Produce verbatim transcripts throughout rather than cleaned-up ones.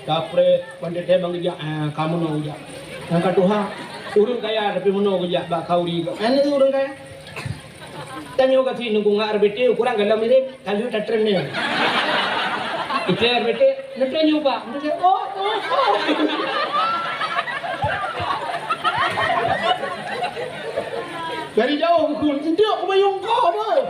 Kapreh, pandai teuh bang geujak, ah, ka meunoe geujak. Nyang ka tuha, ureueng kaya tapi meunoe geujak bak khanduri. Nyan ureueng kaya. Tanyoe ka si nunggu ngat R B T, ukurang galom mirip, ka lheueh tatren nyoe. Itu R B T, nanti nyoe, Pak. Nanti, oh, oh, oh. Dari jauh, "Enteuk kubayong kah, Boy."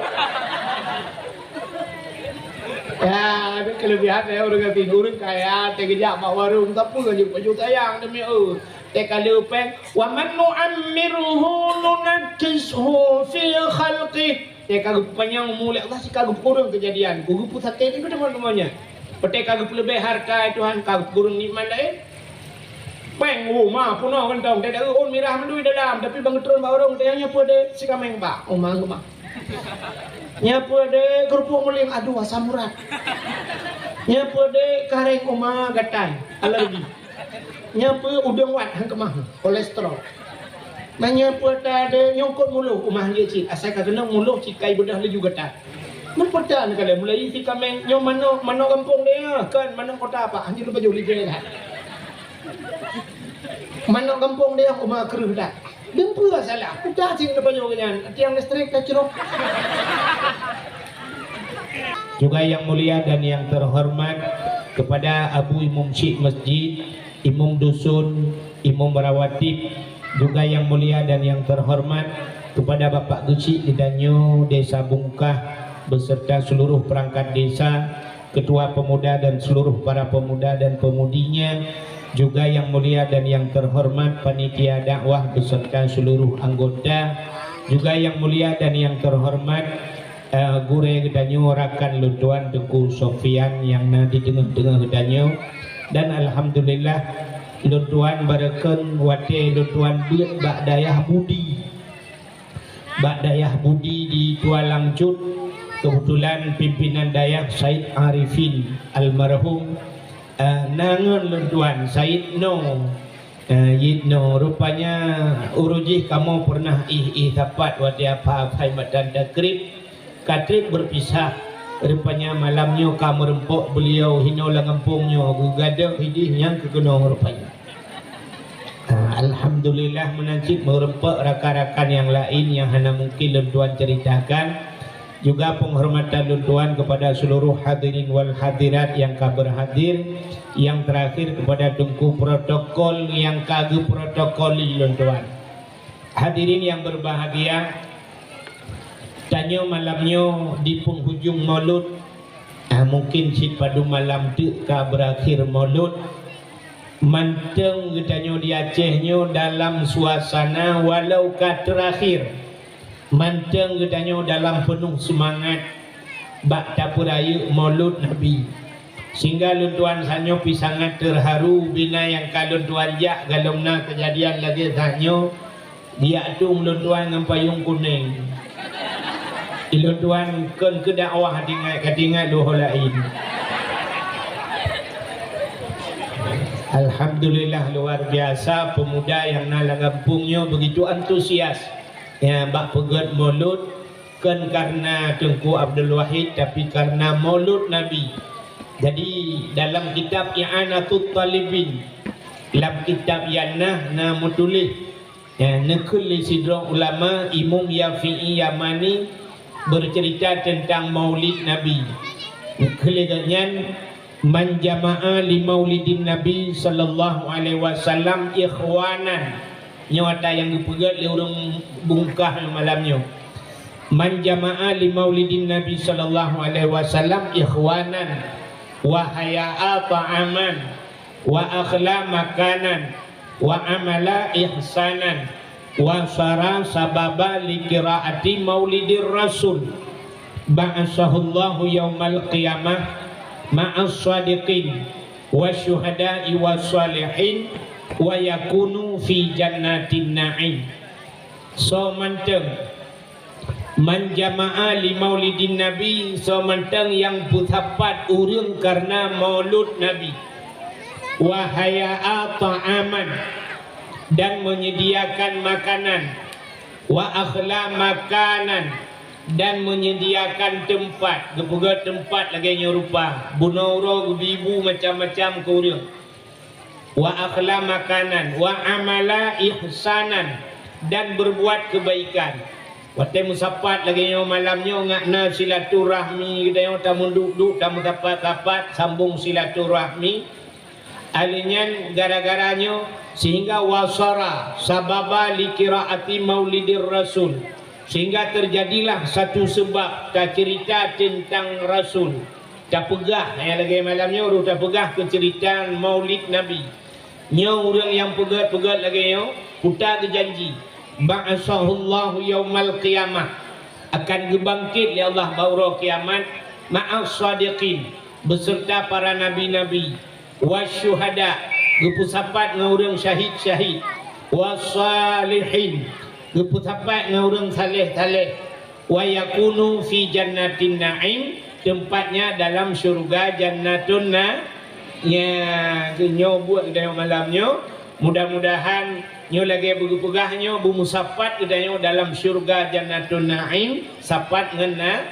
Ya, itu kelebihan ya, ureueng kaya, ureueng kaya, teugeujak bak warong, tapi kan baju sayang demi, eh. Teuka leupeng, "Wa man nu'ammirhu nunakkishu fi khalqih." Teuka geupanyang umu lé Allah, sika geupeureueng keujadian. Ku geupeusaké di teuma-teumanya. Teuka geupeuleubeh harta Tuhan, ka geupeureueng nikmat laén. Peng, oh, ma, peunoh gantong, teuka ôn mirah mandum dalam, tapi bang geutron bak ureueng, teuka nyoe peue deh, sikameng bak, oh, ma, ma. Nyoe peue deh, keurupuk muling, aduh, asam urat. Nyoe peue deh, kareng, oh, ma, gatai, alergi. Nyoe peue udeueng wat han keumah, kolesterol. Meunyoe peue ta de nyongkot muloh, umah jih cit, asai ka keunong muloh cit kai beudôh laju gata. Meupeue ta neukalon mulai sikameng nyoe manok, manok gampông deh, kon manok kota apa, hanjeuet lupa joli deh dah. Manok gampông deh, uma kreueh dah. Deungon peue salah, udah cit neupajoh nyan, tiang listrik tacrok. Juga yang mulia dan yang terhormat kepada Abu Imum Syik Masjid, Imum Dusun, Imum Rawatib, juga yang mulia dan yang terhormat kepada Bapak Geuchik geutanyoe Desa Bungkah beserta seluruh perangkat desa, ketua pemuda dan seluruh para pemuda dan pemudinya, juga yang mulia dan yang terhormat panitia dakwah beserta seluruh anggota, juga yang mulia dan yang terhormat, eh, gurée geutanyoe, rakan lôn tuan Teungku Sofyan nyang na di teungoh-teungoh geutanyoe, dan alhamdulillah lôn tuan barokon watée lôn tuan beuet bak dayah Budi. Bak dayah Budi di Tualang Cut, kebetulan pimpinan dayah Said Arifin almarhum, eh, na ngon lôn tuan Said No. Eh, Yit No, rupanya uroe jih kamoe pernah ih-ih sapat watée apa-apa matan takrib, ka treb berpisah. Rupanya malam nyoe ka meureumpok beliau hinoe lam gampông nyoe, geugadôh idih nyang keukeunong rupanya. Ah, alhamdulillah, meunan cit meureumpok rakan-rakan nyang laén nyang hana mungkin lôn tuan ceritakan. Juga penghormatan lôn tuan kepada seluruh hadirin wal hadirat nyang ka berhadir. Yang terakhir kepada Teungku protokol nyang ka geuprotokoli lôn tuan. Hadirin yang berbahagia, tanyoe malam nyoe di penghujung Maulud, ah, mungkin cit padum malam teuk ka berakhir Maulud. Mantong geutanyoe di Aceh nyoe dalam suasana walau ka terakhir. Mantong geutanyoe dalam penuh seumangat bak tapeurayeuk Maulud Nabi. Sehingga lôn tuan sanyoe pih sangat terharu bina nyang ka lôn tuan jak galom na keujadian lagée sanyoe. Diak tueng lôn tuan ngon payong kunéng. Ilôn tuan kon keu dakwah, tinggai ka tinggai luho laén. Alhamdulillah, luar biasa pemuda nyang na lam gampông nyoe begitu antusias, ya, bak peugét Maulud, kon karena Teungku Abdul Wahid, tapi karena Maulud Nabi. Jadi, dalam kitab I'anatut Talibin, lam kitab nyan na, na meutuléh, ya, neukheun lé sidroe ulama, Imum Yafi'i Yamani, bercerita tentang Maulid Nabi. Neukheun lé gobnyan, "Man jama'a li maulidin Nabi sallallahu alaihi wasallam ikhwanan." Nyoe ata nyang geupeugét lé ureueng Bungkah malam nyoe. "Man jama'a li maulidin Nabi sallallahu alaihi wasallam ikhwanan wa haya'a ta'aman." Wa akhla makanan, wa amala ihsanan, wa sara sababa li qiraati maulidir rasul. Ba'asahullahu yaumal qiyamah ma'as sadiqin, wa syuhada'i wa salihin, wa yakunu fi jannatin na'im. Soe mantong Man jama'a li maulidin Nabi, soe mantong nyang peusapat ureueng kareuna maulud Nabi. Wa haya'a ta'aman, dan menyediakan makanan. Wa akhla makanan, dan menyediakan teumpat. Geupeugah teumpat lagée nyoe rupa, bunoe uroe geubi-bu macam-macam keu ureueng. Wa akhla makanan, wa amala ihsanan, dan berbuat kebaikan. Watée meusapat lagée nyoe malam nyoe ngat na silaturahmi geutanyoe tameuduek-duek tameusapat-sapat sambong silaturahmi. Aleuh nyan gara-gara nyoe sehingga wasara sababa li qiraati maulidir rasul, sehingga terjadilah satu sebab tacerita teuntang rasul. Tapeugah, eh, lagée malam nyoe rôh tapeugah keuceuritaan Maulid Nabi. Nyoe ureuëng nyang peugét-peugét lagée nyoe, kuta geujanji, ba'atsahullahu yaumal qiyamah, akan geubangkét lé Allah bak uroe kiamat, ma'as shadiqin, beuseurta para nabi-nabi, wasyuhada, geupeusapat ngon ureuëng syahid-syahid, wassalihin, geupeusapat ngon ureuëng saleh-saleh, wa yakunu fi jannatin na'im, tempatnya dalam syurga Jannatun Na-, nya, nyoe buet geutanyoe malam nyoe. Mudah-mudahan nyoe lagée beugeupeugah nyoe beumusapat geutanyoe dalam syurga Jannatun Na'im, sapat ngon na-,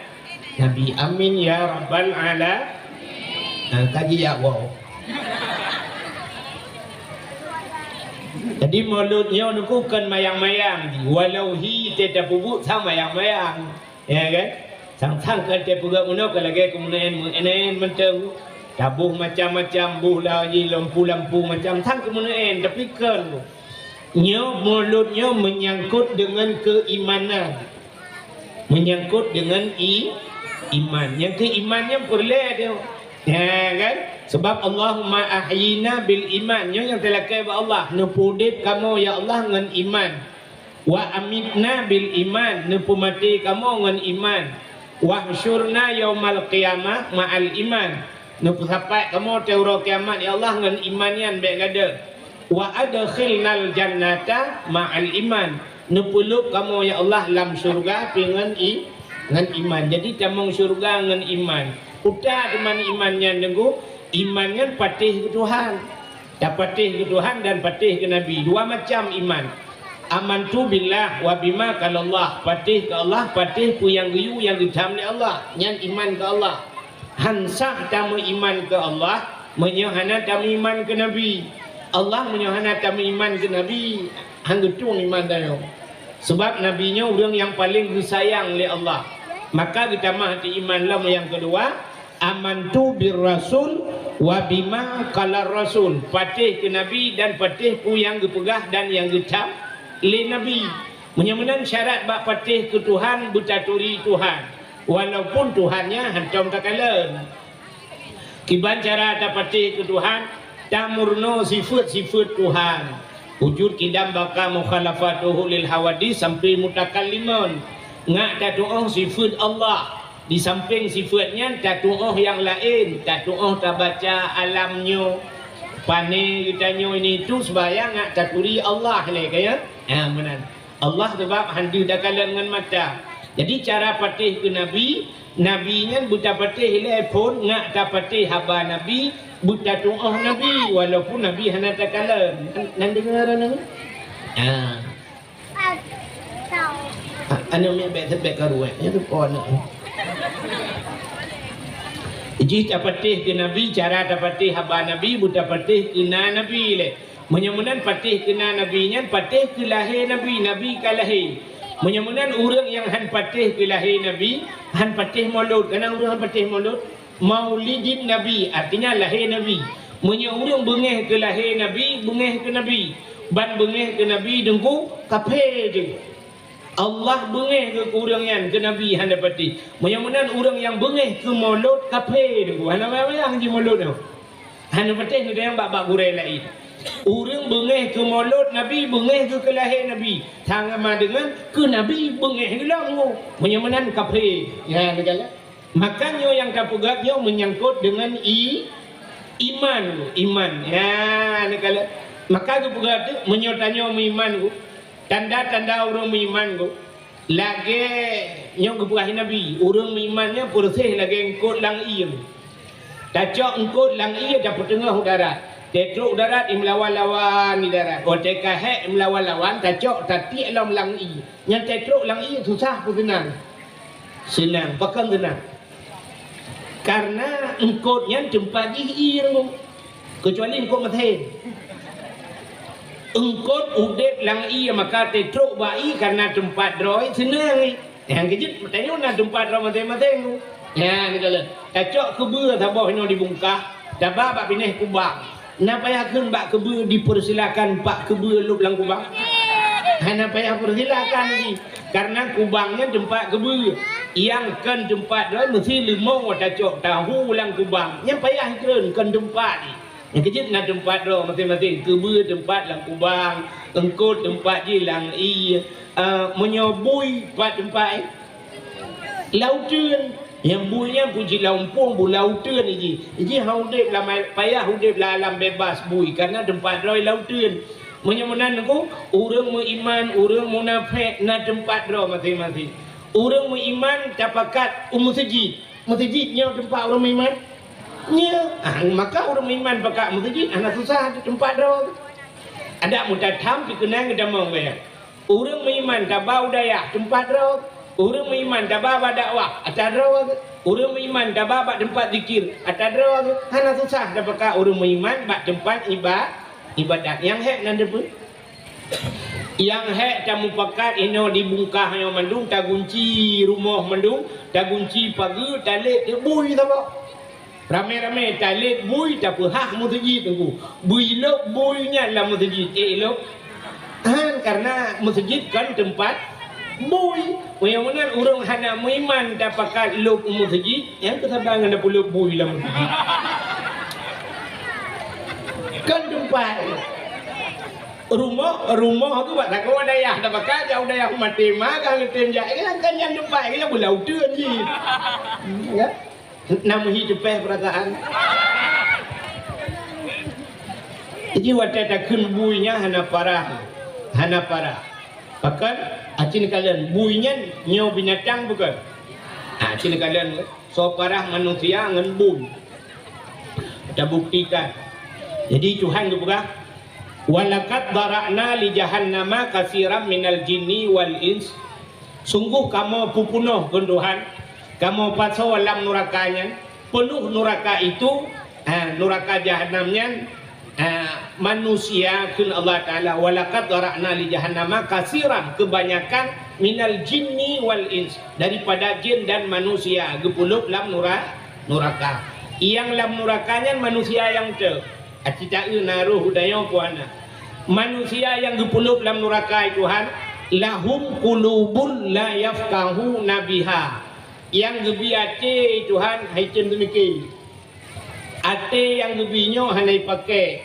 Nabi. Amin ya rabbal ala-, nah, kaji ya wow. Jadi mulod nyoe nuku kon mayang-mayang, walau hi teuh tapeubuet sang mayang-mayang. Ya kan? Sang-sang ka teupeugah meunoe ka lagée keumeunaan meunan mantong. Taboh macam-macam, boh lagi lampu-lampu macam, sang keumeunaan, tapi kon. Nyoe mulod nyoe menyangkut dengan keimanan. Menyangkut dengan i-, iman. Nyang keu iman nyan peureulée tu. Ya kan? Sebab Allahumma ahyina bil iman. Nyoe nyang teulakée bak Allah. Neupeudeb kamoe ya Allah ngon iman. Wa amitna bil iman, neupeumaté kamoe ngon iman. Wahsyurna yaumal qiyamah ma'al iman, neupeusapat kamoe teuh uroe kiamat ya Allah ngon iman nyan bék gadeuh. Wa adkhilnal jannata ma'al iman, neupeulheueb kamoe ya Allah lam syeuruga pih ngon i-, ngon iman. Jadi tamong syeuruga ngon iman. Peue teuma iman nyan deungoe? Iman nyan patéh keu Tuhan. Tapatéh keu Tuhan dan patéh keu Nabi. Dua macam iman. Amantu billah wa bima qalallah. Patéh keu Allah, patéh peue nyang geuyue nyang geutham lé Allah. Nyan iman keu Allah. Han sah tameuiman keu Allah meunyoe hana tameuiman keu Nabi. Allah meunyoe hana tameuiman keu Nabi, han geutueng iman tanyoe. Sebab Nabi nyoe ureuëng nyang paleng geusayang lé Allah. Maka geutamah di iman lom nyang keudua, amantu bir rasul wa bima qalar rasul, patéh keu Nabi dan patéh peue nyang geupeugah dan nyang geutham lé Nabi. Meunyoe meunan syarat bak patéh keu Tuhan, beutaturi Tuhan, walaupun Tuhan nyan hántom takalon. Kiban cara tapatéh keu Tuhan, tameurunoe sifeuet-sifeuet Tuhan. Wujud, qidam, baqa, mukhalafatuhu lil hawadits sampai mutakallimun. Ngat tatuoh sifeuet Allah. Di sampéng sifeuet nyan tatuoh nyang laén, tatuoh tabaca alam nyoe, pané geutanyoe ini itu, seubaya ngat taturi Allah lé, ka ya? Ha, meunan. Allah sebab han deuh takalon ngon mata. Jadi cara patéh keu Nabi, Nabi nyan beutapatéh lé phon, ngat tapatéh haba Nabi, beutatuoh Nabi, walaupun Nabi hana takalon. Nan, nan deungoe droeneuh? Ha. Ha, aneuk miet bék, bék karu, eh. Nyan tu po aneuk. Jih tapatéh keu Nabi, cara tapatéh haba Nabi, beutapatéh keu na Nabi lé. Meunyoe meunan patéh keu na Nabi nyan, patéh keu lahé Nabi, Nabi ka lahé. Meunyoe meunan ureuëng nyang han patéh keu lahé Nabi, han patéh mulod. Kana ureuëng han patéh mulod? Maulidin Nabi, artinya lahé Nabi. Meunyoe ureuëng beungéh keu lahé Nabi, beungéh keu Nabi. Ban beungéh keu Nabi deungoe kafé jeuet. Allah beungéh keu ureuëng nyan, keu Nabi hana patéh. Meunyoe meunan ureuëng nyang beungéh keu mulod kafé deungoe, hana payah-payah jimulod nyoe. Hana patéh neutanyong bak-bak gurée laén. Ureuëng beungéh keu mulod Nabi, beungéh keu keulahé Nabi. Sama deungon keu Nabi beungéh geulam nyoe. Meunyoe meunan kafé. Ya, neukalon. Maka nyoe nyang tapeugah nyoe menyangkut deungon i-, iman, iman. Ya, neukalon. Maka geupeugah teuk meunyoe tanyoe meuiman ku, tanda-tanda ureuëng meuiman ku, lagée nyoe geupeugah Nabi, ureuëng meuiman nyan peureuseh lagée eungkot lam ié. Tacok eungkot lam ié tapeuteungoh u darat. Tatrok u darat, imeulawan-lawan di darat. Watée ka hék imeulawan-lawan, tacok tatiek lom lam ié. Nyan tatrok lam ié susah peue seunang? Seunang, pakon seunang? Karena eungkot nyan teumpat jih ié, keucuali eungkot meusén. Eungkôt udeb lam ié, maka teutrok bak ié, kareuna teumpat droe seunang. Nyang keujeuet tanyoe na teumpat droe maséng-maséng. Nyan kalon. Tacok keubeue saboh nyoe dibungkah, taba bak binéh kubang. Na payah kheun bak keubeue dipersilakan bak keubeue lôb lam kubang? Hana payah persilakan lagi. Kareuna kubang nyan teumpat keubeue. Nyang kon teumpat droe meusti leumo tacok tahu lam kubang. Nyan payah kheun kon teumpat. Nyang keujeuet na teumpat droe maséng-maséng, keubeue teumpat lam kubang, eungkôt teumpat jih lam ié. Ah, meunyoe bui pat teumpat, eh? Lam uteuen. Nyang bui nyan pun jih lam umpung, bu lam uteuen jih. Jih hana udeb lam, payah udeb lam alam bebas bui, kareuna teumpat droe lam uteuen. Meunyoe meunan Teungku, ureuëng meuiman, ureuëng munafék na teumpat droe maséng-maséng. Ureuëng meuiman tapakat u meuseujid. Meuseujid nyoe teumpat ureuëng meuiman? Nyoe. Ah, maka ureuëng meuiman pakat meuseujid hana susah teumpat droe. Adak meutathan pikeunong geutamong gaya. Ureuëng meuiman taba u dayah teumpat droe. Ureuëng meuiman taba bak dakwah atra droe. Ureuëng meuiman taba bak teumpat zikir atra droe. Hana susah tapakat ureuëng meuiman bak teumpat iba-, ibadat. Nyang hék nan deupeu. Nyang hék tamupakat inoe dibungkah nyoe mandum, tagunci rumoh mandum, tagunci pageue, talét bui saboh. Ramé-ramé talét bui, tapeuhah meuseujid Teungku. Bui lôb bui nyan lam meuseujid. Eh, lôb. Han, kareuna meuseujid kon teumpat bui. Meunyoe meunan ureuëng hana meuiman tapakat lôb u meuseujid, nyang keusaban ngon tapeulôb bui lam meuseujid. Kon teumpat. Rumoh, rumoh tu bak sagoe dayah, dah pakat jak u dayah maté ma ka ngeutém jak. Kan, kan nyan teumpat, kan nyan bula uteuen jih. Ya? Nam hi teupeh perasaan. Jadi watée takheun bui nyan hana parah. Hana parah. Pakon? Aci neukalon bui nyan nyoe binatang bukon? Ha, aci neukalon soe parah manusia ngon bui. Tabuktikan. Jadi Tuhan geupeugah, "Walaqad dzara'na li jahannama katsiran minal jinni wal ins." Sungguh kamoe peupunoh keu Tuhan, kamoe pasoe lam nuraka nyan, peunoh nuraka itu, ha, nuraka jahanam nyan, ha, manusia kheun Allah Taala, "Walaqad dzara'na li jahannama katsiran," kebanyakan, "minal jinni wal ins," daripada jin dan manusia geupeulôb lam nura-, nuraka. Nyang lam nuraka nyan manusia nyang teuh. Aci taeu na roh u dayong kuana. Manusia nyang geupeulôb lam nuraka, ya Tuhan, "lahum qulubun la yafqahuna biha." Nyang geubi até, ya Tuhan, hai tem teumike. Até nyang geubi nyoe hana jipakék.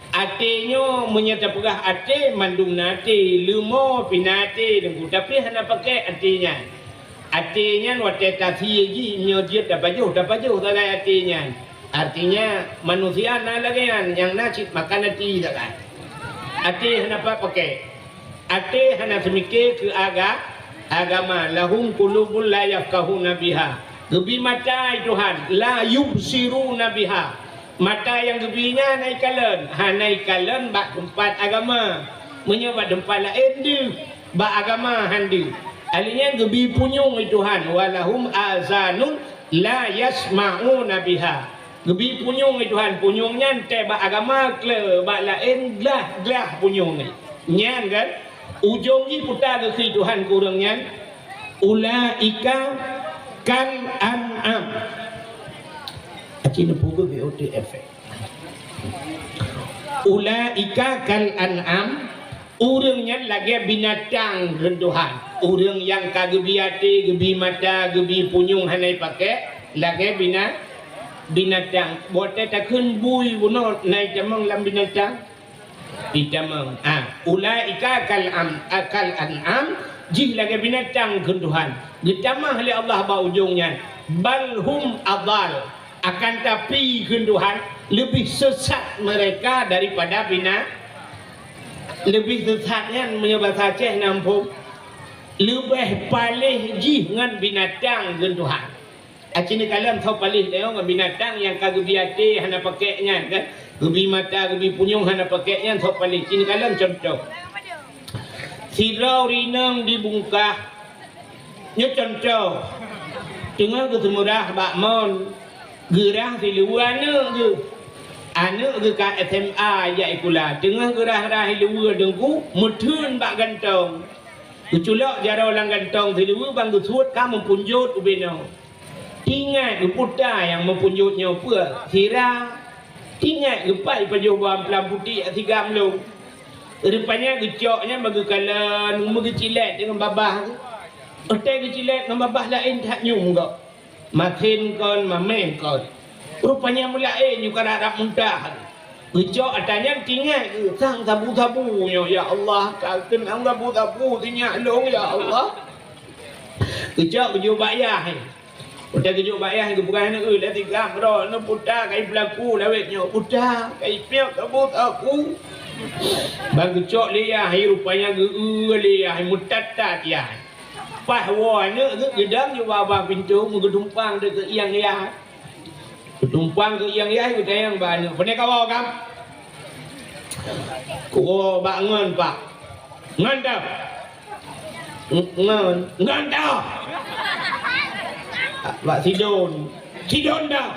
Até nyoe meunyoe tapeugah até, mandum na até, leumo pih na até Teungku, tapi hana pakék até nyan. Até nyan watée tasie jih, meunyoe jeuet tapajoh, tapajoh sagai até nyan. Artinya, manusia na lagée nyan, nyang na cit makan até sagai. Até hana pat pakék. Até hana seumike keu aga-, agama. "Lahum qulubun la yafqahuna biha." Geubi mata, ya Tuhan, "la yubsiruna biha." Mata nyang geubi nyan hana jikalon, hana jikalon bak teumpat agama. Meunyoe bak teumpat laén deuh, bak agama han deuh. Ahli nyan geubi punyueng, ya Tuhan, "Wa lahum azanun la yasma'una biha." Geubi punyueng, ya Tuhan, punyueng nyan teuh bak agama, kle bak laén glah-glah punyueng nyan. Nyan kan? Ujong jih peue geukheun Tuhan keu ureuëng nyan, "Ulaika kal an'am." Aci neupeubuet B O T efek. "Ulaika kal an'am," ureuëng nyan lagée binatang kheun Tuhan. Ureuëng nyang ka geubi até, geubi mata, geubi punyueng hana jipakék, lagée bina-, binatang. Watée takheun bui bunoe na jitamong lam binatang. Jitamong. Ah, "Ulaika kal am-, ah, kal an'am," jih lagée binatang kheun Tuhan. Geutamah lé Allah bak ujong nyan, "Bal hum adal." Akan tapi kheun Tuhan, leubeh sesat mereka daripada bina-, leubeh sesat nyan meunyoe basa Aceh na muphom, leubeh paléh jih ngon binatang kheun Tuhan. Aci neukalon soe paléh dayong ngon binatang nyang ka geubi até hana pakék nyan kan? Geubi mata, geubi punyueng hana pakék nyan soe paléh. Ci neukalon cuntoh. Sidroe ureuëng inong dibungkah. Nyoe cuntoh. Teungoh geuseumeurah bak mon, geurah siluweue aneuëk geuh. Aneuk geuh ka S M A jak sikula, teungoh geurah-rah siluweue teungku, meutheun bak gantong. Geuculok jaroe lam gantong siluweue ban geusuet ka meupunjot ubé noe. Tingat geuputa nyang meupunjot nyoe peue? Sira. Tingat geupat jipajoh bak amplam putéh sigam lom. Rupanya geucok nyan bak geukalon, meugeucilét deungon babah. Watèe geucilét ngon babah laén that nyoe meugoe. Masen kon, mamèh kon. Rupanya meulaén nyoe ka rab-rab muntah. Geucok atra nyan tingat geuh sang sabu-sabu nyoe, "Ya Allah, ka keunong sabu-sabu sinyak lôn, ya Allah." Geucok geujok bak yah. Watèe geujok bak yah, geupeugah aneuk, "Eh, dah tiga droe, aneuk puta kai peulaku lawét nyoe, puta kai piep sabu-sabu." Ban geucok lé yah, rupanya geu-eu lé yah, meutat-tat yah. Paih woe aneuk geuh geudong ju babah pintoe, meugeutumpang dikeue ieng yah. Geutumpang keu ieng yah, geutanyong bak aneuk, "Pane kawoe, Kang?" "Kuwoe bak ngon, Pak." "Ngon toh?" "Ng-, ngon." "Ngon toh?" "Bak Sidon." "Sidon toh?"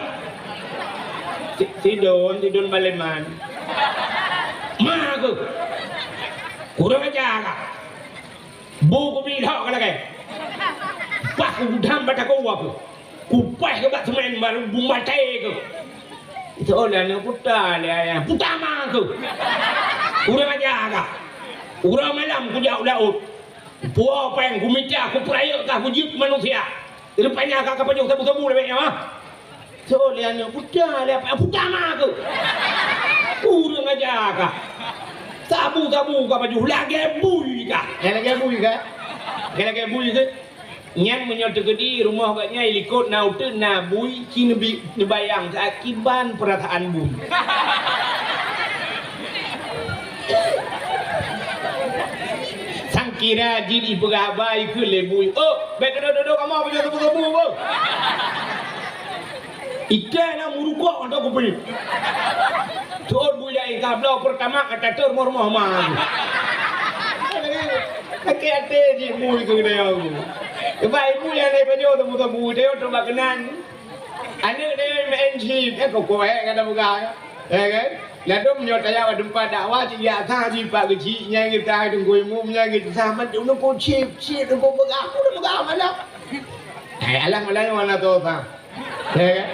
"Si-, Sidon, Sidon Baleman." "Ma keuh." "Kurang aja kah?" Bu kubi lhok ka lagèe. Paih kugudam bak takue keuh. Kupaih keuh bak seumén baru bumaté keuh. Itu lagèe puta lé ayah. Puta ma keuh. Kurang aja kah. Uroe malam kujak u laôt. Puwoe péng kumita kupeurayeuk kah kujeuet manusia. Rupanya ka kapajoh sabu-sabu lé nyoe. Soe lé aneuk puta lé apa puta ma keuh. Kurang aja kah. Sabu-sabu kapajoh lagèe bui kah. Lagèe bui kah. Lagèe bui keuh. Nyan meunyoe teukeudi rumoh geuh nyan likot na uteuen na bui, ci neubi-, neubayang saat kiban peurasaan bui. Sangkira jih ipeugah haba ikheun lé bui, "Oh, bèk dudoe-dudoe kamoe pajoh sabu-sabu, beuh." Iké na meurukok atau kupi. Tuôn bui laén ka bloe peurtama ka tateur rumoh-rumoh ma. Sakét até jih bui keu geutanyoe. Sebab ibu nyang lé pajoh sabu-sabu, tanyoe trok bak keunan. Aneuk tanyoe meu'en chip, eh, kok-kok, eh, ka tapeugah, eh, kan? Ladôm nyoe tajak bak teumpat dakwah, cit jak sah jipat keuchik, nyang geutai teungku imum, nyang geutai sah, man teungku chip, chip teungku peugah, aku dah peugah malam. Eh, alah malam nyoe mana tu sah. Eh, kan?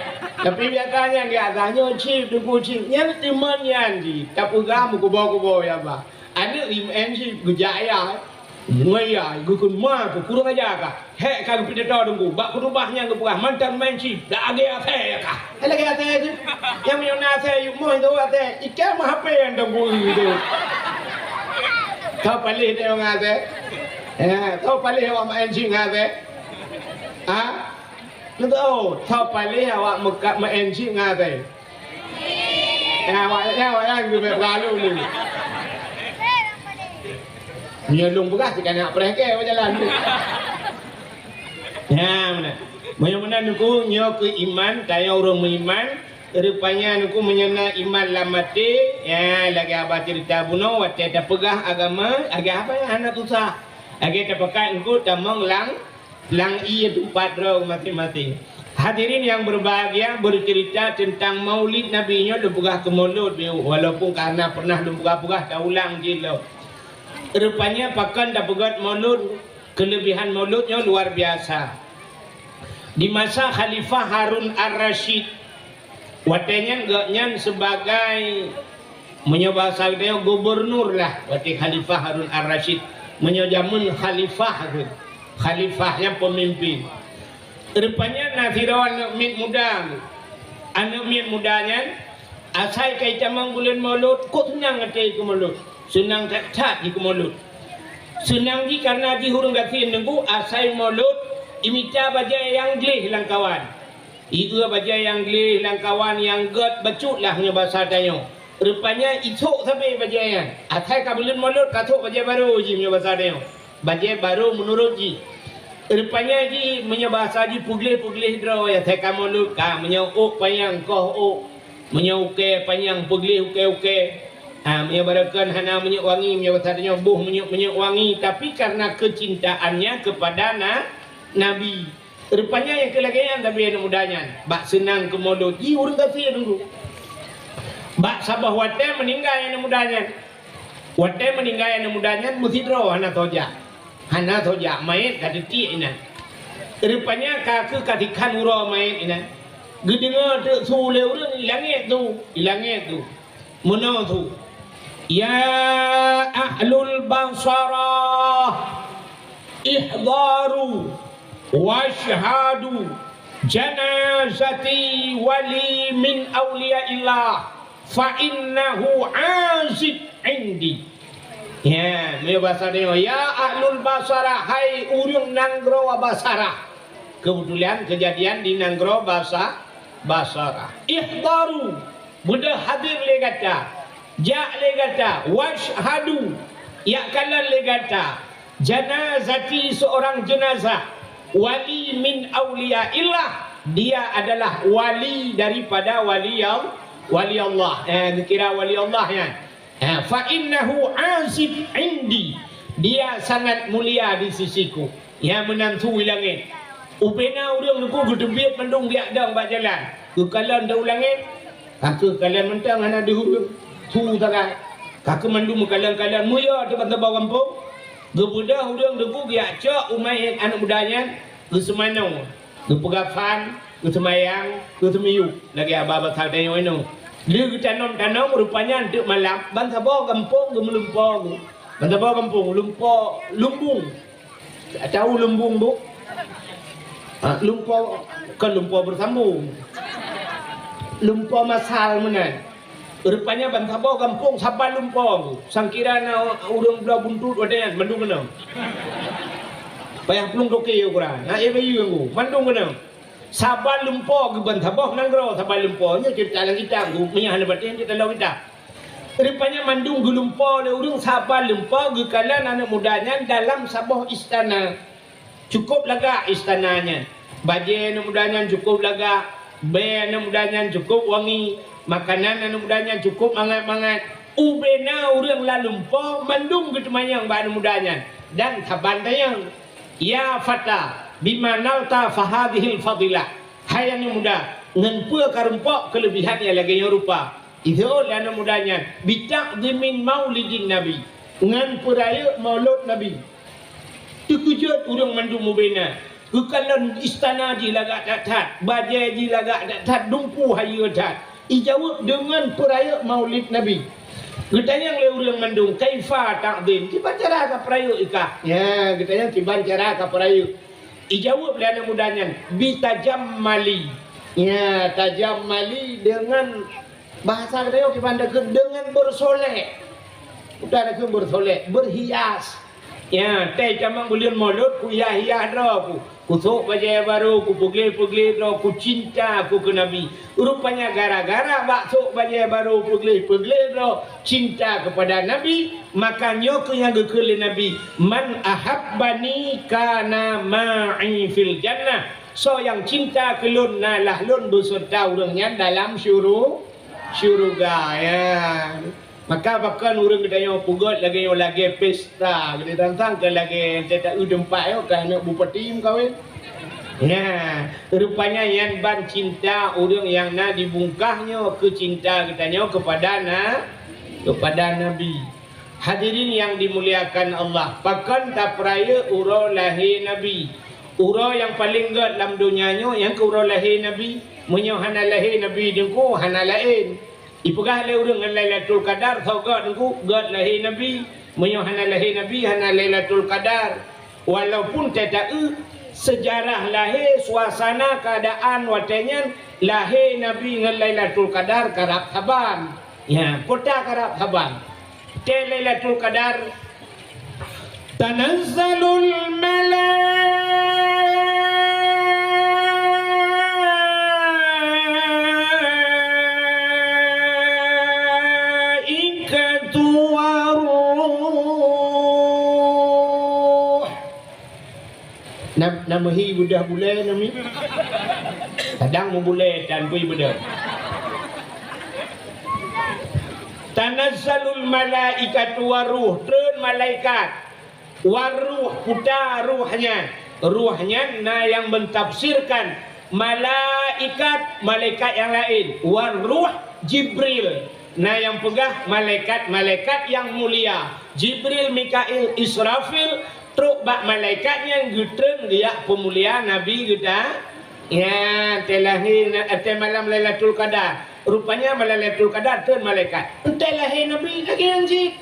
Tapi biasa nyan geuyak sah, nyoe chip teungku chip. Nyan teuma nyan jih, tapeugah meukubo-kubo ya bah. Aneuk meu'en chip geujak ya. Ngon ya, geukheun ma keuh kurang aja kah. Hék ka geupidato teungku, bak khutubah nyan geupeugah mantong main chip, dak agé asèe kah. Hai lagèe asèe jih. Nyang meunyoe na asèe yue moh itu asèe, iké meuhapé nyang teungku itu. Soe paléh deh ngon asèe? Eh, soe paléh awak main chip ngon asèe? Ha? Nyoe, soe paléh awak meuka-, main chip ngon asèe? Ya, awak, ya, awak nyan geubeuet lalu ni. Nyoe lôn peugah cit ka na preh kèe bak jalan tu. Ya, meunan. Meunyoe meunan teungku, nyoe keuh iman, tanyoe ureueng meuiman, rupanya teungku meunyoe na iman lam até, ya, lagèe haba ceurita bunoe, watèe tapeugah agama, lagèe haba nyang hana susah. Lagèe tapakat teungku tamong lam Lam ié teumpat droe maséng-maséng. Hadirin yang berbahagia, bercerita tentang Maulid Nabi nyoe lôn peugah keu Maulud, walaupun karena pernah lôn peugah-peugah, taulang jih lom. Rupanya pakon tapeugöt Maulud, kelebihan Maulud nyoe luar biasa. Di masa Khalifah Harun Ar-Rasyid, Watèe nyan gobnyan sebagai, meunyoe bahasa geutanyoe, gubernur lah, watèe Khalifah Harun Ar-Rasyid. Meunyoe jameun khalifah kheueh, khalifah nyan peumimpin. Rupanya na sidroe aneuk miet muda. Aneuk miet muda nyan asai ka jitamong buleuen Maulud, kok seunang até jih keu Maulud. Seunang that-that jih keu Maulud. Seunang jih kareuna jih ureueng gasien teungku, asai Maulud jimita bajèe nyang gleh lam kawan. Ié bajèe nyang gleh lam kawan nyang gèt bacut lah meunyoe basa tanyoe. Rupanya isok sabe bajèe nyan. Asai ka buleuen Maulud ka sôk bajèe barô jih meunyoe basa tanyoe. Bajèe barô meunurot jih. Rupanya jih meunyoe basa jih peugleh-peugleh droe, asai ka Maulud ka meunyoe ôk panyang koh ôk. Meunyoe ukèe panyang peugleh ukèe-ukèe. Ha, meunyoe barokon hana minyeuk wangi, meunyoe basa tanyoe boh minyeuk-minyeuk wangi, tapi karena kecintaannya kepada na-, Nabi. Rupanya nyang keu lagèe nyan sabe aneuk muda nyan, bak seunang keu Maulud, jih ureueng gasien teungku. Bak saboh watée meuninggai aneuk muda nyan. Watée meuninggai aneuk muda nyan meusidroe hana soe jak. Hana soe jak, manyét ka teutiek inan. Rupanya ka kheueh ka tikhan uroe manyét inan. Geudeungoe teuk su lé ureuëng i langét tu, i langét tu. Meunoe su, "Ya ahlul Basarah, ihdaru wasyhadu janazati wali min auliyaillah, fa innahu azib indi." Ya, meunyoe basa tanyoe, "Ya ahlul Basarah, hai ureuëng nanggroe Basarah." Keubeutulan keujadian di nanggroe Basa-, Basarah. "Ihdaru," beudôh hadir lé gata, jak lé gata, "wasyhadu," jak kalon lé gata, "janazati," seurang jeunazah, "wali min auliyaillah," dia adalah wali daripada wali Al-, wali Allah. Eh, geukira wali Allah nyan. Ha, "fa innahu azib indi," dia sangat mulia di sisiku. Ya, meunan su i langét. Ubena ureuëng teungku geuteubiet mandum geujak dong bak jalan. Geukalon dong u langét. Ka kheueh kalon mantong hana deuh ureuëng. Su sagai. Ka kheueh mandum meukalon-kalon, meuyue teuk ban saboh gampông. Geubeudôh ureuëng teungku geujak cok u manyét aneuk muda nyan, geuseumanoe. Geupeugah fan, geuseumayang, geuseumiyueb, lagée haba basa tanyoe inoe. Lheueh geutanom-tanom, rupanya eunteuk malam, ban saboh gampông geumeulumpo geuh. Ban saboh gampông, lumpo lumbung. Tahu lumbung, Bu? Ha, lumpo, kon lumpo beusambông. Lumpo masal meunan. Rupanya ban saboh gampông saban lumpo. Sangkira na ureuëng bloe buntut watée nyan, mandum keunong. Payah plueng toke ukuran. Na, eh, bayeue ngku, mandum keunong. Saban lumpo geuh ban saboh nanggroe, saban lumpo. Nyoe ceurita lam kitab ngku, meunyo hana patéh, cit lam kitab. Rupanya mandum geulumpo lé ureuëng, saban lumpo geukalon aneuk muda nyan dalam saboh istana. Cukôp lagak istana nyan. Bajée aneuk muda nyan cukôp lagak, bée aneuk muda nyan cukôp wangi, makanan aneuk muda nyan cukôp mangat-mangat. Ubena ureuëng lam lumpo mandum geuteumanyong bak aneuk muda nyan dan saban tanyong, "Ya fata, bima nalta fahadhil fadilah?" Hai aneuk muda, ngon peue ka rumpok keuleubihan nyang lagée nyoe rupa? Jaweueb lé aneuk muda nyan, "Bita'dhimin maulidin Nabi," ngon peurayeuk maulud Nabi. Teukeujot ureuëng mandum ubena. Geukalon istana jih lagak that-that, bajée jih lagak that-that, dumpeue hayeue that. Ijaweueb deungon peurayeuk maulid Nabi. Geutanyong lé ureuëng mandum, "Kaifa ta'dhim?" Kiban cara ka peurayeuk ikah? Ya, geutanyong kiban cara ka peurayeuk. Ijaweueb lé aneuk muda nyan, "Bitajammali." Ya, tajammali deungon Bahasa geutanyoe kiban takheun deungon beureusolek. Udah takheun beureusolek, beurhias. Ya, teuh tamong buleuen Molot, kuhias-hias droe ku. Kusôk bajée barô, kupeugleh-peugleh droe, kucinta ku keu Nabi. Rupanya gara-gara bak sôk bajée barô, peugleh-peugleh droe, cinta keupada Nabi, maka nyoe keuh nyang geukheun lé Nabi, "Man ahabbani kana ma'i fil jannah." Soe nyang cinta keu lôn, na lah lôn beuseureuta ureuëng nyan dalam syuru-, syeuruga, ya. Maka pakon ureuëng geutanyoe peugét lagée nyoe, lagée pesta, geutanyoe tantang keu lagée nyang teuta eu teumpat nyoe, keu aneuk bupati meukawen. Nah, rupanya nyan ban cinta ureuëng nyang na di bungkah nyoe keu cinta geutanyoe keupada na-, keupada Nabi. Hadirin yang dimuliakan Allah, pakon tapeurayeuk uroe lahé Nabi? Uroe nyang paleng gét lam donya nyoe nyang keuh uroe lahé Nabi. Meunyoe hana lahé Nabi teungku, hana laén. Ipeugah lé ureuëng ngon Lailatul Qadar, soe gét teungku, gét lahé Nabi. Meunyoe hana lahé Nabi, hana Lailatul Qadar. Walaupun teuta eu seujarah lahé, suasana keuadaan watée nyan lahé Nabi ngon Lailatul Qadar karab saban. Ya, peue ta karab saban. Teuh Lailatul Qadar, tanazzalul malaikatu waruh. Na, na meuhi beudôh bulée na mi. Kadang meubulée dan bui beudôh. Tanazzalul malaikatu waruh, treun malaikat. Waruh, peue ta ruh nyan. Ruh nyan na nyang meutafsirkan malaikat, malaikat nyang laén. Waruh Jibril. Na nyang peugah malaikat-malaikat nyang mulia, Jibril, Mikail, Israfil, trok bak malaikat nyan geutreun geujak peumulia Nabi geuta. Nyan, teuh lahé na-, teuh malam Lailatul Qadar. Rupanya malam Lailatul Qadar treun malaikat. Teuh lahé Nabi lagèe nyan cit.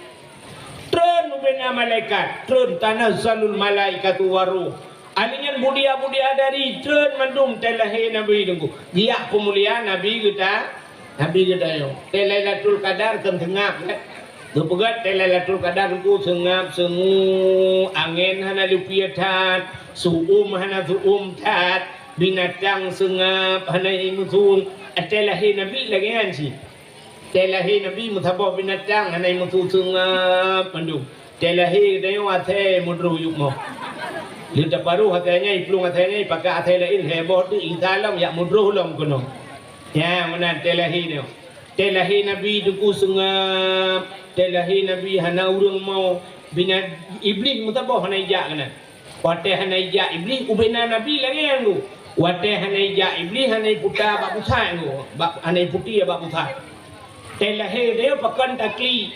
Treun ubena malaikat, treun, tanazzalul malaikatu waruh. Ahli nyan budia-budia dari treun mandum teuh lahé Nabi teungku. Geujak peumulia Nabi geuta, Nabi geutanyoe. Teuh Lailatul Qadar kan seungab, kan? Geupeugah teuh Lailatul Qadar teungku seungab seungue, angén hana leupie that, su'um hana su'um that, binatang seungab hana imeusung. Teuh lahé Nabi lagèe nyan cit. Teuh lahé Nabi meusaboh binatang hana imeusung seungab mandum. Teuh lahé geutanyoe asèe mudroh yup moh. Lheueh taparoh asèe nyan, iplueng asèe nyan, ipakat asèe laén, heboh teuk, insya Allah jak mudroh lom keunoe. Nyan meunan teuh lahé nyoe. Teuh lahé Nabi teungku seungab, teuh lahé Nabi hana ureueng mo, bina-, Iblih meusaboh hana ijak keunan. Watèe hana ijak Iblih, ubena Nabi lagèe nyan teungku. Watèe hana ijak Iblih, hana iputa bak pusat teungku. Bak, hana iputi bak pusat. Teuh lahé geutanyoe pakon taklik.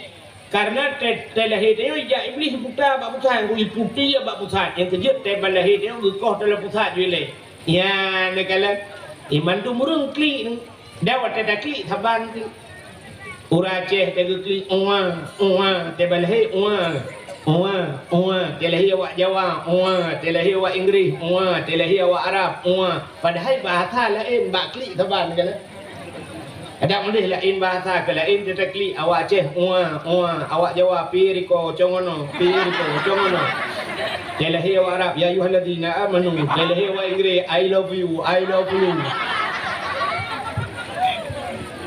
Karena teuh, teuh lahé geutanyoe ijak Iblih iputa bak pusat teungku, iputi bak pusat. Nyang keujeuet teuh ban lahé geutanyoe geukoh dalam pusat ju ilèe. Nyan neukalon. Iman tu mureueng klik. Dan watèe taklik saban tu. Ureueng Aceh teuh geuklik, "Ua, ua," teuh ban lahé, "Ua, ua, ua," teuh lahé awak Jawa, "Ua," teuh lahé awak Inggris, "Ua," teuh lahé awak Arab, "Ua." Padahai bahasa laén, bak klik saban kan. Adak meudeh laén bahasa keu laén teuh taklik, awak Aceh, "Ua, ua," awak Jawa, "Pi riko, congono, pi riko, congono." Teuh lahé awak Arab, "Ya ayyuhalladzina amanu." Teuh lahé awak Inggris, "I love you, I love you."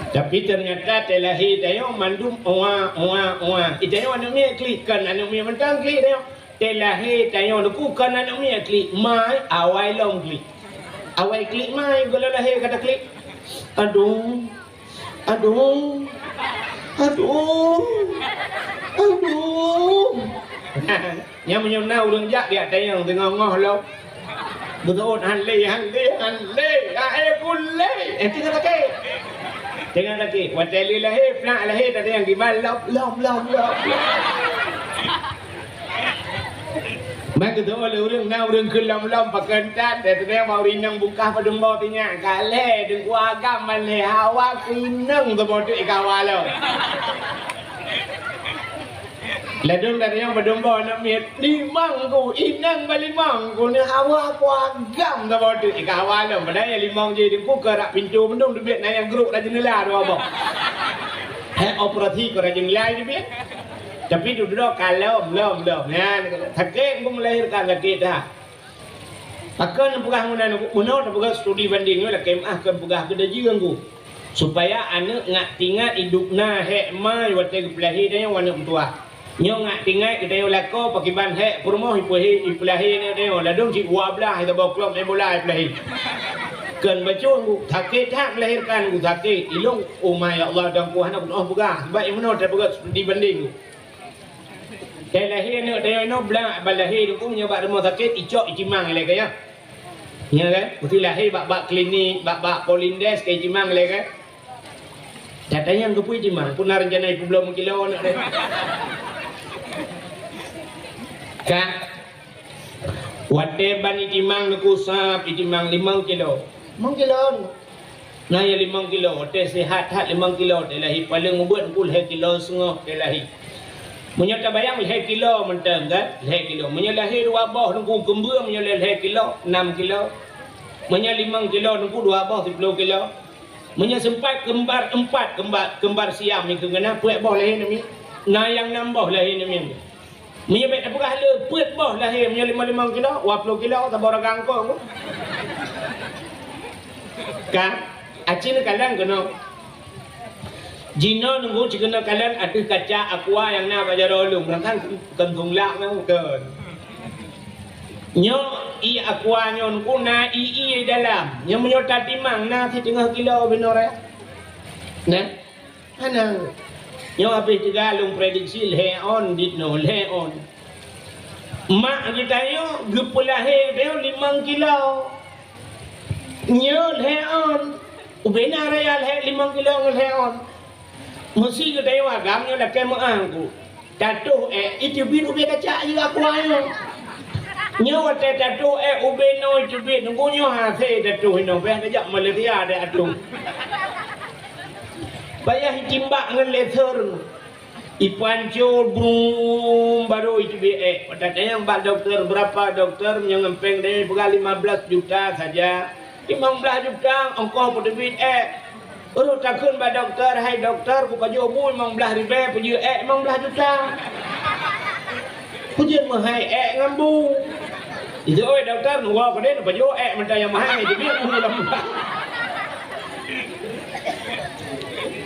Tapi ternyata teuh lahé tanyoe mandum "Ua, ua, ua." Itanyoe aneuk miet klik, kon aneuk miet mantong klik tanyoe. Teuh lahé tanyoe teungku kon aneuk miet klik, mai awai lom klik. Awai klik mai, gohlom lahé ka taklik. Aduh. Aduh. Aduh. Aduh. Nyan meunyoe na ureueng jak geutanyong teungoh-ngoh lom. Beutôi han lé, han lé, han lé. Aé pun lé. Eh, teungoh sakét. Teungoh sakét. Watèe lheueh lahé, plak lahé, tatanyong kiban lom, lom, lom, lom. Maka tu oleh ureueng na ureueng keu lom-lom pakon tan, dan tu bak ureueng inong bungkah padum boh tinyak, ka lhèe deungon agam ban lhèe hawa keu inong teuboh teuk ikawa lom. Ladôm dari nyang padum boh aneuk miet, limong ku, inong ba limong ku, ni hawa ku agam teuboh teuk ikawa lom. Padahai nyang limong jih deungon ku keu rak pintoe meunan teubiet na nyang grok rak jeunela dua boh. Hai operasi keu rak jeunela teubiet. Tapi dudoe ka lom, lom, lom. Nyan, sakét pun melahirkan sakét dah. Pakon peugah meunan, meunoe tapeugah studi banding nyoe lakèe meu'ah kon peugah keu dajeueng ku. Supaya aneuk ngat tingat idop na hék ma watèe geupeulahé dan nyoe aneuk meutuwah. Nyoe ngat tingat geutanyoe lakoe pakriban hék peurumoh ipeuhé, ipeulahé nyoe tanyoe ladôm cit dua blaih saboh klub main bola ipeulahé. Kon bacut ku, sakét that melahirkan ku sakét. Ilôn, oh ma ya Allah, dan ku hana peunoh peugah. Sebab nyang meunoe tapeugah studi banding ku. Teuh lahé aneuk tanyoe inoe blang, ban lahé teungku nyoe bak rumoh sakét, icok icimang ilèe keu nyan. Nyan kan? Meusti lahé bak, bak klinik, bak, bak Polindes ka icimang ilèe kan? Tatanyong keupeue icimang, peue na rencana ipeubloe meukilo aneuk teuh. Kan? Watèe ban icimang neuk usab, icimang limong kilo. Limong kilo. Na nyang limong kilo, teuh sihat that limong kilo, teuh lahé paleng ubit neuk lhèe kilo seungoh teuh lahé. Meunyoe tabayang lhèe kilo mantong kan, lhèe kilo. Meunyoe lahé dua boh neuk keumbeueng, meunyoe lhèe kilo, nam kilo. Meunyoe limong kilo neuk dua boh siploh kilo. Meunyoe seumpat keumbar empat, keumbar, keumbar siam nyan keuh na peuet boh lahé namiet. Na nyang nam boh lahé namiet. Meunyoe bèk tapeugah le, peuet boh lahé, meunyoe limong-limong kilo, dua ploh kilo, saboh raga eungkôt. Ka, aci neukalon keunoe. Jinoe neunggu ci keunoe kalon ateueh kaca aqua nyang na bak jaroe lôn, meunan kan kon, kon sunglak nyan, kon. Nyoe ié aqua nyoe neunggu na ié-ié dalam. Nyoe meunyoe tatimang na siteungoh kilo binoe raya. Nah. Hana. Nyoe habéh teuga lôn prediksi lhèe ôn dit nyoe, lhèe ôn. Mak geutanyoe geupeulahé geutanyoe limong kilo. Nyoe lhèe ôn. Ubena raya lhèe limong kilo ngon lhèe ôn. Meusi geutanyoe agam nyoe lakée meuáh ku. Tatoh ék, iteubiet ubé kaca yue aqua nyoe. Nyoe watée tatoh ék ubé noe iteubiet, nunggu nyoe hase tatoh inoe, beh tajak Malaysia deh atoh. Payah itimbak ngon laser. Ipancol brum, baru iteubiet ék. Watée tanyong bak dokto, berapa dokto, nyang ngon péng deh peugah lima belas juta saja. Limong blaih juta ongkoh peuteubiet ék. Uroe takheun bak dokto, "Hai dokto, kupajoh bu limong blaih ribée, peujeuet ék limong blaih juta." Peujeuet meuhai ék ngon bu. Itu, "Oi dokto, neuwoe keudeh neupajoh ék mantong nyang meuhai, teubiet bu lam."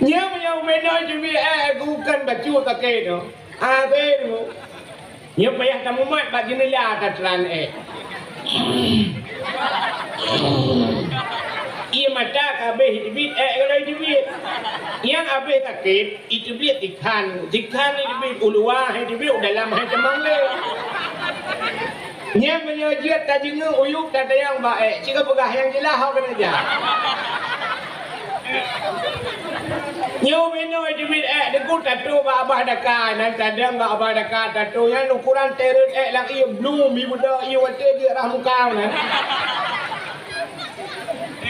Nyoe meunyoe ubé noe teubiet ék, bukan bacut takée nyoe. Até nyoe. Nyoe payah tamumat bak jeuneula tateulan ék. Ié mata ka abéh iteubiet ék, kalau iteubiet. Nyang abéh sakét, iteubiet sikhan. Sikhan iteubiet u luwa, hai iteubiet u dalam, hai teumang lé. Nyan meunyoe jeuet tajeungeuk uyueb tatanyong bak ék, cit ka peugah nyang jeulaih ho keuneuk jak. Nyoe minoe teubiet ék, deungon tatoh bak abah daka, nan tadong bak abah daka tatoh nyan ukuran teureut ék lam ié blum, ié beudôk, ié watée jeuet rah muka nyan.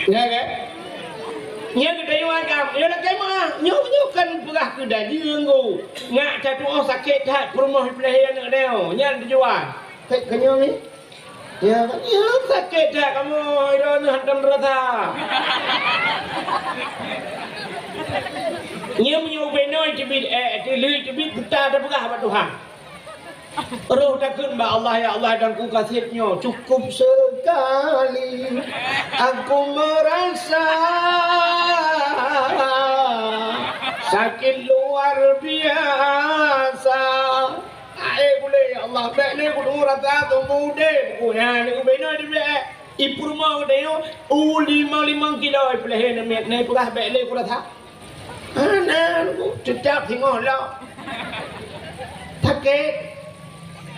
Ya kan? Nyan geutanyoe agam, nyoe lakée meuáh, nyoe, nyoe kan peugah keu dajeueng go. Ngak tatuoh sakét that, peurumoh ipeulahé aneuk nyoe, nyan tujuan. Sakét keu nyoe ni? Ya, ya, sakét that kamoe, droeneuh hantom rasa. Nyoe meunyoe ubé noe teubiet, eh, teuleue teubiet, geuta tapeugah bak Tuhan. Roh takheun bak Allah, "Ya Allah, dan ku kaseb nyoe cukup sekali. Aku merasa sakit luar biasa." Aé gulé, "Ya Allah, bék lé kudeungoe rasa teumeudeh." Ku nyan, ubé noe teubiet, eh, ipeurumoh geutanyoe, u limong-limong kilo ipeulahé namiet, nai peugah bék lé kurasa. Hana, teutap singoh lom. Sakét.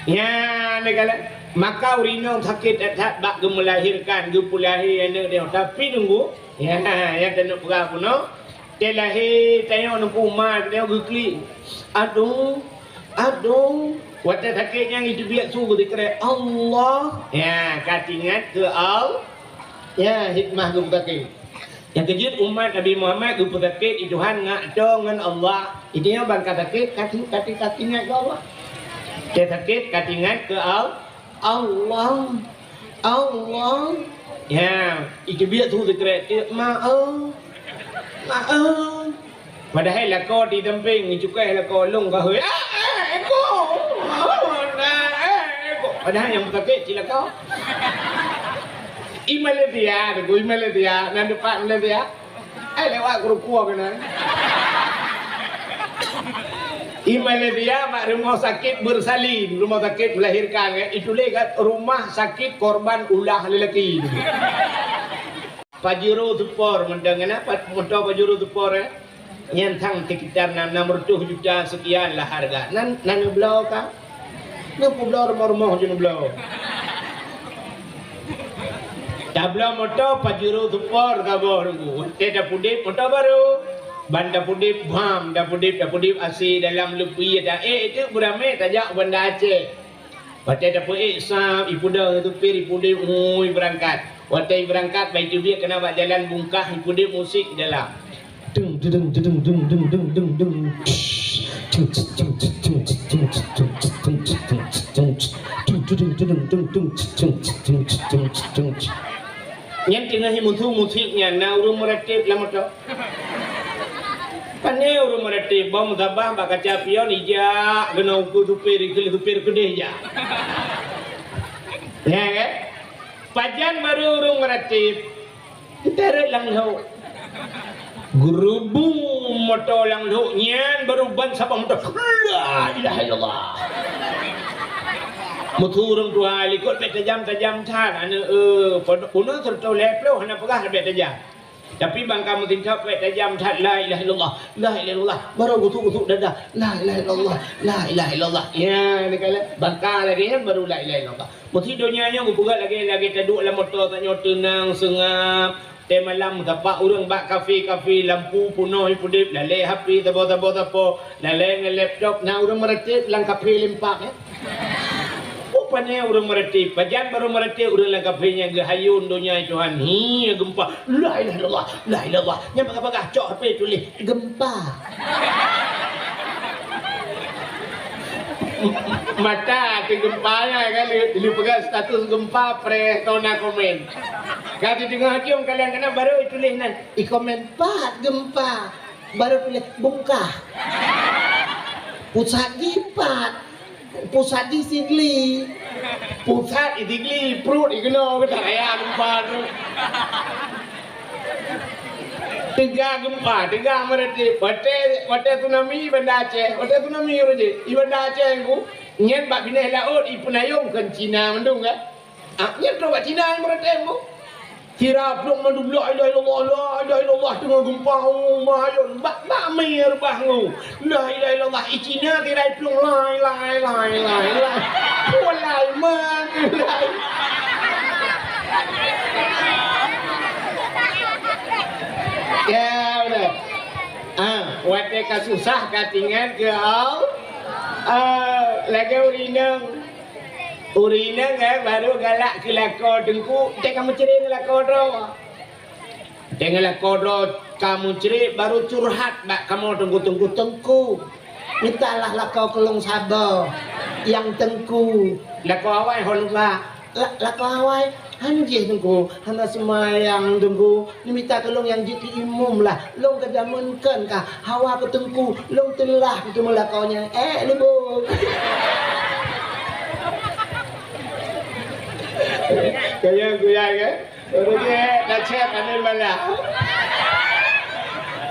Ya, neukalon. Maka ureueng inong sakét that-that bak geumeulahirkan, geupeulahé aneuk nyoe. Tapi nunggu, ya, nyang taneuk peugah bunoe. Teulahé tanyoe nunggu ma tanyoe geuklik. Aduh, aduh. Watée sakét nyan iteubiet su geusikrek, "Allah." Ya, ka teuingat keu Al-, ya, hikmah geupeusakét. Nyang keujeuet umat Nabi Muhammad geupeusakét di Tuhan ngak toe ngon Allah. Di tanyoe ban ka sakét, ka ti-, ka ti-, ka teuingat keu Allah. Ka sakét, ka teuingat keu Al-, Allah. Allah. Ya, iteubiet su sikrek teuk, "Ma-, oh. Ma-, oh." Padahai lakoe di sampéng, icukai lakoe lông ka hôi. Ah, eh, eko. Oh, nah, eh, eko. Padahai nyang sakét cit lakoe. I Malaysia, Teungku, i Malaysia, nan teumpat Malaysia. Eh, lewat keurukua keunan. I Malaysia bak rumoh sakét beursalin, rumoh sakét meulahirkan, eh, ituléh kan rumah sakit korban ulah lelaki. Pajero Sport, mantong keunan, pa-, moto Pajero Sport, eh. Nyan sang sekitar enam, enam ratus juta sekian lah harga. Nan, nan neubloe ka? Neupubloe rumoh-rumoh ju neubloe. Tabloe moto Pajero Sport saboh, Teungku. Watée tapeuudeb moto barô. Ban tapeuudeb, bam, tapeuudeb, tapeuudeb A C dalam leupie ta-, eh, itu beuramé tajak u Banda Aceh. Watée tapeuék sab, ipeudong supir, ipudeb, ui, beurangkat. Watée beurangkat, bah iteubiet keunan bak jalan bungkah, ipudeb musik di dalam. Dung, dung, dung, dung, dung, dung, dung, dung, dung. Nyan teungoh imusu musik nyan, na ureuëng meuratéb lam moto. Pané ureuëng meuratéb, bom sabah bak kaca pion ijak, keunoe ukeue supir, ikheun supir keudeh jak. Ya kan? Pajan barô ureuëng meuratéb, teutarek lam lhok. Geurubung moto lam lhok nyan, barô ban sabah moto. La ilaha illallah. Meusu ureuëng tuha likot bèk tajam-tajam that, aneuk, eh, peunoh seureutôh lhèe ploh hana peugah bèk tajam. Tapi ban ka meutintok bèk tajam that, la ilaha illallah, la ilaha illallah, barô gusuk-gusuk dada, la ilaha illallah, la ilaha illallah. Ya, neukalon ban ka lagèe nyan barô la ilaha illallah. Meusi donya nyoe geupeugah lagèe, lagèe taduek lam moto tanyoe teunang, seungab, Malam sapat ureuëng bak kafe-kafe, lampu peunoh ipudeb, lalée H P saboh-saboh sapo, lalée ngon laptop, na ureuëng meuratéb lam kafe limpak, eh. Rupanya ureuëng meuratéb, pajan barô meuratéb ureuëng lam kafe nyan, geuhayôn donya Tuhan. Hi, geumpa. La ilaha illallah, la ilaha illallah. Nyan bagah-bagah cok H P tuléh, "Geumpa." Mata teugeumpa nyan kan, lé, lé peugah status geumpa, preh, tona komen. Ka dideungoe jong kalian keunan baru ituléh nan. I komen, "Pat geumpa." Baru tuléh, "Bungkah." Pusat jipat. Pusat jih Sigli. Pusat i Sigli, pruet i keunoe, keutak raya geumpa tu. Teuga geumpa, teuga meuratéb. Watée, watée tsunami Banda Aceh, watée tsunami ureuëng jih, i Banda Aceh ku, nyan bak binéh laôt, i peunayong kon Cina mandum kan. Ah, nyan trok bak Cina nyang meuratéb bu. Sira plueng mandum, "La ilaha illallah, la ilaha illallah," teungoh geumpa, oh, mayôn, bak, bak mi reubah ngu. "La ilaha illallah," i Cina sira plueng, "Lai, lai, lai, lai, lai." Walai, man, lai. Ya, udah. Ah, watée ka susah ka tingat keu Allah. Ah, lagée ureuëng inong. Ureuëng inong, eh, baru galak keu lakoe teungku, teuka meucre ngon lakoe droe. Teuka lakoe droe ka meucre, baru curhat bak kamoe teungku, "Teungku, teungku, mitalah lakoe keu lôn saboh nyang teungku." Lakoe awai ho lôn bak. La-, lakoe awai, "Han jih teungku, hana seumayang teungku, neumita keu lôn nyang jeuet keu imum lah, lôn ka jameun kon ka, hawa keu teungku, lôn teulah keu teumeu lakoe nyan." Eh, leubeh. Kaya guyai ke? Ureuëng jih, dah cek, ane malah.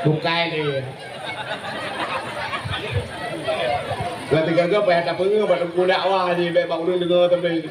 Bukai dia. Lah teugaga payah tapeungeut bak teungku dakwah jih, bèk bak ureuëng deungoe tapi.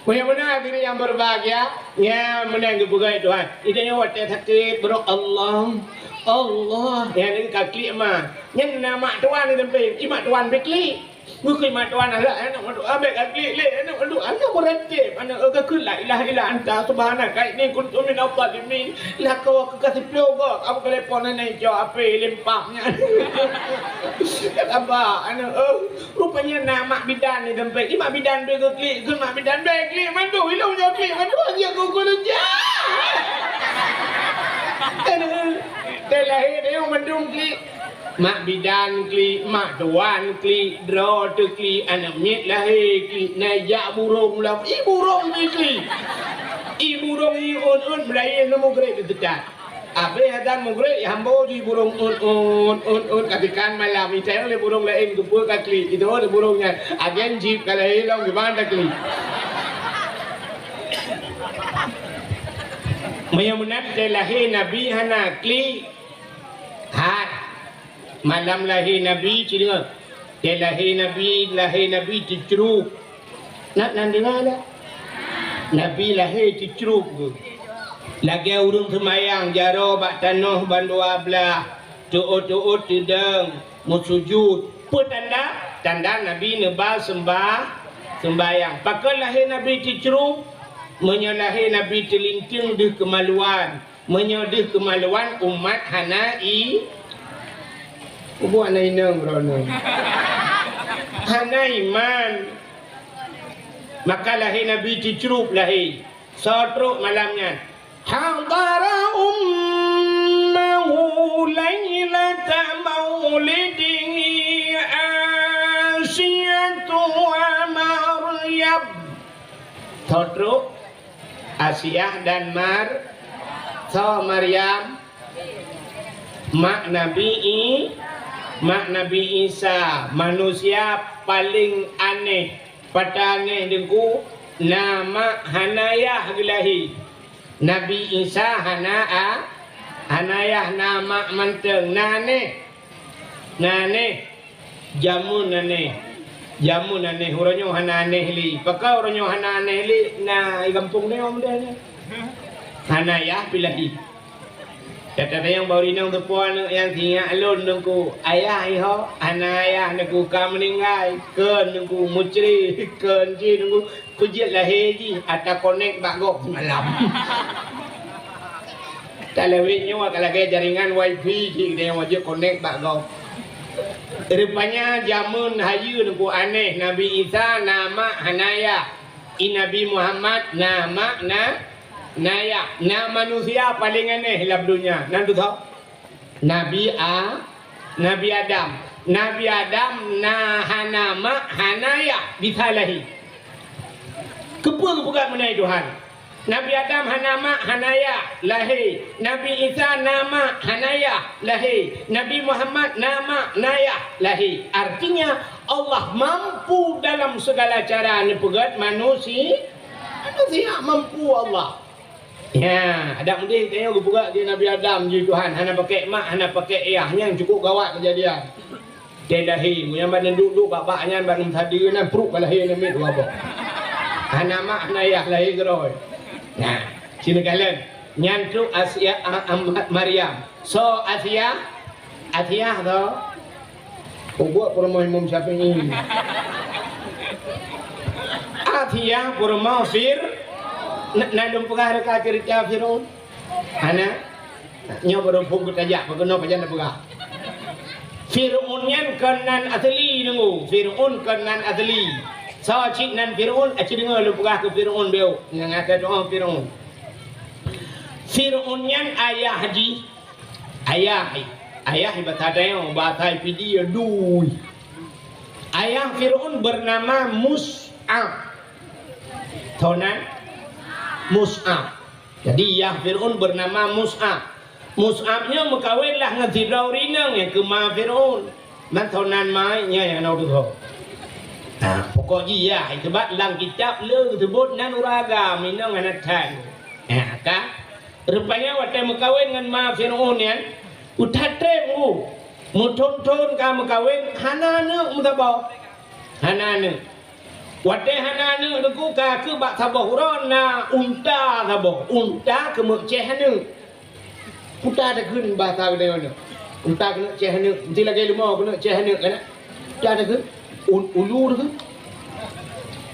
Meunyoe meunan hadirin nyang berbahagia, nyan meunan geupeugah Tuhan. Ida nyoe watèe sakét, beurok Allah, Allah, nyan ka klik ma. Nyan na mak tuan di sampéng, i mak tuan pih klik. Geuklik mak tuan, alah, aneuk mandum, abéh ka klik lé, aneuk mandum, aneuk meuratéb, aneuk, eh, ka kheun la ilaha illa anta subhanaka inni kuntu minadh dhalimin. Lakoe keu ka siplôh goe, ka beutelepon aneuk cok hapé lé pam nyan. Ka ba, aneuk, eh. Rupanya na mak bidan di sampéng. I mak bidan bèk geuklik, kheun mak bidan bèk klik mandum, ilôn nyoe klik mandum, aneuk keu keureja. Aneuk, dari lahé nyoe mandum klik. Mak bidan klik, mak tuan klik, droe teuklik, aneuk miet lahé klik, na jak burông lam, i burông pih klik. I burông i ôn-ôn, meulayeue lom mugreb teutat. Abéh azan mugreb, hambo jih burông ôn-ôn, ôn-ôn, ka tikan malam, itayong lé burông laén, keupeue ka klik, iteu'oh lé burông nyan, agen jip ka lahé lom, kiban taklik. Meunyoe meunan, watèe lahé Nabi hana klik, hat. Malam lahé Nabi, ci deungoe. Watèe lahé Nabi, lahé Nabi teucrôb. Na, na deungoe nyan? Nabi lahé teucrôb geuh. Lagèe ureueng seumayang jaroe bak tanoh bandua blah, teuôt-teuôt teudong, meusujut. Peue tanda? Tanda Nabi neuba seumbah-, seumbahyang. Pakon lahé Nabi teucrôb? Meunyoe lahé Nabi teulinteung deuh keumaluan, meunyoe deuh keumaluan umat hana i-, peue buet hana inong droeneuh? Hana iman. Maka lahé Nabi teucrôb lahé. Soe trôk malam nyan? Hadara ummahu lailata maulidihi Asiyatu wa Maryam. Soe trôk? Asiah dan Mar-, soe Maryam? Mak Nabi I-, mak Nabi Isa, manusia paleng aneh. Pat aneh Teungku, na mak hana yah geulahé. Nabi Isa hana a-, hana yah, na mak mantong, na aneh. Na aneh. Jameun aneh. Jameun aneh, uroe nyoe hana aneh lé. Pakon uroe nyoe hana aneh lé? Na i gampông nyoe model nyoe. Hana yah pih lahé. Gata tanyong bak ureueng inong teupeue aneuk nyang sinyak lôn Teungku. Ayah iho, hana ayah Teungku, ka meuninggai. Kheun Teungku, meucre, kheun jih Teungku. Peue jeuet lahé jih, ata konek bak gob seumalam. Ka lawét nyoe ka lagèe jaringan wifi cit, geutanyoe wajéb connect bak gob. Rupanya jameun hayeue Teungku Aneh, Nabi Isa na mak hana yah. I Nabi Muhammad na mak na, na yah. Na manusia paleng aneh lam donya. Na teuh? Nabi A-, Nabi Adam. Nabi Adam na hana mak, hana yah, bisa lahé. Keupeue geupeugah meunan Tuhan? Nabi Adam hana mak, hana yah, lahé. Nabi Isa na mak, hana yah, lahé. Nabi Muhammad na mak, na yah, lahé. Artinya, Allah mampu dalam segala cara neupeugèt manusi-, manusia mampu Allah. Ya, adak meudeh tanyoe geupeugah di Nabi Adam ji Tuhan, hana pakèk mak, hana pakèk yah, nyan cukup gawat keujadian. Teuh lahé, meunyan ban duek-duek bak-bak nyan ban meusadeue nyan pruet ka lahé namiet dua boh. Hana mak, hana yah, lahé keudroe. Nah, sinoe kalon. Nyan trok Asia, a, a, Maryam. Soe Asia? Asia soe? Ubeut peurumoh Imam Syafi'i. Asia peurumoh Fir-, na, na lôn peugah teuka ceurita Fir'aun? Hana? Nyoe baru phon geutajak, peukeunong pajan na peugah. Fir'aun nyan kon nan asli, deungoe. Fir'aun kon nan asli. Soe cit nan Fir'aun? Aci deungoe lôn peugah keu Fir'aun beuh. Nyang ata doa Fir'aun. Fir'aun nyan ayah jih. Ayah, ayah bahasa tanyoe, bahasa Pidie, dui. Ayah Fir'aun bernama Mus'ab. Toh nan? Mus'ab. Jadi, yah Fir'aun bernama Mus'ab. Mus'ab nyoe meukawen lah ngon sidroe ureueng inong nyang keu ma Fir'aun. Man toh nan ma nyan nyang na teuh. Nah, pokok jih yah, sebab lam kitab le geuseubut nan ureueng agam, inong hana that. Nah, ka? Rupanya watèe meukawen ngon ma Fir'aun nyan, u that treb u, meuthon-thon ka meukawen, hana aneuk meusaboh. Hana aneuk. Watèe hana aneuk Teungku, ka keuh bak saboh uroe na unta saboh. Unta keuneuk céh aneuk. Unta takheun bahasa geutanyoe nyoe. Unta keuneuk céh aneuk. Meusti lagèe leumo keuneuk céh aneuk kan? Unta takheun. Un-, ulu takheun.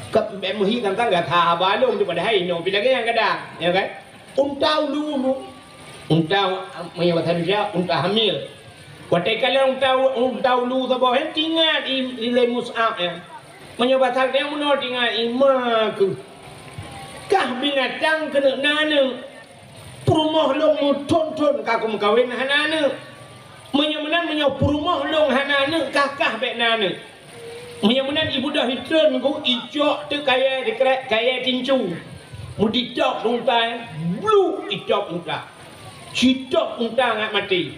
Ka bèk meuhi tantang gata haba lôn tu padahai inoe pih lagèe nyang gadang, ya kan? Unta ulu-ulu. Unta, meunyoe bahasa Indonesia, unta hamil. Watèe kalon unta, unta ulu saboh nyan, teuingat i, i lé Mus'ab nyan. Meunyoe bahasa geutanyoe meunoe, teuingat i ma keuh. Kah binatang keuneuk na aneuk. Peurumoh lôn meuthon-thon ka kumeukawen hana aneuk. Meunyoe meunan, meunyoe peurumoh lôn hana aneuk, kah-kah bèk na aneuk. Meunyoe meunan, ibeudôh itreun ku icok teuk kayèe dikrek, kayèe tincu. Meuditôp unta nyan, bluk itôp unta. Citôp unta ngat maté.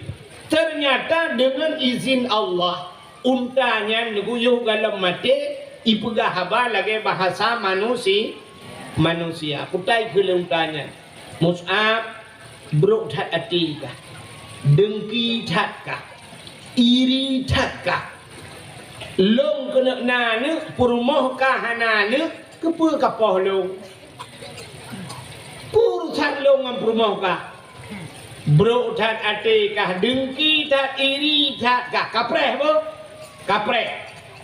Ternyata deungon izin Allah, unta nyan neuguyôh galom maté, ipeugah haba lagèe bahasa manusi-, manusia. Kutai keu lé unta nyan. Mus'ab, brok that até kah, dengki that kah, iri that kah. Lôn keuneuk na aneuk, peurumoh kah hana aneuk, keupeue ka poh lôn? Peue urusan lôn ngon peurumoh kah? Brok that até kah, dengki that, iri that kah, kapreh boh? Kapreh.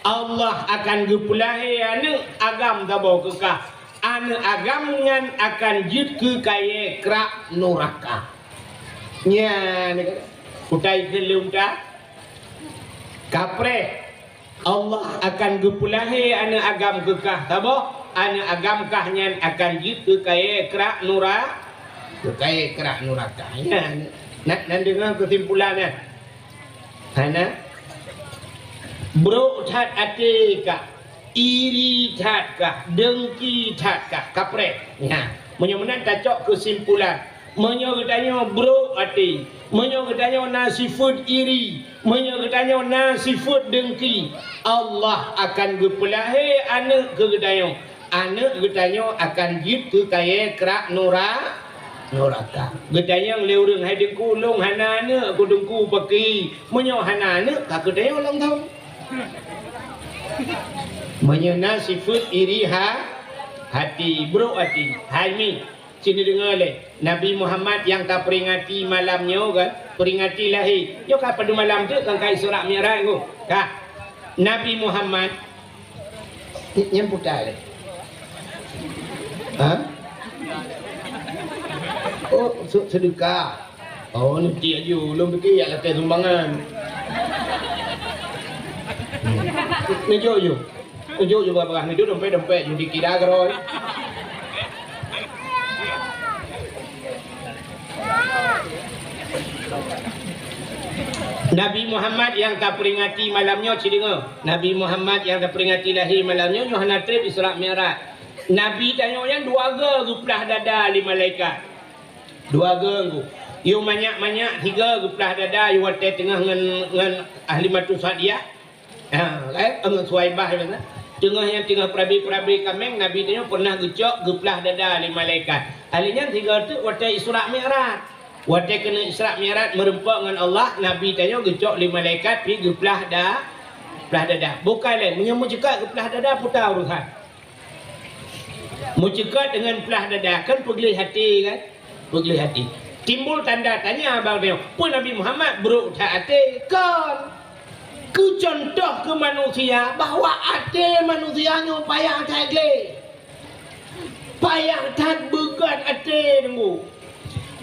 Allah akan geupeulahé aneuk agam saboh keu kah. Aneuk agam nyan akan jeuet keu kayèe krak nuraka. Nyan, kutai keu lôn ta. Kapreh. Allah akan geupeulahé aneuk agam keu kah saboh, aneuk agam kah nyan akan jeuet keu kayèe krak nura-, keu kayèe krak nuraka. Nyan. Nak, nan deungö keusimpulan nyan. Hana? Brok that até kah, iri that kah, dengki that kah, kapreh. Nyan. Meunyoe meunan tacok keusimpulan. Meunyoe geutanyoe brok até, meunyoe geutanyoe na sifeuet iri, meunyoe geutanyoe na sifeuet dengki, Allah akan geupeulahé aneuk keu geutanyoe. Aneuk geutanyoe akan jeuet keu kayèe krak nura-, nuraka. Geutanyong lé ureueng, "Hai Teungku, lôn hana aneuk," kheun Teungku, "Pakri, meunyoe hana aneuk, ka geutanyoe lom thon." Meunyoe na sifeuet iri ha-, hati, brok hati, hai mi. Sinoe deungö lé, Nabi Muhammad nyang tapeuringati malam nyoe kan, peuringati lahé. Nyoe ka padum malam teuk kan ka Isra Mi'raj nyoe. Ka. Nabi Muhammad, ny-, nyan puta lé. Ha? Oh, se-, seudeukah. Oh, neuti aju. Ulôn pike jak lakée sumbangan. Neujok ju. Neujok ju barang-barang, neujok dompet-dompet, ju dikira keurôi. Nabi Muhammad nyang taperingati malam nyoe, ci deungoe. Nabi Muhammad nyang taperingati lahé malam nyoe, nyoe hana treb Isra Mi'raj. Nabi tanyoe nyan dua goe geuplah dada lé malaikat. Dua goe ngku. Yôh manyak-manyak sigoe geuplah dada, yôh watée teungoh ngon, ngon Halimatu Sa'diyah. Ha, kan? Ngon Suwaibah, ya kan? Teungoh nyang teungoh peurabe-peurabe kaméng, Nabi tanyoe pernah geucok geuplah dada lé malaikat. Ahli nyan sigoe teuk watée Isra Mi'raj. Watée keuneuk Isra Mi'raj meureumpok ngon Allah, Nabi tanyoe geucok lé malaikat pi geuplah da-, plah dada. Bukai lé, meunyoe meuceukat geuplah dada, peue urusan. Meuceukat deungon plah dada, kan peugleh até kan? Peugleh até. Timbul tanda tanya bak tanyoe, peue Nabi Muhammad brok that até? Kon. Keu cuntoh keu manusia bahwa até manusia nyoe payah that gleh. Payah that beugat até teungku.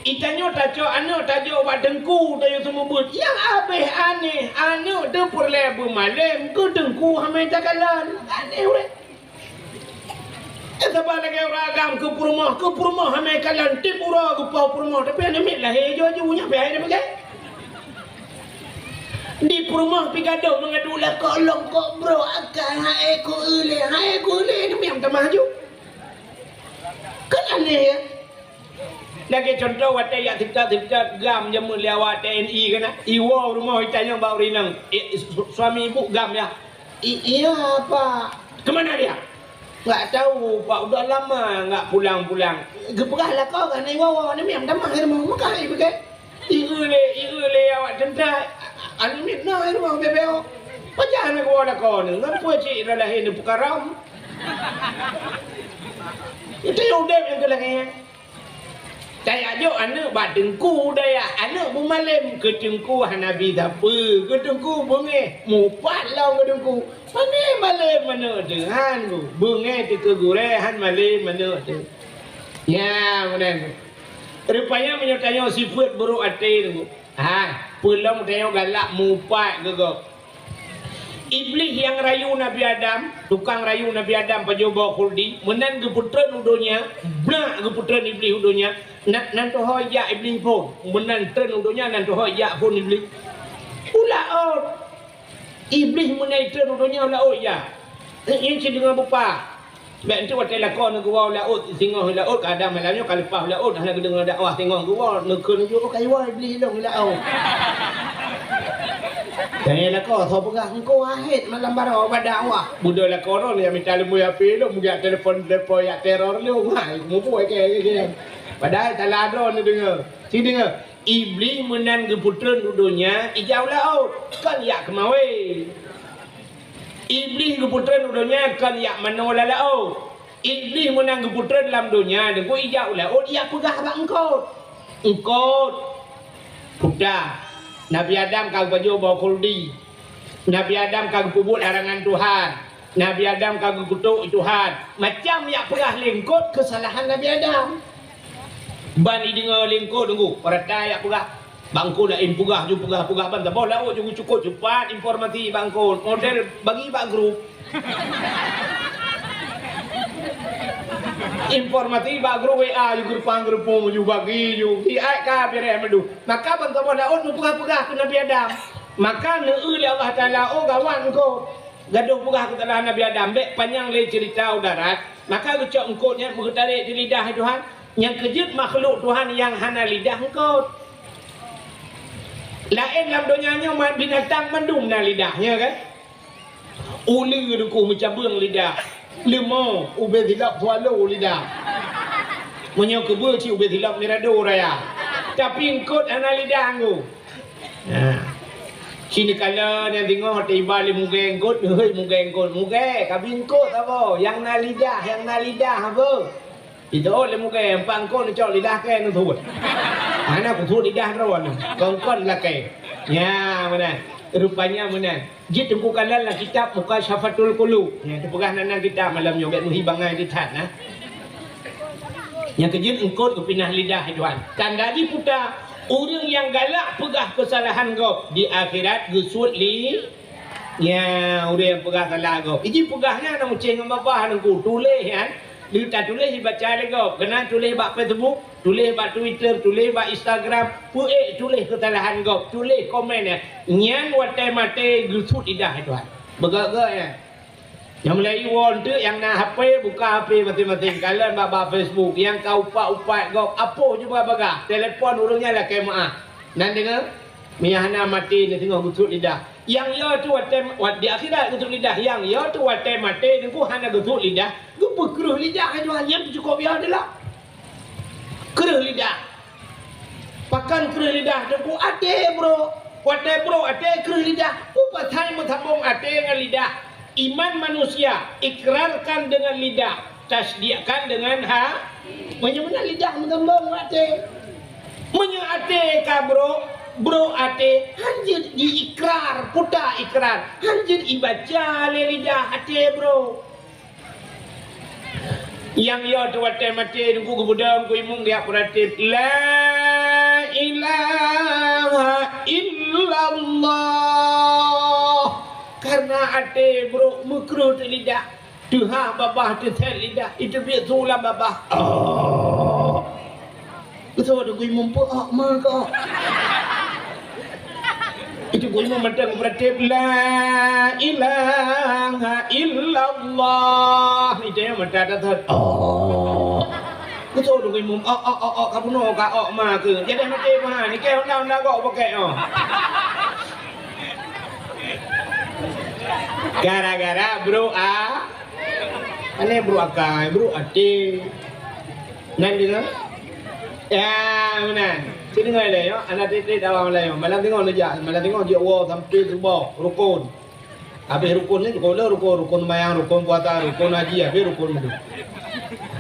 Itanyoe tacok aneuk tajok bak teungku, tanyoe seumeubeuet. Nyang abéh aneh, aneuk teuh peureulée beumalém, keu teungku hana takalon. Aneh ureuëng. Eh, saban lagée ureuëng agam keu peurumoh, keu peurumoh hana kalon, tieb uroe geupoh peurumoh, tapi aneuk miet lahé ju-ju nyan pih hai nyan beugai. Di peurumoh pi gadôh meungadôh lakoe lom kok brok akai, hai ku ulée, hai ku ulée, aneuk miet tamah ju. Kan aneh ya? Lagée cuntoh watée jak sifeutat-sifeutat gam jameun lé awak T N I keunan, iwoe rumoh itanyong bak ureuëng inong, "Eh, su-, suami ibu gam ya?" "I-, iya, Pak." "Kemana dia?" "Nggak tahu, Pak, udah lama nggak pulang-pulang." Geupeugah lakoe keunan iwoe-woe, aneuk miet tamah di rumoh, meukat ipeugah. Ieu lé, ieu lé awak teuntang. Aneuk miet na i rumoh bebeo. Pajan na geuwoe lakoe nyoe, ngon peue cit ira lahé neupeukara. Itu udeb nyang keu lagée nyan. Tajak jok aneuk bak teungku dayah, aneuk beumalém, keu teungku hana bi sapeue, keu teungku beungéh, mupat lom keu teungku. Hana malém aneuk teuh, han beungéh teuh keu gurée, han malém aneuk teuh. Nyan meunan. Rupanya meunyoe tanyoe sifeuet brok até teungku. Ha, peulom tanyoe galak mupat geugob. Iblih nyang rayu Nabi Adam, tukang rayu Nabi Adam pajoh boh khuldi, meunan geupeutreun u donya, blah geupeutreun Iblih u donya, na-, nan teuhôi jak Iblih phon, meunan treun u donya nan teuhôi jak phon Iblih. U laôt. Iblih meunan treun u donya u laôt jak. Nyan cit deungon beupa. Bék enteuk watée lakoe neuh geuwoe u laôt, singoh u laôt, kadang malam nyoe ka leupah u laôt, hana geudeungoe dakwah singoh geuwoe, neukheun jih, "Oh, ka iwoe Iblih lôn u laôt." Tanyong lakoe, "Soe peugah engkau hahét malam baroe bak dakwah?" Beudôh lakoe droe nyang mita leumui H P lôn, jak telepon-telepon, jak teror lôn, hai, mubuet keu, keu, keu. Padahai salah droe neudeungoe. Ci deungoe, Iblih meunan geupeutreun u donya, ijak u laôt, kon jak keumawe. Iblih geupeutreun u donya kon jak manoe lam laôt. Iblih meunan geupeutreun lam donya, deungon ijak u laôt, ijak peugah bak eungkôt. Eungkôt, peugah, Nabi Adam ka geupajoh boh khuldi. Nabi Adam ka geupeubuet larangan Tuhan. Nabi Adam ka geukutôk Tuhan. Macam jak peugah lé eungkôt keusalahan Nabi Adam. Ban ideungoe lé eungkôt, deungon rata jak peugah. Bak eungkôt laén peugah ju, peugah-peugah ban saboh laôt ju geucukôp cepat informasi bak eungkôt. Model bagi bak grup. Informasi bak grup W A ju geureupang-geureupung ju bagi ju. Di ai ka beureh meudeuh. Maka ban saboh laôt neupeugah-peugah keu Nabi Adam. Maka neueu lé Allah Taala, "Oh gawat eungkôt. Gadôh peugah keusalahan Nabi Adam." Bék panyang lé ceurita u darat. Maka geucok eungkôt nyan beugeutarek di lidah Tuhan. Nyang keujeuet makhluk Tuhan nyang hana lidah eungkôt. Laén lam donya nyoe ma-, binatang mandum na lidah, nya kan? Uleue dukung meucabeueng lidah. Leumô ubé silop swallow lidah. Meunyoe keubeue cit ubé silop mirado raya. Tapi eungkôt hana lidah ngku. Nah. Ci neukalon nyang singoh teuiba lé mugée eungkôt, hei mugée eungkôt, mugée, kabi eungkôt saboh, nyang na lidah, nyang na lidah apa? Itu lé mugée, empat eungkôt neucok lidah kée neusuet. Hana kusuet lidah droe nyoe, kon-kon lakée. Nya meunan, rupanya meunan. Jeuet teungku kalon lam kitab Mukasyafatul Qulub. Nya teupeugah nan, nan kitab malam nyoe, bék meuhi bangai di that na. Nyang keujeuet eungkôt geupinah lidah Tuhan. Tanda jiputa. Ureuëng nyang galak peugah keusalahan gob di akhirat geusuet li-, nya ureuëng nyang peugah salah gob. Iji peugah nyan na mucéh ngon babah nangku tuléh nyan. Lheueh tatuléh ibaca lé gob, keunan tuléh bak Facebook, tuléh bak Twitter, tuléh bak Instagram, peuék tuléh keusalahan gob, tuléh komen nyan. Nyan watée maté geusuet lidah Tuhan. Beugöt-göt nyan. Nyang mulai iwoe teuk nyang na H P, buka H P maséng-maséng, kalon bak-bak Facebook, nyang ka upat-upat gob, apoh jeuet bagah, telepon ureuëng nyan lakée meuáh. Nan deungoe, meunyo hana maté neuteungoh geusuet lidah. Nyang yo teuh watée, wat-, di akhirat geusuet lidah, nyang yo teuh watée maté teungku hana geusuet lidah, geupeukreueh lidah, hai Tuhan, nyan teuh cukôp yo teuh lah. Kreueh lidah. Pakon kreueh lidah teungku? Até brok. Watée brok até kreueh lidah. Peue pasai meusambong até ngon lidah? Iman manusia ikrarkan dengan lidah, tasdikkan dengan ha-, meunyoe meunan lidah meusambong até. Meunyoe até ka brok, brok até, hanjeuet jiikrar, puta ikrar, hanjeuet ibaca lé lidah até brok. Nyang yo teuh watée maté teungku geubeudôh keu imum geujak peuratéb, "La ilaha illallah." Karena até brok meukreueh teuh lidah, teuhah babah teusét lidah, iteubiet su lam babah. Oh. Beutôi teungku imum peuok ma kok. Itu teungku imum mantong beuratéb, "La ilaha illallah." Itu nyang mantong tasét. Oh. Beutôi teungku imum, "Ok, ok, ok, ok, ka bunoe ka ok ma keuh." Jadi maté meuhan, ni keu honda-honda gok pakai, oh. Gara-gara brok a-, Aneh brok akai, brok até. Nan deungoe? Ya, meunan. Ci deungoe lé, yo, aneuk tieb-tieb dawa malam, yo. Malam teungoh neujak, malam teungoh jeuet woe sampai suboh, rukon. Habéh rukon ni, rukon le, rukon, rukon seumayang, rukon puasa, rukon haji, habéh rukon tu.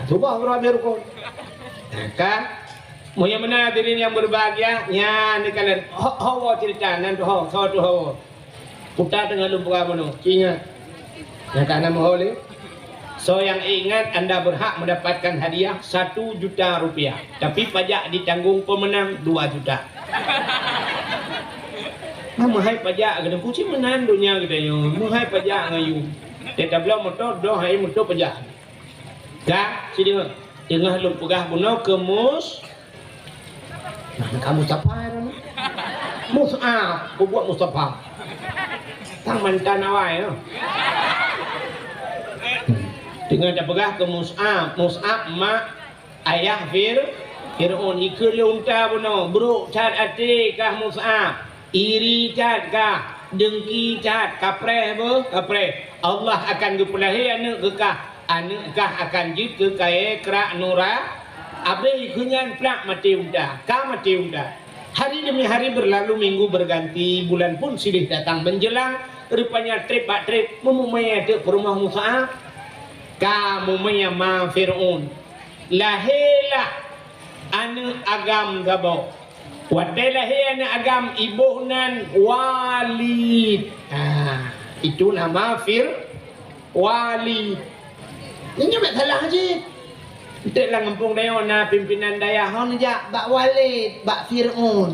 Suboh baru habéh rukon. Kan? Meunyoe meunan hadirin yang berbahagia, nyan neukalon ho, ho woe cerita, nan tu ho, soe tu ho. Puta teungoh lôn peugah bunoe, ci ingat. Nyang ka na meuho lé. Soe nyang ingat anda berhak mendapatkan hadiah satu juta rupiah, tapi pajak ditanggung pemenang dua juta. Nah, meuhai pajak keuneuk kuci meunan donya geutanyoe, meuhai pajak ngon yum. Tiep tabloe moto, doh hai moto pajak. Ka, ci deungoe. Teungoh lôn peugah bunoe keu mus-, Nah, ka Mustafa ya, Mus'ab, peubuet Mustafa. Tang mantan awai, ya. Teungoh tapeugah keu Mus'ab, Mus'ab mak ayah Fir-, Fir'aun. Ikeu lé unta bunoe, brok that até kah Mus'ab. Iri that kah, dengki that, kapreh beuh, kapreh. Allah akan geupeulahé aneuk keu kah, aneuk kah akan jeuet keu kayée krak nura. Abéh keu nyan plak maté unta, ka maté unta. Hari demi hari berlalu, minggu berganti, bulan pun silih datang menjelang. Rupanya treb bak treb meumumé ateueh peurumoh Mus'ab. Ka mumé ma Fir'aun. Lahé lah aneuk agam saboh. Watée lahé aneuk agam, iboh nan Walid. Ha, itu nama Fir-, Walid. Nyoe bèk salah cit. Enteuk lam gampông tanyoe na pimpinan dayah hon jak bak Walid, bak Fir'aun.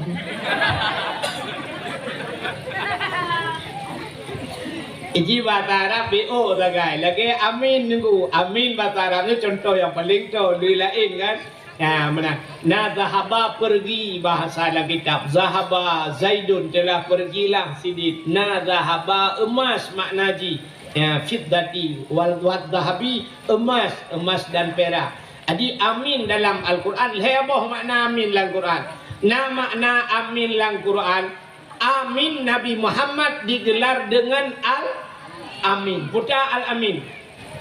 Iji bahasa Arab B O sagai. Lagée amin nunggu. Amin bahasa Arab nyoe contoh nyang paleng toe, leuen laén kan. Nah, meunan. Na zahaba pergi, bahasa lam kitab. Zahaba Zaidun, telah pergilah Sidin. Na zahaba emas makna jih. Ya, fiddati wal, wad zahabi, emas, emas dan perak. Jadi amin dalam Al-Quran, lhée boh makna amin lam Quran. Na makna amin lam Quran, Amin Nabi Muhammad digelar dengan Al-Amin. Peue ta Al-Amin?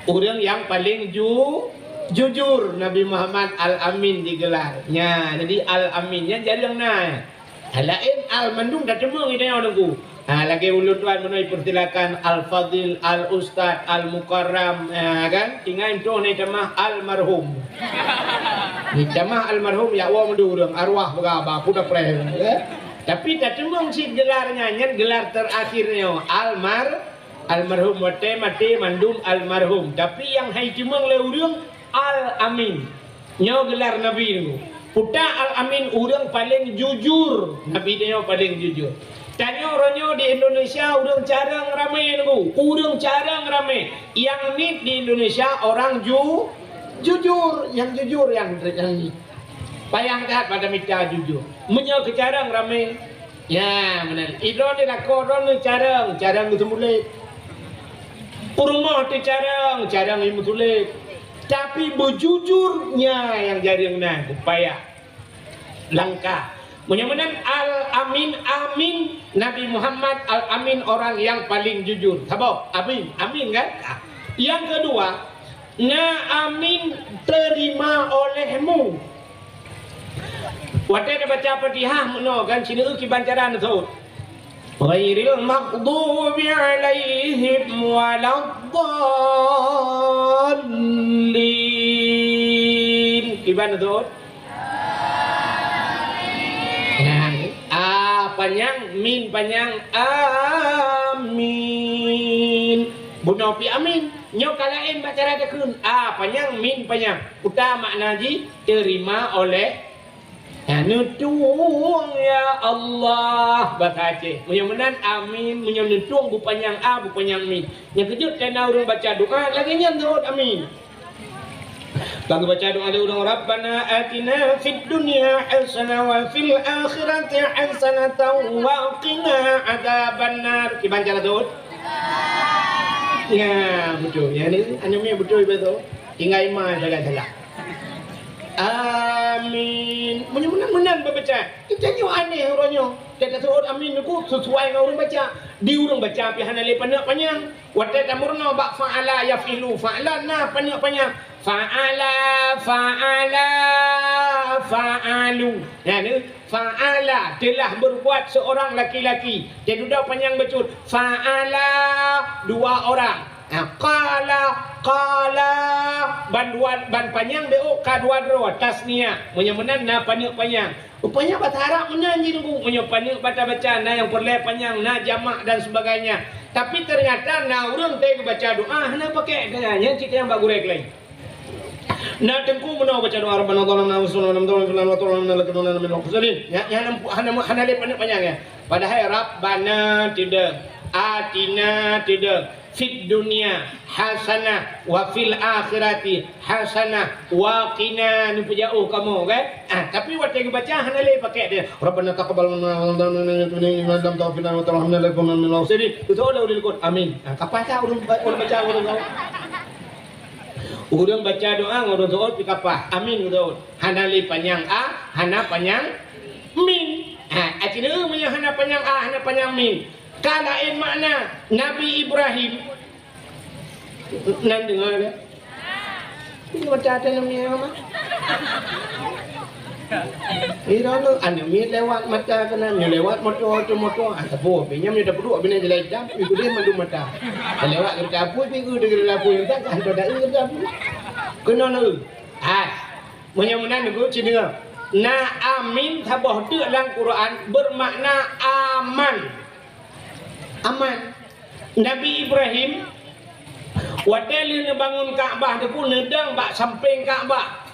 Ureuëng nyang paleng ju-, jujur, Nabi Muhammad Al-Amin digelar. Nya, jadi Al-Amin nyan jareueng na. Laén al mandum dak teumeung di tanyoe Teungku. Ha, lagée ulôn tuan meunoe persilakan Al-Fadil, Al-Ustaz, Al-Mukarram, ha, kan? Ingat toh na tamah almarhum. Ni tamah almarhum, ya Allah, meudureueng arwah beugaba, kuda preh, ya. Tapi tateumeung cit gelar nyan, nyan gelar terakhir nyoe, almar-, almarhum, watée maté mandum almarhum. Tapi nyang hai teumeung lé ureuëng, Al-Amin. Nyoe gelar Nabi Teungku. Peue ta Al-Amin, ureuëng paleng jujur. Nabi nyoe paleng jujur. Tanyoe uroe nyoe di Indonesia ureuëng carông ramé, Teungku. Ureuëng carông ramé. Nyang nit di Indonesia orang ju-, jujur. Nyang jujur nyang, nyang nit. Payah that bak mita jujur. Meunyoe keu carông ramé, ya, meunan. Idroe ni lakoe droe ni carông, carông geuseumeulét. Peurumoh teucarông, carông geuseumeulét. Tapi beujujur, nyan nyang jareueng na, beupayah. Langkah. Meunyoe meunan Al-Amin, amin. Nabi Muhammad Al-Amin orang yang paling jujur. Saboh, amin, amin kan? Ah. Yang kedua, na amin terima olehmu. Watée neubaca Fatihah meunoe kan, sineuk kiban cara neuseuôt. Ghairil maghdubi alaihim waladdallin. Kiban neuseuôt? Nah, a panyang, min panyang, amin. Bunoe pi amin. Nyoe ka laén bak cara takheun. A panyang, min panyang. Peue ta makna jih, terima oleh, ya, neutueng, ya Allah. Bahasa Aceh. Meunyoe meunan amin, meunyoe neutueng beupanyang a, beupanyang min. Nyang keujeuet kana ureuëng baca doa, lagée nyan seuôt amin. Bak baca doa lé ureuëng, "Rabbana atina fid dunya hasanah wa fil akhirati hasanah wa qina adzabannar." Kiban cara seuôt? Ya, beutôi. Ya ni, anu mi beutôi beutôi. Tinggai ma salah-salah. Amin. Meunyoe meunan-meunan babaca. Kita nyoe aneh uroe nyoe. Kita seuôt amin Teungku sesuai ngon ureuëng baca. Di ureuëng baca pi hana lé paneuk panyang. Watée tameurunoe bak fa'ala yaf'ilu, fa'ala na paneuk panyang. Fa'ala, fa'ala, fa'alu. Ya ni, fa'ala telah berbuat seorang laki-laki. Jadi udah panyang bacut. Fa'ala dua orang. Ha, qala, qala ban dua, ban panyang beu ka dua droe tasniah. Meunyoe meunan na paneuk panyang. Rupanya bahasa Arab meunan jih Teungku. Meunyoe paneuk bata baca na nyang peureulée panyang, na jamak dan sebagainya. Tapi ternyata na ureuëng teuh baca doa hana pakai doa. Nyan cit nyang bak gurée laén. Na Teungku meunoe baca doa, "Rabbana zalamna anfusana wa lam taghfir lana wa tarhamna lanakunanna minal khasirin." Nyan, nyan hana, hana lé paneuk panyang ya. Padahai Rabbana tidak, atina tidak. Fid dunya hasanah wa fil akhirati hasanah wa qina, neupeujauh kamoe, kan? Ah, tapi watée geubaca hana lé pakai dia. Rabbana taqabbal minna innaka antal samiul alim wa tub alaina innaka antal tawwabur rahim wa tarhamna lanakunanna minal khasirin. Beutôi lah udah likot. Amin. Ah, kapah tak ureuëng ba-, ureuëng baca ureuëng tahu? Ureuëng baca doa ngon ureuëng seuôt pi kapah. Amin ureuëng seuôt. Hana lé panyang a, hana panyang min. Ha, artinya meunyoe hana panyang a, hana panyang min. Ka laén makna Nabi Ibrahim. Nan deungoe lé. Ini macam ada nama yang mana? Ira lo, anu mi lewat mata kena, mi lewat motor tu motor. Ah, tapi pinya mi dah puduk bina jalan hitam, itu dia mandu mata. Lewat kereta api, pi ke dengan lapu yang tak, ada dah kereta api. Kena na. Ah, meunyoe meunan Teungku cit deungoe. Na amin saboh teuk lam Quran bermakna aman. Aman. Nabi Ibrahim, watée lheueh neubangun Ka'bah Teungku, neudong bak sampéng Ka'bah.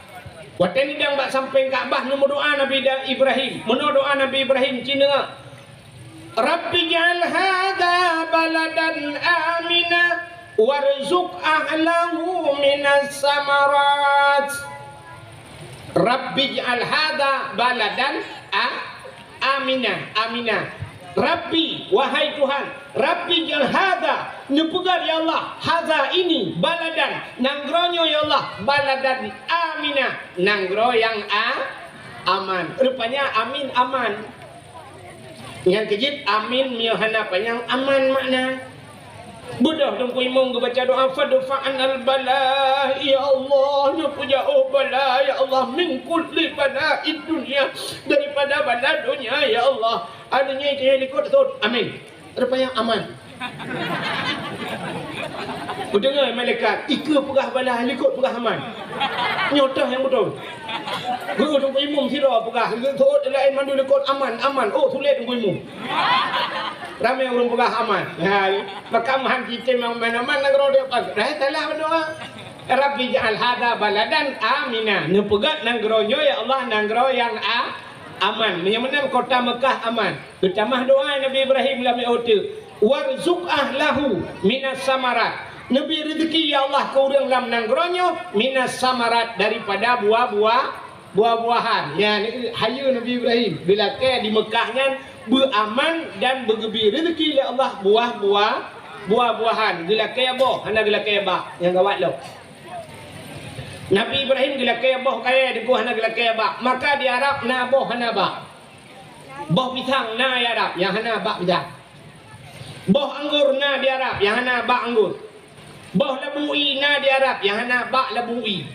Watée neudong bak sampéng Ka'bah, neumeudoa Nabi da-, Ibrahim. Meunoe doa Nabi Ibrahim cit deungoe, "Rabbi ij'al hadza baladan amina warzuq ahlahu minas samarat." Rabbi ij'al hadza baladan a-, amina, amina. Rabbi, wahai Tuhan, Rabbi ij'al hadza, neupeugah ya Allah, hadza ini, baladan, nanggroe nyoe ya Allah, baladan amina, nanggroe nyang a-, aman. Rupanya amin aman. Nyang keujeuet amin meunyoe hana panyang aman makna. Beudôh Teungku Imum geubaca doa, "Fadfa'nal bala, ya Allah, neupeujauh bala, ya Allah, min kulli bala'id dunya, daripada bala donya, ya Allah." Anu nyan itu likot seuôt, amin. Rupanya aman. Kudeungoe malaikat, ikeue peugah bala, likot peugah aman. Nyoe toh nyang beutôi. Geuh Teungku Imum sidroe peugah, seuôt laén mandum likot aman, aman. Oh, sulet Teungku Imum. Ramé ureuëng peugah aman. Ha, maka aman kita memang aman nanggroe dia. Dah salah berdoa. Rabbi ij'al hadza baladan amina. Neupeugah nanggroe nyoe, ya Allah, nanggroe nyang a-, aman. Meunyoe meunan kota Meukah aman. Geutamah doa Nabi Ibrahim lam uteuk. "Warzuq ahlahu minas samarat." Neubri rezeki, ya Allah, keu ureuëng lam nanggroe nyoe minas samarat, daripada buah-buah, buah-buahan. Nyan hayeue Nabi Ibrahim geulakée di Meukah nyan beuaman dan beugeubri rezeki lé Allah buah-buah, buah-buahan. Geulakée boh, hana geulakée bak. Nyang gawat lom. Nabi Ibrahim geulakée boh kayée, teungku, hana geulakée bak. Maka di Arab na boh hana bak. Boh pisang na di Arab nyang hana bak pisang. Boh anggô na di Arab nyang hana bak anggô. Boh labu ie na di Arab nyang hana bak labu ie.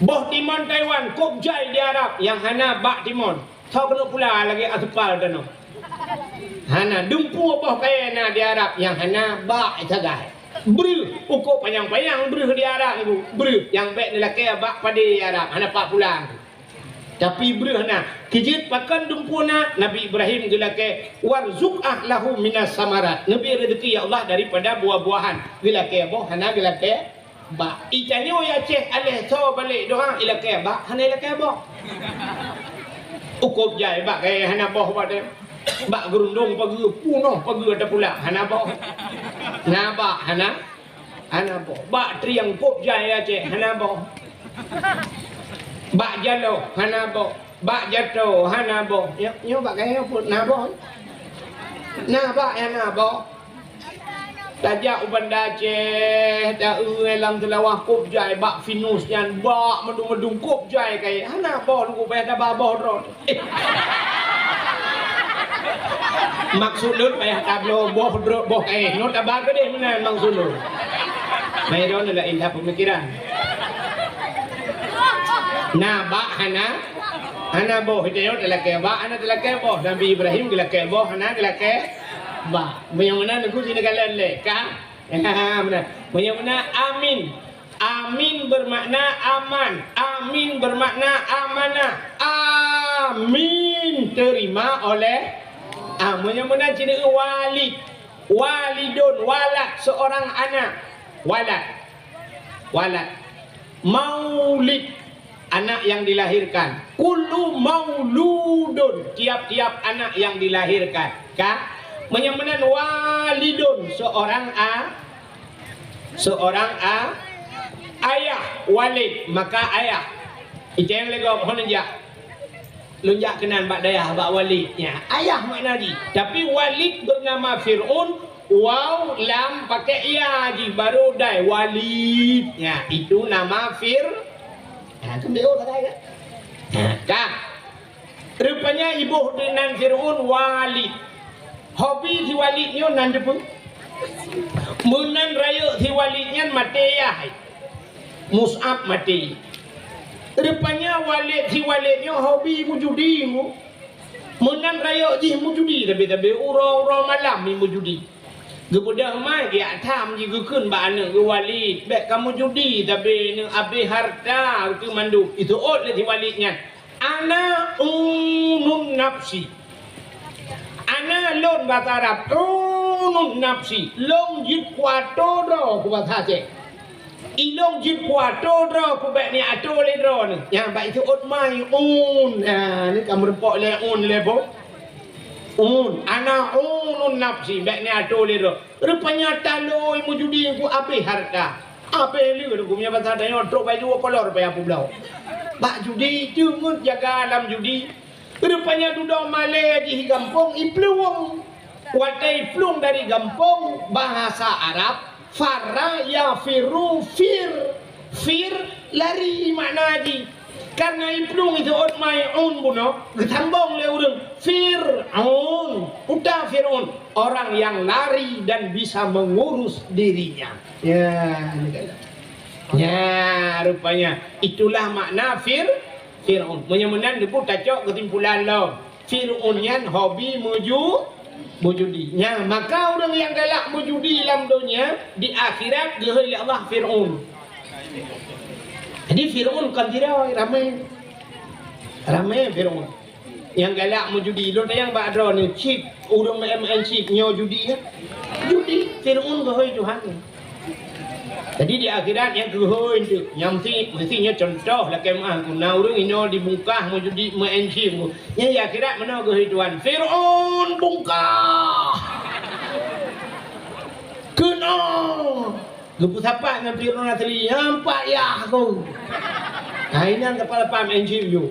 Boh timon Taiwan kôb jai di Arab nyang hana bak timon. Soe keuneuk pula lagée aspal tanoh. Hana dumpeue boh kayée na di Arab nyang hana bak sagai. Breuh, ukoe panyang-panyang breuh di Arab nyoe. Breuh nyang bék neulakée bak padé di Arab, hana pat pula. Tapi breuh na, keu jeuet pakon dumpeue na, Nabi Ibrahim geulakée, "Warzuq ahlahu minas samarat." Neubri rezeki, ya Allah, daripada buah-buahan. Geulakée boh, hana geulakée bak. Itanyoe ya Aceh, aléh soe balek doa, ilakée bak, hana ilakée boh. Ukôb jai bak kayée hana boh bak teuh. Bak geurundong pageue, punoh pageue tapulak, hana boh. Na bak, hana, hana boh. Bak triang kôb jai Aceh, hana boh. Bak jaloh, hana boh. Bak jato, hana boh. Nyoe, nyoe bak kayée pun na boh. Na bak, hana boh. Tajak u Banda Aceh, ta-eu lam Seulawah kôb jai bak pinus nyan, bak meudung-meudung kôb jai kayée. Hana boh, teungku, payah taba boh droe. Maksud lôn payah tabloe boh droe, boh kayée. Nyoe taba keudeh meunan maksud lôn. Mai droeneuh laén that peumikiran. Na bak hana, hana boh. Itanyoe talakée bak, hana talakée boh. Nabi Ibrahim geulakée boh, hana geulakée bak. Meunyoe meunan, teungku, sineuk kalon lé. Ka? Meunan. Meunyoe meunan, amin. Amin bermakna aman. Amin bermakna amanah. Amin, terima oleh. Ah, meunyoe meunan, sineuk walid. Walidun, walad, seorang anak. Walad. Walad. Maulid, anak yang dilahirkan. Kullu mauludun, tiap-tiap anak yang dilahirkan. Ka? Meunyoe meunan, walidun, seorang a-, seorang a-, ayah, walid, maka ayah. Iteng lé gob hon jak. Lôn jak keunan bak dayah, bak Walid. Ya, ayah makna jih. Tapi Walid bernama Fir'aun, waw, lam, pakai ya jih, baru dai, Walid. Ya, itu nama Fir-, ya, kan B O pakai kan? Ya, kan? Rupanya iboh nan Fir'aun Walid. Hobi si Walid nyoe nan teupeue? Meunan rayeuk si Walid nyan maté yah. Mus'ab maté. Rupanya Walid, si Walid nyoe hobi meujudi mu. Meunan rayeuk jih meujudi, tapi-tapi uroe-uroe malam jih meujudi. Geubeudôh mai geujak tham jih geukheun bak aneuk geuh Walid, "Bék ka meujudi, tapi neuk abéh harta teuh mandum." Iseuôt lé si Walid nyan, "Ana unun nafsi." Ana lôn basa Arab, unun nafsi, lôn jeuet kuatô droe keu basa Aceh. Ilôn jeuet kuatô droe keu bék ni atô lé droeneuh. Nyan bak iseuôt mai un. Ha, ni ka meurumpok lé un lé boh. Un, ana unun nafsi, bék ni atô lé droe. Rupanya talo meujudi ku abéh harta. Abéh lé geumeubasa tanyoe trok bak dua kolor payah peubloe. Bak judi, teungeut jaga lam judi. Rupanya dudoe malée jih gampông iplueng. Watée iplueng dari gampông, bahasa Arab, farra yafirru fir. Fir, lari makna jih. Karena iplueng iseuôt mai un bunoe, geusambong lé ureuëng Fir'aun. Uta Fir'aun, orang yang lari dan bisa mengurus dirinya. Ya, ya, rupanya itulah makna Fir-, Fir'aun. Meunyoe meunan, neubu tacok keusimpulan lom. Fir'aun nyan hobi meuju-, meujudi. Nyan, maka ureuëng nyang galak meujudi lam donya, di akhirat geuhôi lé Allah Fir'aun. Jadi Fir'aun kon sidroe, ramé. Ramé Fir'aun. Nyang galak meujudi, lôn tanyong bak droeneuh, chip, ureuëng main-main chip, nyoe judi nyan? Judi, Fir'aun geuhôi Tuhan. Jadi di akhirat nyang keuhôi tu, nyang mesti, mesti nyoe contoh lakée meuah ku na ureuëng inoe dibungkah meujudi meu'en chip ku. Nyan di akhirat meunoe geuhôi Tuhan. Firaun bungkah. Keunoe. Geupeusapat ngon Firaun asli, "Nyan pat yah ku." Hai nyan kepala pam N G O.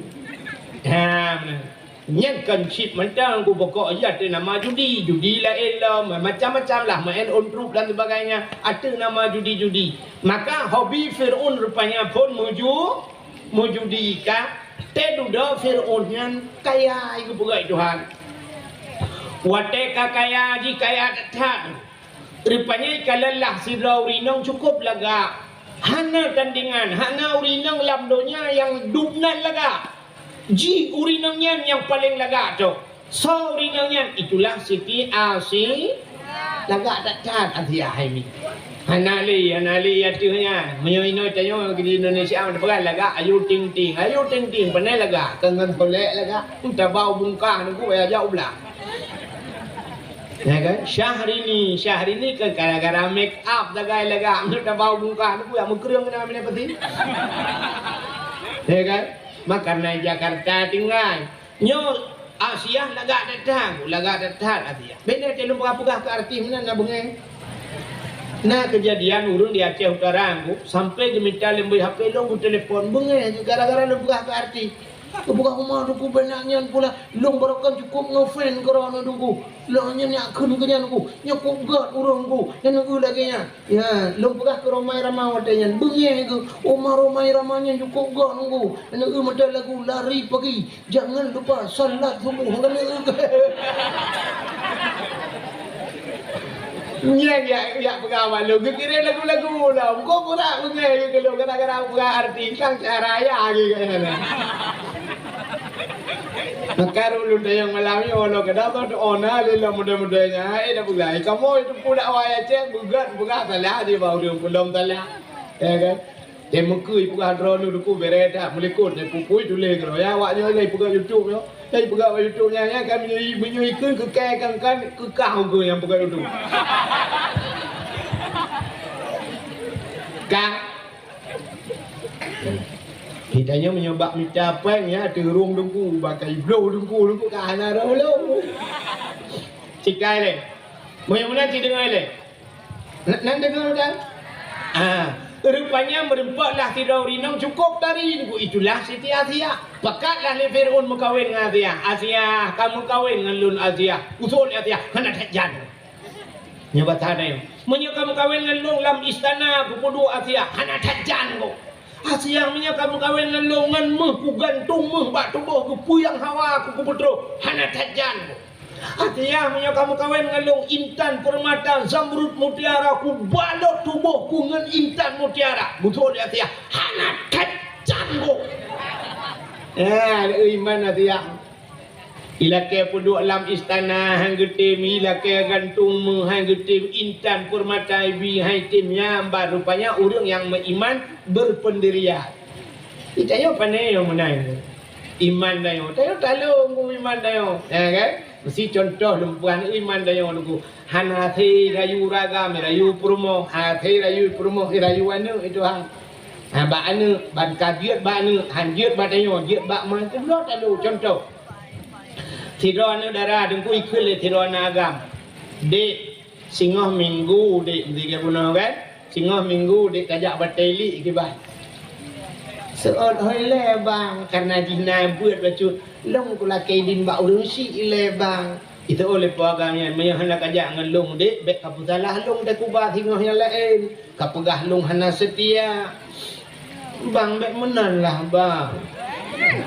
Ha, meunan. Nyan kon chip mantong ku pokok jih ateueh nama judi. Judi laén lom, macam-macam lah, main on trup dan sebagainya. Ateueh nama judi-judi. Maka hobi Firaun rupanya pun muju, meujudi ka. Teududoe Firaun nyan kaya geupeugah Tuhan. Watée ka kaya jih kaya that-that. Rupanya ka lelah sidroe ureuëng inong cukup lagak. Hana tandingan, hana ureuëng inong lam donya nyang dub nan lagak. Jih ureuëng inong nyan nyang paleng lagak tu. Soe ureuëng inong nyan? Itulah Siti Asi. Lagak that-that Asiah hai mi. Hana lé, hana lé ateueh nyan. Meunyoe inoe tanyoe di Indonesia meunan peugah lagak Ayu Ting Ting. Ayu Ting Ting panai lagak, keu ngon solek lagak. Tabau bungkah nunggu baya jak u blah. Ya kan? Syahrini, Syahrini kan gara-gara make up sagai lagak, meunyoe tabau bungkah nunggu jak meukreueng keunan minah peti. Ya kan? Makanan Jakarta tinggai. Nyoe Asiah lagak that-that, lagak that-that Asiah. Beda teuh lôn peugah-peugah keu artis meunan na beungéh. Na keujadian ureuëng di Aceh Utara nyoe sampai geumita leumboi H P lôn geutelepon beungéh gara-gara lôn peugah keu artis. Geupeugah uma Teungku beunak nyan pula lôn barokan cukup ngefan keudroe Teungku. Lôn nyan nyak kheun keu nyan Teungku. Nyoe kok gét ureuëng Teungku. Nyan neu lagée nyan. Ya, lôn peugah keu Rhoma Irama watée nyan. Beungéh geuh, uma Rhoma Irama nyan cukup gét Teungku. Neu mata lagu lari pagi. Jangan lupa salat subuh. Nyan yak, yak peugah bak lôn, geukirém lagu-lagu lom. Kok pura beungéh geuh keu lôn gara-gara peugah artis sang cara ya geuh. Maka ulôn tanyong malam nyoe, walau kadang tu ona lé lom muda-muda nyan, eh, dah peugah. Kamoe itu pula awai Aceh, beugat, peugah salah di bawah ureuëng pulom salah. Ya kan? Teumeukui peugah droeneuh Teungku bere that meulikot, pupui tuléh keudroe. Ya, awak nyoe lé peugah YouTube nyoe. Lé peugah bak YouTube nyan, ya, kan meunyoe, meunyoe ikheun keu kèe kan, kan keu kah ukeue nyang peugah YouTube. Kah. Kita nyoe meunyoe bak mita péng, ya, teurông Teungku, bak kai bloh Teungku, Teungku ka hana roh lom. Cikai lé. Meunyoe meunan ci deungoe lé. Nan deungoe kan? Ah, rupanya meureumpok lah sidroe ureuëng inong cukup tari Teungku. Itulah Siti Asiah. Peugah lah lé Firaun meukawen ngon Asiah. "Asiah, ka meukawen ngon lôn Asiah." Usul Asiah, "Hana that jan." Nyoe basa nyoe. "Meunyoe ka meukawen ngon lôn lam istana, kupeuduek Asiah, hana that jan kok. Asiah, meunyoe ka meukawen ngon lôn ngon méuh, kugantung méuh bak tuboh, kupeuyang hawa, ku, kupeutroh, hana that jan kok. Asiah, meunyoe ka meukawen ngon lôn intan, peurmata, zamrud, mutiara, kubalot tuboh ku ngon intan mutiara." Beutôi Asiah, "Hana that jan kok." Eh, iman Asiah. Ilakée peuduek lam istana han geutem, ilakée gantung méuh han geutem, intan peurmata ibi han item, nyan ban rupanya ureuëng nyang meuiman beupendirian. Di tanyoe pane nyang meunan. Iman tanyoe, tanyoe talong iman tanyoe. Ya kan? Meusi contoh lôn peugah iman tanyoe Teungku. Hana hase rayu ragam, rayu peurumoh, hase rayu peurumoh, rayu aneuëk itu ha. Ha, bak aneuëk, ban ka jeuet bak aneuëk, han jeuet bak tanyoe, jeuet bak ma, itu bloe talong contoh. Sidroe aneuëk dara Teungku ikheun lé sidroe aneuëk agam. "Dek, singoh minggu, Dek," meusigoe bunoe kan? "Singoh minggu, Dek, tajak batée ilik kiban." "Seuôt hôi lé, Bang, kareuna jih na beuet bacut. Lôn kulakée idin bak ureuëng syiek ilée, Bang." Itu lé po agam nyan, "Meunyoe hana kajak ngon lôn, Dek, bék kapeusalah lôn teukuba singoh nyang laén. Kapeugah lôn hana seutia." "Bang, bék meunan lah, Bang.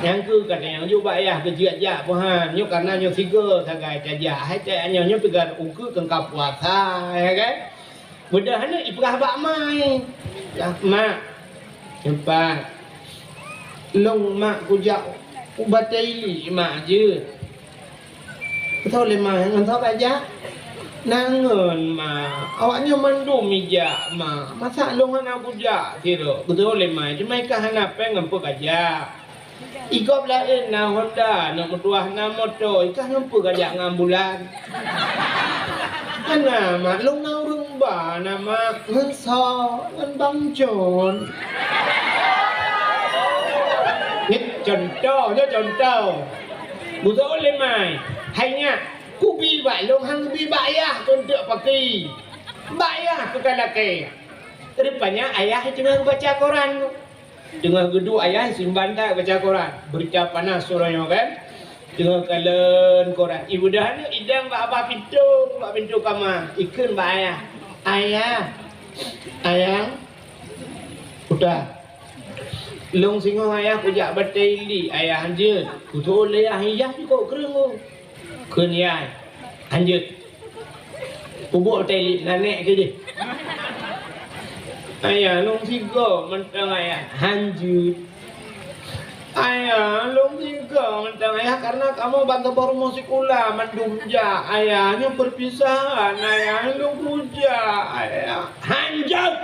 Nyang keu ka tanyong jok bak yah keu jijak-jak peuhan. Nyoe kareuna nyoe sigoe sagai tajak. Hai tajak nyoe, nyoe piga ukeue keu ka puasa, ya kan?" Beudôh aneuëk ipeugah bak ma i. "Yah, Mak. Cepat. Lôn, Mak, kujak u batée ilik, Mak, jeuet." "Beutôi lé, Ma, ngon soe kajak?" "Ngon, Ma. Awaknyoe mandum ijak, Ma. Masa lôn hana kujak sidroe?" "Beutôi lé, Ma. Cuma i kah hana péng ngon peue kajak. I gob laén na Honda, aneuk meutuwah na moto, i kah ngon peue kajak ngon ambulan?" Hana, mak, lôn na ureueng ba, na, mak, ngon soe, ngon Bang Jon. Nyoe cuntoh, nyoe cuntoh. Beutôi lé mai. Hai nyak, kubi bak lôn, han kubi bak ayah keu eunteuk paki. Bak ayah keu ka lakée. Rupanya ayah teungoh baca koran. Teungoh geuduek ayah simban that baca koran. Beurita panas uroe nyoe kan. Teungoh kalon koran. Ibu dah aneuk idang bak babah pintoe, bak pintoe kama. Ikheun bak ayah. "Ayah. Ayah. Udah. Lôn singoh ayah kujak batée ili, ayah hanjeuet. Kutoh lé ayah, ayah jikok kreueng." Kheun yah, "Hanjeuet. Peubuet teulik nanek keu jih." "Ayah, lôn sigoe mantong ayah." "Hanjeuet." "Ayah, lôn sigoe mantong ayah, karena kamoe ban saboh rumoh sikula mandum jak ayah. Nyoe peurpisahan ayah, lôn kujak ayah." "Hanjeuet!"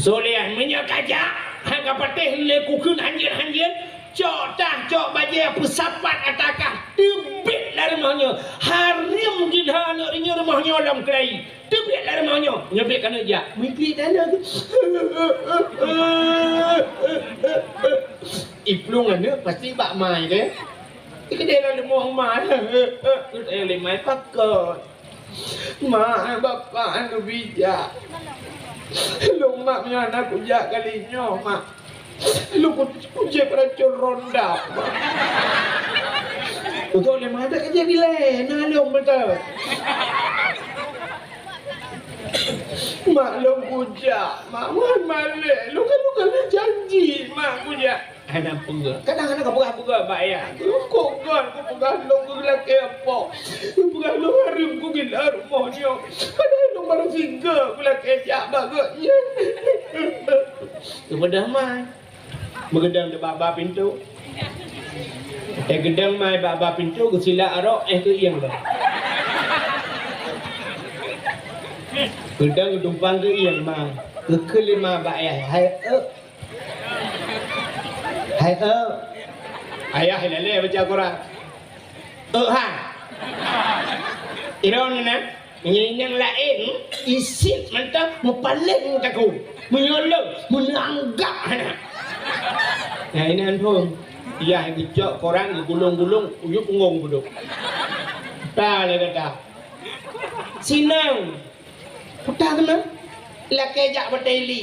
"Solehan, meunyoe kajak, han kapatéh lé kukheun hanjeuet-hanjeuet, cok tah, cok bajée peusapat ata kah, teubiet lam rumoh nyoe. Hareuem gila aneuk rinyeuk rumoh nyoe lom keulayi. Teubiet lam rumoh nyoe, nyoe biet keuneuk jak." Meubiet aneuk. Iplueng aneuk pasti bak mai deh. Ikeudeh lam rumoh mai. Lé mai pakon. "Mak, bapak anu bijak. Lôn mak meunyoe hana kujak kali nyoe, mak. Lôn ku-, kucéb racun ronda, mak." Beutôi lé mak, adak ka jadi lé, na lôn beutôi. "Mak, lôn kujak, mak, wan malée. Lôn kan, lôn kan janji, mak, kujak." Hana peugah. Kadang hana kapeugah-peugah bak ayah. Kok kon kupeugah lôn geulakée po. Kupeugah lôn hareuem kugila rumoh nyoe. Padahai lôn barô sigoe kulakée jak bak gobnyan. Geubeudôh mai. Meugeudong di baba pintoe. Eh, geudong mai baba pintoe, geusilak arok, eh, keu ieng dah. Geudong geutumpang keu ieng mai. Geukheun lé ma bak ayah, "Hai, euk." "Hai, euk." Ayah ilalée baca Quran. "Euk, ha." Droeneuh na, meunyoe inong laén, isit mantong meupaleng takue. Meunyoe lôn, meuneuk anggap hana. Nah, inan phon. Yah geucok koran, geugulong-gulong, uyueb punggong beudôh. Ta lé gata. Sinong. Peugah teuma, lakée jak batée ili.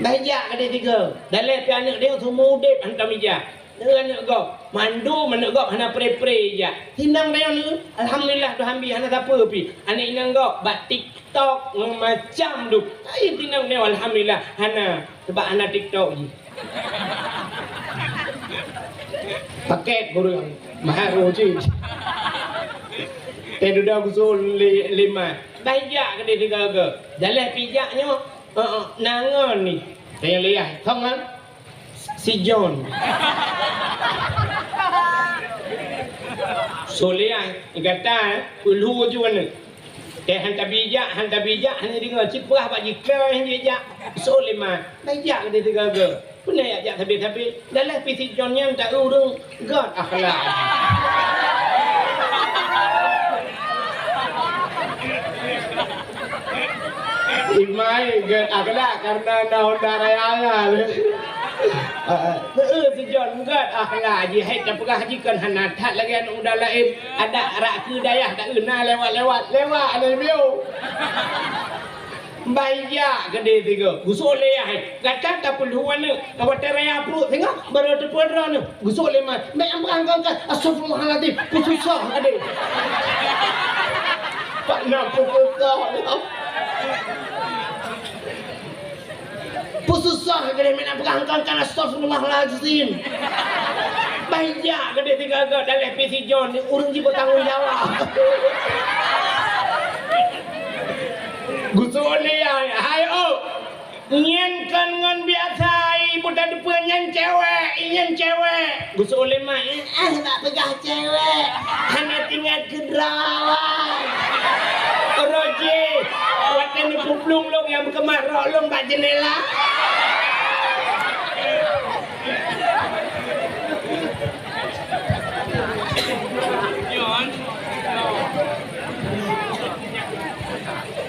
Bah jak keudeh sigoe. Daleh pih aneuk deuh seumeu udeb hantom ijak. Deuh aneuk gob, mandum aneuk gob hana pre-pre ijak. Sinong tanyoe neu, alhamdulillah, deuh hambi hana sapeue pih. Aneuk inong gob bak TikTok ngon macam dum. Ai sinong tanyoe alhamdulillah hana, sabab hana TikTok jih. Paket kureueng, mahar uji. Teududoe gusol li-, lima. Bah jak keudeh sigoe-goe. Daleh pih jak nyoe. Heeh, na ngon ni. Tanya liah, thong kan? Si John. Soleah, gata, eh, peulhu ju aneuk. Teuh han tabijak, han tabijak, han deungoe, cit peurah bak jikeu han jijak. Soleman, tajak keudeh sigoe-goe. Peue na jak-jak sabe-sabe. Dalam P C John nyan ta ureueng gèt akhlak. Imai gèt akhlak karena na Honda Raya nyan. Heeh, si John gèt akhlak jih, hai tapeugah jih kon hana that lagèe aneuk muda laén. Adak rak keu dayah taeu na lewat-lewat, lewat aneuk bieu. Bah jak keudeh sigoe, gusok lé yah, gata tapeulhu aneuk, watèe raya pruet singoh, barô teupeue droeneuh, gusok lé ma, bèk amphon kah, astagfirullahalazim, peususah keudeh. Pak na peususah. Peususah keudeh, meunan peugah kah, astagfirullahalazim. Bah jak keudeh sigoe-goe, dalam P C John, ureueng jih bertanggung jawab. Gusok lé yah, hai ôk. Nyan kon ngon biasa, ibu tateupeue nyan cewek, nyan cewek. Gusok lé ma, eh, eh, bak peugah cewek. Hana teuingat keu droe. Roji, watèe neupeuplong lôn nyang meukeumah rok lôn bak jeundela.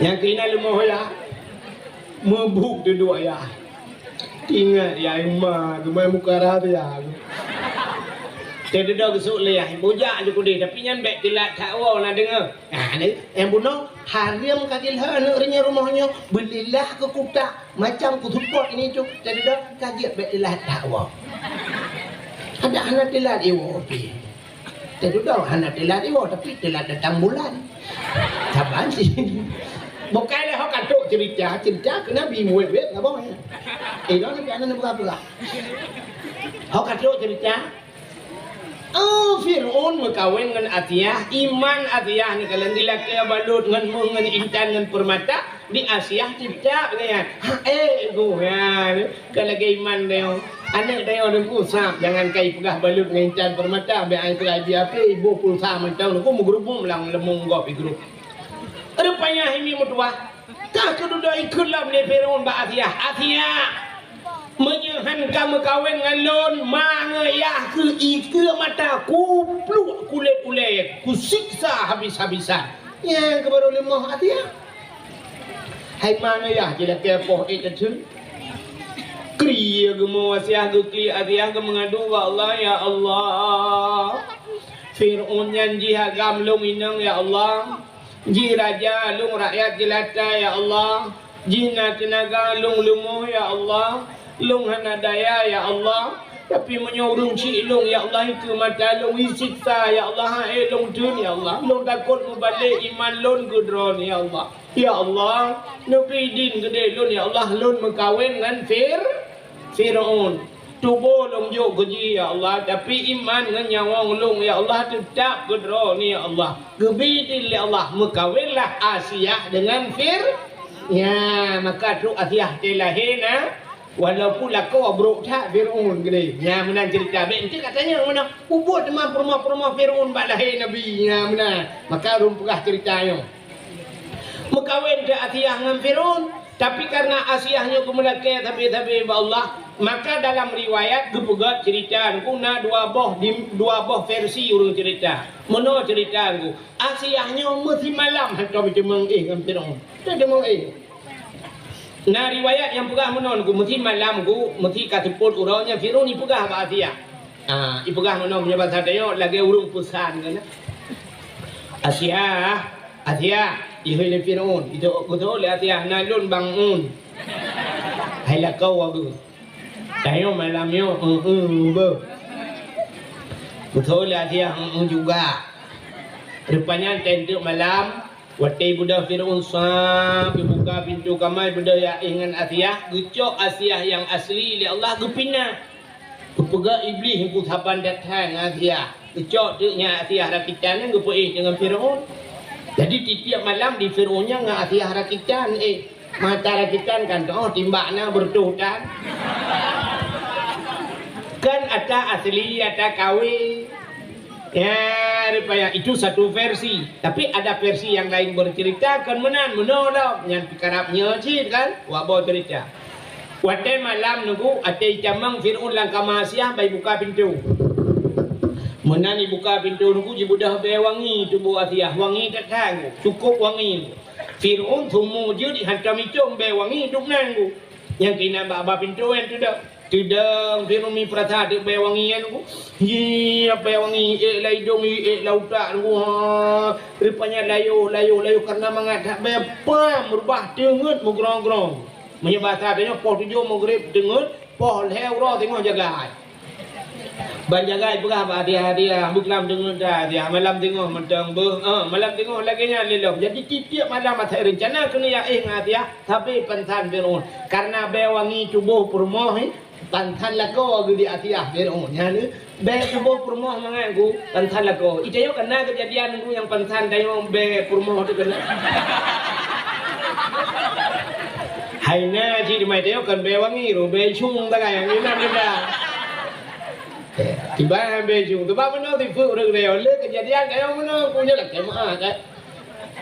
Nyang keunan leumoh yah, meubuk teuduek yah. Ingat yah, ma geumai muka raya. Teududoe geusuk lé yah, bujak ju keudeh, tapi nyan bèk teulat that woe na deungö. Nah, ni, nyang bunoe, hareuem ka jilheueh aneuk reunyoe rumoh nyoe, beulilah keu kutak, macam kuseupôt ini tu, teududoe ka jeuet bèk teulat that woe. Ada hana teulat iwoe pih. Teududoe hana teulat iwoe, tapi teulat datang bulan. Saban sih. Bukai lé ho ka trok cerita, cerita keu Nabi muet-muet ngabong. Eh, lôn pih hana neupeugah-peugah. Ho ka trok cerita, oh, Fir'aun meukawen ngon Asiah, iman Asiah neukalon dilakèe balot ngon méuh, ngon intan, ngon peurmata, di Asiah cicak nyan. Ha, eh, goh nyan. Ka lagèe iman tanyoe. Aneuk tanyoe teungku sab, jangankan ipeugah balot ngon intan peurmata, bèk ai peugah di api, iboh pulsa mantong teungku meugeurubum lam leumong gob igrub. Rupanya hai miet meutuwah, ka keududoe ikheun lom lé Fir'aun bak Asiah, "Asiah, meunyoe han ka meukawen ngon lôn, ma ngon yah keuh ikeue mata kupluk kulét ulèe, kusiksa habis-habisan." Nyan keuh baru leumoh Asiah. Hai ma ngon yah jilakèe poh ék teutheun. Krie geumo Asiah, geuklik Asiah geumeungadu bak Allah, "Ya Allah, Fir'aun nyan jih agam lôn inong, ya Allah. Jih raja lôn, rakyat jeulata, ya Allah. Jih na teunaga lôn leumoh, ya Allah. Lôn hana daya, ya Allah. Tapi meunyoe ureueng chik lôn, ya Allah, ikeue mata lôn, isiksa, ya Allah, han ék lôn theun, ya Allah. Lôn takot mubalek iman lôn keu Droeneuh, ya Allah. Ya Allah, neubri idin keudéh lôn, ya Allah, lôn meukawen ngon Fir-, Fir'aun. Tuboh lôn jok keu jih, ya Allah, tapi iman ngon nyawöng lôn, ya Allah, teutab keu Droeneuh, ya Allah." Geubri idin lé Allah, meukawenlah Asiah deungon Fir-, ya, maka trok Asiah teuh lahé na, walaupun lakoe brok that Fir'aun keudéh. Nyan meunan cerita. Bèk enteuk katanyong meunan, "Peue buet teuma peurumoh-peurumoh Fir'aun bak lahé Nabi?" Nyan meunan. Maka lôn peugah cerita nyoe. Meukawen teuh Asiah ngon Fir'aun, tapi karena Asiah nyoe geumeulakèe sabe-sabe bak Allah, maka dalam riwayat geupeugöt cerita nyoe na dua boh di, dua boh versi ureueng cerita. Meunoe cerita nyoe, Asiah nyoe meusimalam hantom jiteumeung éh ngon Fir'aun. Teumeung éh. Na riwayat nyang peugah meunoe nyoe, meusimalam nyoe, meusi ka seupôt uroe nyan Fir'aun ipeugah bak Asiah. Ah, ipeugah meunoe, meunyoe basa tanyoe lagèe ureueng peusan keunan. "Asiah, Asiah," ihôi lé Fir'aun, itu geutôh lé Asiah, "Na lôn bang un." Hai lakoe geuh. Tanyoe malam nyoe, eu-eu beuh. Geutôh lé Asiah, eu-eu juga. Rupanya teunteuk malam, watèe beudôh Fir'aun sa, geubuka pintoe kamar, beudôh ya éh ngon Asiah, geucok Asiah nyang asli lé Allah geupinah. Geupeugah Iblih, "Ku saban that-that ngon Asiah." Geucok teuk nyan Asiah rakitan nyan geupeuéh deungon Fir'aun. Jadi, tiep-tiep malam di Fir'aun nyan ngon Asiah rakitan, éh, mata rakitan kan, oh, timbak na beureutoh tan. Kan ata asli, ata kawé. Ya, rupanya itu satu versi. Tapi ada versi yang lain bercerita, kan meunan, meunoe lom. Nyan pih karab nyoe cit kan, wak boh cerita. Watèe malam nyoe, watèe itamong Fir'aun lam kama Asiah, ban ibuka pintoe. Meunan ibuka pintoe nyoe, jibeudôh bèe wangi tuboh Asiah, wangi that-that, cukôp wangi. Fir'aun seumu jeuet hantom icôm bèe wangi dum nan nyoe. Nyang keunan bak ba pintoe nyan teudong. Teudong Fir'aun mi peurasa teuk bèe wangi nyan nyoe. Hi, bèe wangi, ék lam idông, ék lam utak nyoe. Ha, rupanya layoh, layoh, layoh karena mangat that bèe pam, reubah teungeut meugrong-grong. Meunyoe basa tanyoe poh tujoh Maghrib teungeut, poh lhèe uroe teungoh jagai. Ban jagai peugah bak hadiah-hadiah, beuklam teungeut dah hadiah, malam teungoh mantong beuh, eh, malam teungoh lagèe nyan lé lom. Jadi tiep-tiep malam asai reuncana keuneuk jak éh ngon hadiah, sabe pansan Fir'aun. Karena bèe wangi tuboh peurumoh, eh, pansan lakoe geuh di Asiah Fir'aun. Nyan, eh, Bèe tuboh peurumoh mangat nyoe, pansan lakoe. Itanyoe kana keujadian nyoe nyang pansan tanyoe bèe peurumoh teuh kana. Hai na cit teuma itanyoe kon bèe wangi ro, bèe cung takai nyang inan teuka. Tiba bèe cung, teuma meunoe sifeuet ureueng tanyoe. Lé keujadian tanyoe meunoe, ku nyoe lakèe meu'ah, kan.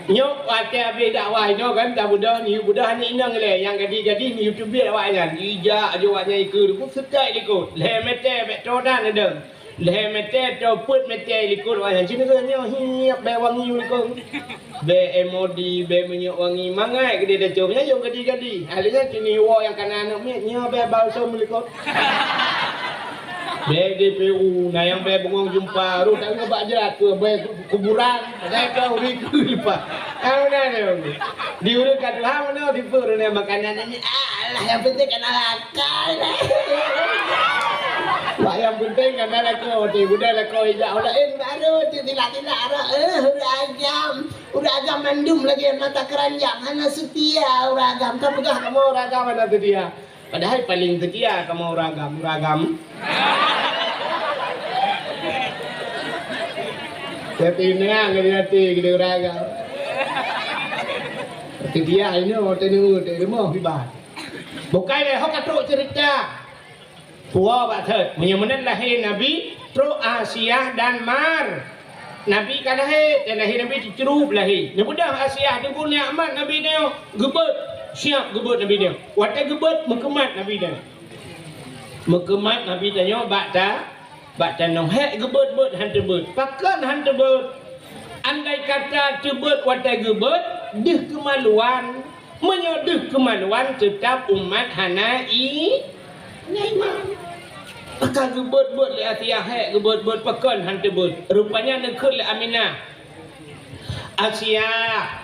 Nyoe watèe abéh dakwah inoe kan, tabeudôh, neuyue beudôh aneuk inong lé, nyang gadih-gadih neuyue teubiet awaknyan. Jijak aju awaknyan ikeue, ku seutôt likôt, lhèe meter bèk toe dan neudong. Lhèe mètè, dua peuet mètè likot wayang. Cit nyoe hiep bèe wangi likot. Bèe M O D, bèe minyeuk wangi, mangat keudéh tacok. Nyan yông gadi-gadi. Akhirnya cit nyoe nyang kana aneuk miet, nyoe bèe balsam likot. Bèe D P U, na nyang bèe bungong jeumpa, rôh that ngon bak jrat, bèe kuburan. Padahai ka ureueng keu leupah. Hana na. Di ureueng ka tuha meunoe, di peue ureueng makanan nyan. Alah, nyang penting kana lakoe. Wah, nyang penting kana lakoe, di budak lakoe ijak ureueng laén baru di tilak-tilak arah. Eh, ureueng agam. Ureueng agam mandum lagèe mata keranjang, hana seutia ureueng agam. Ka peugah kamoe ureueng agam hana seutia. Padahai paléng seutia kamoe ureueng agam, ureueng agam. Tapi nyan geuh hati geuh ureueng agam. Seutia inoe teuneuk teurumoh kiban. Bukai lé ho ka trok cerita. Puwoe bak thot. Meunyoe meunan lahé Nabi, trok Asiah dan Mar. Nabi ka lahé, dan lahé Nabi teucrueb lahé. Neubeudôh Asiah teungku nyan mat Nabi nyoe geubeuet, siap geubeuet Nabi nyoe. Watèe geubeuet, meukeumat Nabi nyoe. Meukeumat Nabi tanyoe bak ta, bak tanoh. Hék geubeuet-beuet han teubeuet. Pakon han teubeuet? Andai kata teubeuet watèe geubeuet, deuh keumaluan. Meunyoe deuh keumaluan, teutab umat hana i-, hana iman. Maka geubeuet-beuet lé Asiah, hék geubeuet-beuet, pakon han teubeuet. Rupanya neukheun lé Aminah, "Asiah,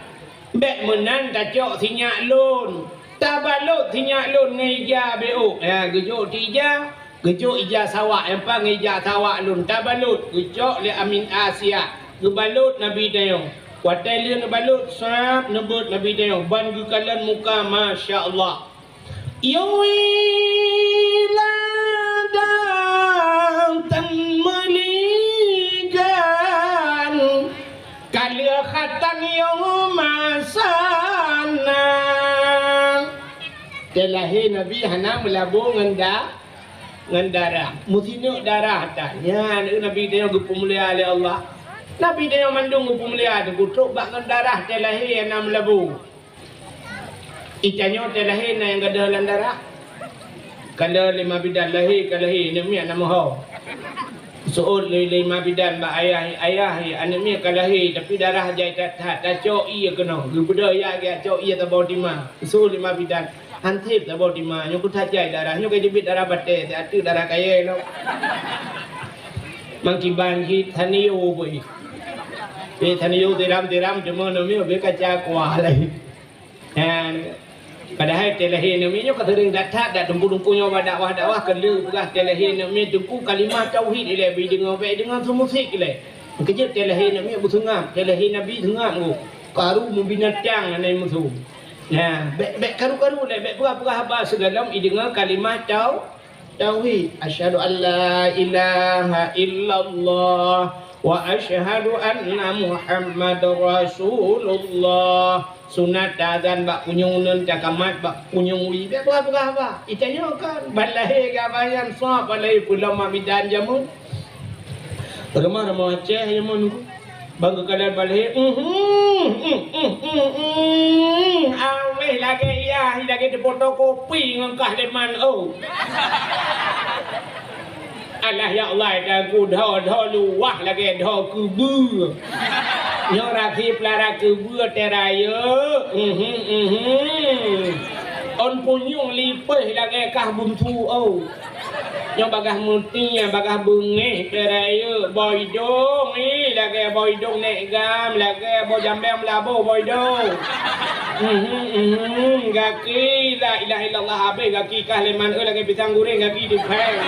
bèk meunan tacok sinyak lôn. Tabalot sinyak lôn ngon ija beuôk." Ya, geujok di ija, geujok ija sawak, nyang pat ngon ija sawak lôn. Tabalot, geucok lé Amin Asiah. Geubalot Nabi tanyoe. Watèe lheueh neubalot, sab, neubeuet Nabi tanyoe. Ban geukalon muka, masya Allah. Yui ladang tan meuligan, ka lheueh khatan yôh masa na. Watèe lahé Nabi hana meulabô ngon da-, ngon darah. Meusineuk darah tan. Nyan Nabi tanyoe geupeumulia lé Allah. Nabi tanyoe mandum geupeumulia, geutrok bak ngon darah watèe lahé hana meulabô. Itanyoe watèe lahé na nyang gadôh lam darah. Ka lheueh lé ma bidan lahé, ka lahé, aneuk miet na meuho. Seuôt lé, lé ma bidan bak ayah, "Ayah, aneuk miet ka lahé, tapi darah jai that-that, tacok ié keunoe." Geubeudôh jak, jak cok ié saboh tima. Seuôt lé ma bidan, "Han sép saboh tima, nyoe keu that jai darah, nyoe ka jeuet darah batèe, ateueh darah kayèe lom." Mangkiban jih taniyô beuih. Eh, taniyô tiram-tiram, cuma aneuk miet beu kaca kuah lé. Nyan, padahai watèe lahé aneuk miet nyoe ka seuring that-that, dak teungku-teungku nyoe bak dakwah-dakwah ka lheueh peugah watèe lahé aneuk miet teungku kalimah tauhid ilèe beu ideungoe, bèk ideungoe su musik ilèe. Meukeujeuet watèe lahé aneuk miet beuseungab, watèe lahé Nabi seungab geuh. Karu meubinatang hana musoh. Nah, bèk, bèk karu-karu lé, bèk peugah-peugah haba sigohlom ideungoe kalimah tau-, tauhid. Asyhadu an la ilaha illallah wa asyhadu anna Muhammadar Rasulullah. Sunat taazan bak punyueng uneuen, takamat bak punyueng wie. Bèk peugah-peugah haba. Itanyoe kan, ban lahé geuhaba nyan, sob ban lahé, peulom ma bidan jameun. Rumoh-rumoh Aceh jameun. Ban geukalon ban lahé, mhm, mhm, mhm, mhm. Awéh lagèe yah, lagèe teupotokopi ngon kah leman, oh. Alah ya Allah, dan ku dho-dho luwah lagèe dho keubeue. Nyoe rasi peulara keubeue watèe rayeuk. Mhm, mhm. Ôn punyueng lipéh lagèe kah bunsu, oh. Nyoe bagaih meuti, bagaih beungéh, watèe rayeuk. Boh idông, ih, lagèe boh idông nèk gam, lagèe boh jambèng meulaboh boh idông. Mhm, mhm. Gaki, la ilaha illallah, habéh gaki kah leman, eh, lagèe pisang goreng gaki dipèng.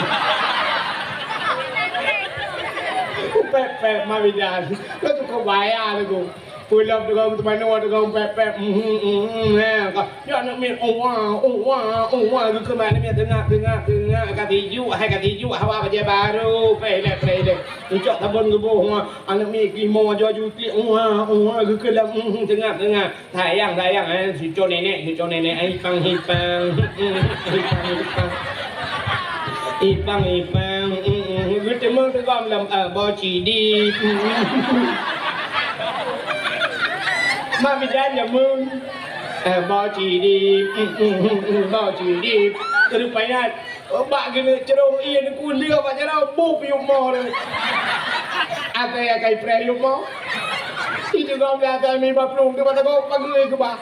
Pèp-pèp ma bidan. Lo cukup bahaya lagu. Peulom teugong teumanoe teugong pèp-pèp. Mhm, mhm, eh. Ya aneuk miet, uwa, uwa, uwa, geukheun bak aneuk miet, teungap, teungap, teungap, ka tijuk, hai ka tijuk, hawa bajèe barô, preh ilèe, preh ilèe. Geucok sabon geuboh, uwa, aneuk miet geumoe aju-aju tiek, uwa, uwa, geukheun lam, mhm, teungap, teungap. Sayang, sayang, eh, cuco nenek, cuco nenek, eh, hipang, hipang, hipang, hipang. Hipang, hipang, mm, mm, geuteumeung teugom lam, eh, boh cidip. Ma bidan jameun, eh, boh cidip, mm, mm, mm, mm, boh cidip. Rupanya Bak keuneuk crông ie neukue lheueh bak jaroe, bup yup mo lé. Asai akai preh yup mo. Itu gob asai mi bak plueng teuh bak sagoe pageue keubah.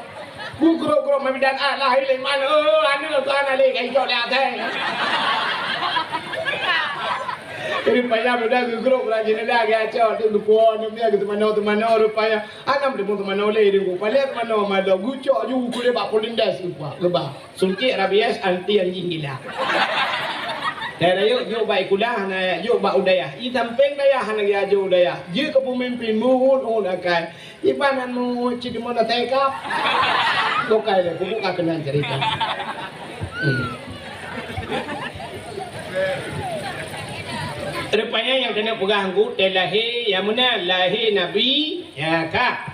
Geugrok-grok meubidan ah lahé lé man, oh, aneuk keu hana lé ka icok lé asai. Rupanya muda geugrok rajin ada geucok tu geupuon dia geuteumanoe-teumanoe rupanya. Hana meuteumanoe lé di geupalet manoe mado geucok ju keu lé bak polindes geuba. Suntik rabies anti anjing gila. Dayah rayeuk jok bak sikula hana jak jok bak u dayah. I sampéng dayah hana jak jok u dayah. Jeuet keu peumimpin muhun-uhun akai. Iban anu cit deungon asai kap. Bukai lé, kubu ka keunan cerita. Hmm. Rupanya nyang keuneuk peugah Teungku, teuh lahé, ya meunan, lahé Nabi, ya ka.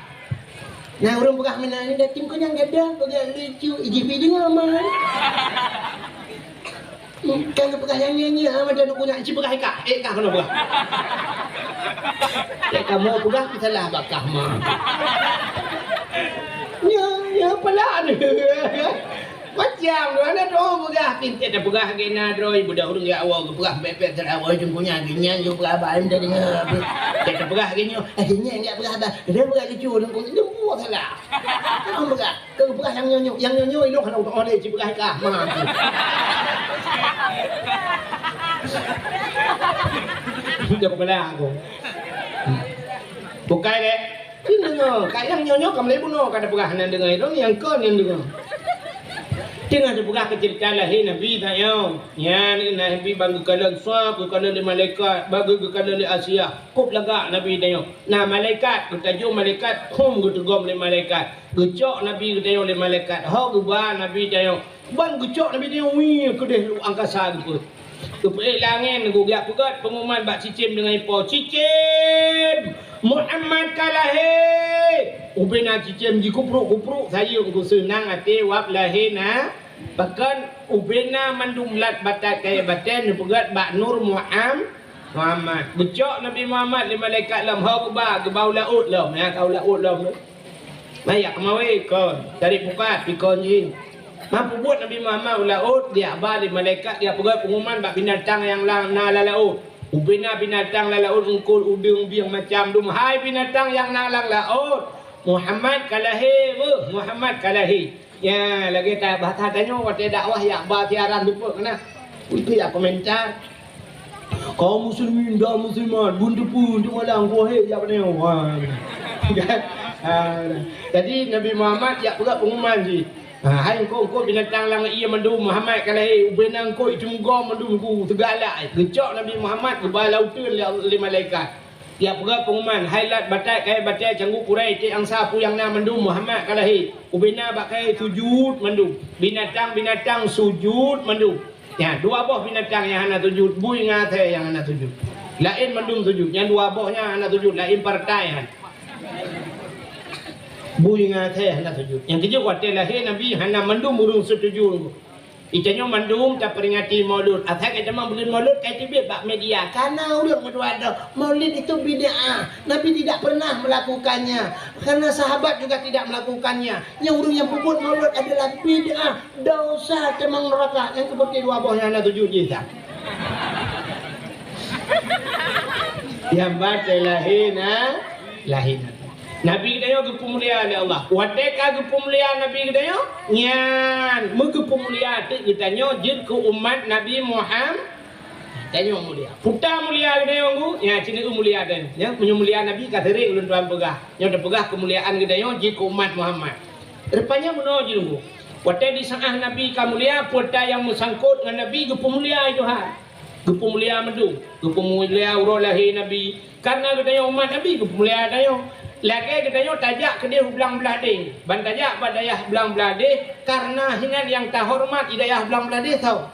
Nah, ureuëng peugah meunan ni, dak tim keu nyang gadoh, peugah lucu, I G P deungoe, man. Kan geupeugah nyang nyan, nyan, ah, macam nak punyak, ci peugah ikah, eh, kah keunoe peugah. Cek kamoe peugah, salah bak kah, ma. Nyan, nyan, pelan. Macam tu, aneuk tu peugah, pintet dah peugah, gena droe, budak ureuëng ya Allah, geupeugah, bek-bek, salah, wah, cungkunya, gini, nyan, geupeugah, abah, em, dah dengar. Cek dah peugah, gini, eh, gini, enggak peugah, abah. Dia peugah lucu, dia peugah, dia peugah, salah. Dia peugah. Keu peugah nyang nyoe-nyoe, nyang nyoe-nyoe ilong hana utok oleh, ci peugah ikah. Ma. Dah peugah aku. Bukai deh. Ini dengar, kat nyang nyoe-nyoe kamu lagi bunuh, kata peugah nan dengar itu, nyang kon nan dengar. Tengah dipeugah keu cerita lahé Nabi tanyoe. Nyan Nabi ban geukalon sab, geukalon lé malaikat, ban geukalon lé Asiah. Kop lagak Nabi tanyoe. Na malaikat, geutajong malaikat, hom geuteugom lé malaikat. Geucok Nabi geutanyoe lé malaikat, ho geuba Nabi tanyoe. Ban geucok Nabi tanyoe, wih, keudeh luek angkasa geupeu. Geupeuék lé angén, geujak peugét peunguman bak cicém deungon ipo, "Cicém, Muhammad ka lahé!" Ubena cicém jikeuprok-kuprok sayeueng geuseunang até wab lahé na. Pakon ubena mandum lat batat kayée batée neupeugét bak nur Muham-, Muhammad. Geucok Nabi Muhammad lé malaikat lom, ho geuba, geuba u laôt lom, ya, ka u laôt lom. Maya keumawe kon, cari pukat, pikon jih. Mapeubuet Nabi Muhammad u laôt, geujak ba lé malaikat, geujak peugét peunguman bak binatang nyang la-, na lam laôt. Ubena binatang lam laôt eungkôt, udeueng, bieng, macam dum. Hai binatang nyang na lam laôt, Muhammad ka lahé, beuh, Muhammad ka lahé. Ya, lagée ta-, bahasa tanyoe watée dakwah yak ba siaran teupeu keunan. Itu yak komentar. Kaum muslimin dan muslimat, bun teupeu untuk malam gohé jak beuneue. Ha. Kan? Ha. Jadi Nabi Muhammad yak peugah pengumuman jih. Ha, hai engkau-engkau binatang lam ié mandum Muhammad ka lahé, ubena engkau itu muga mandum ku teugalak. Geucok Nabi Muhammad geuba lauteun lé, lé malaikat. Yak peugah pengumuman, hai lat batat kayée batée canggu Quraisy, cit angsa peue nyang na mandum Muhammad ka lahé. Ubena bak kayée sujud mandum. Binatang-binatang sujud mandum. Nyan, dua boh binatang nyang hana sujud, bui ngon asée nyang hana sujud. Laén mandum sujud, nyang dua boh nyan hana sujud, laén partai nyan. Bui ngon asée hana sujud. Nyang keujeuet watée lahé Nabi hana mandum ureuëng seutuju. Geutanyoe mandum taperingati Maulud. Asai geutamong buleuen Maulud ka teubiet bak media. Kana ureuëng meutuah droe, Maulid itu bid'ah. Nabi tidak pernah melakukannya. Karena sahabat juga tidak melakukannya. Nyang ureuëng nyang peubuet Maulud adalah bid'ah. Dosa teumang neuraka nyang seperti dua boh nyang na tuju jih dah. Nyang batée lahé na, lahé na. Nabi geutanyoe geupeumulia lé Allah. Watée ka geupeumulia Nabi geutanyoe, nyan meugeupeumulia teuk geutanyoe jeuet keu umat Nabi Muhammad. Tanyoe mulia. Puta mulia geutanyoe ngu, nyan cit mulia dan. Nyan meunyoe mulia Nabi ka sering ulôn tuan peugah. Nyoe teupeugah keumuliaan geutanyoe jeuet keu umat Muhammad. Rupanya meunoe jih lunggu. Watée di saát Nabi ka mulia, peue ata nyang meusangkot ngon Nabi geupeumulia Tuhan. Geupeumulia mandum, geupeumulia uroe lahé Nabi. Karena geutanyoe umat Nabi geupeumulia tanyoe. Lagée geutanyoe tajak keudeh u Blang Blahdeh. Ban tajak bak dayah Blang Blahdeh, karena hinan nyang tahoreumat di dayah Blang Blahdeh soe?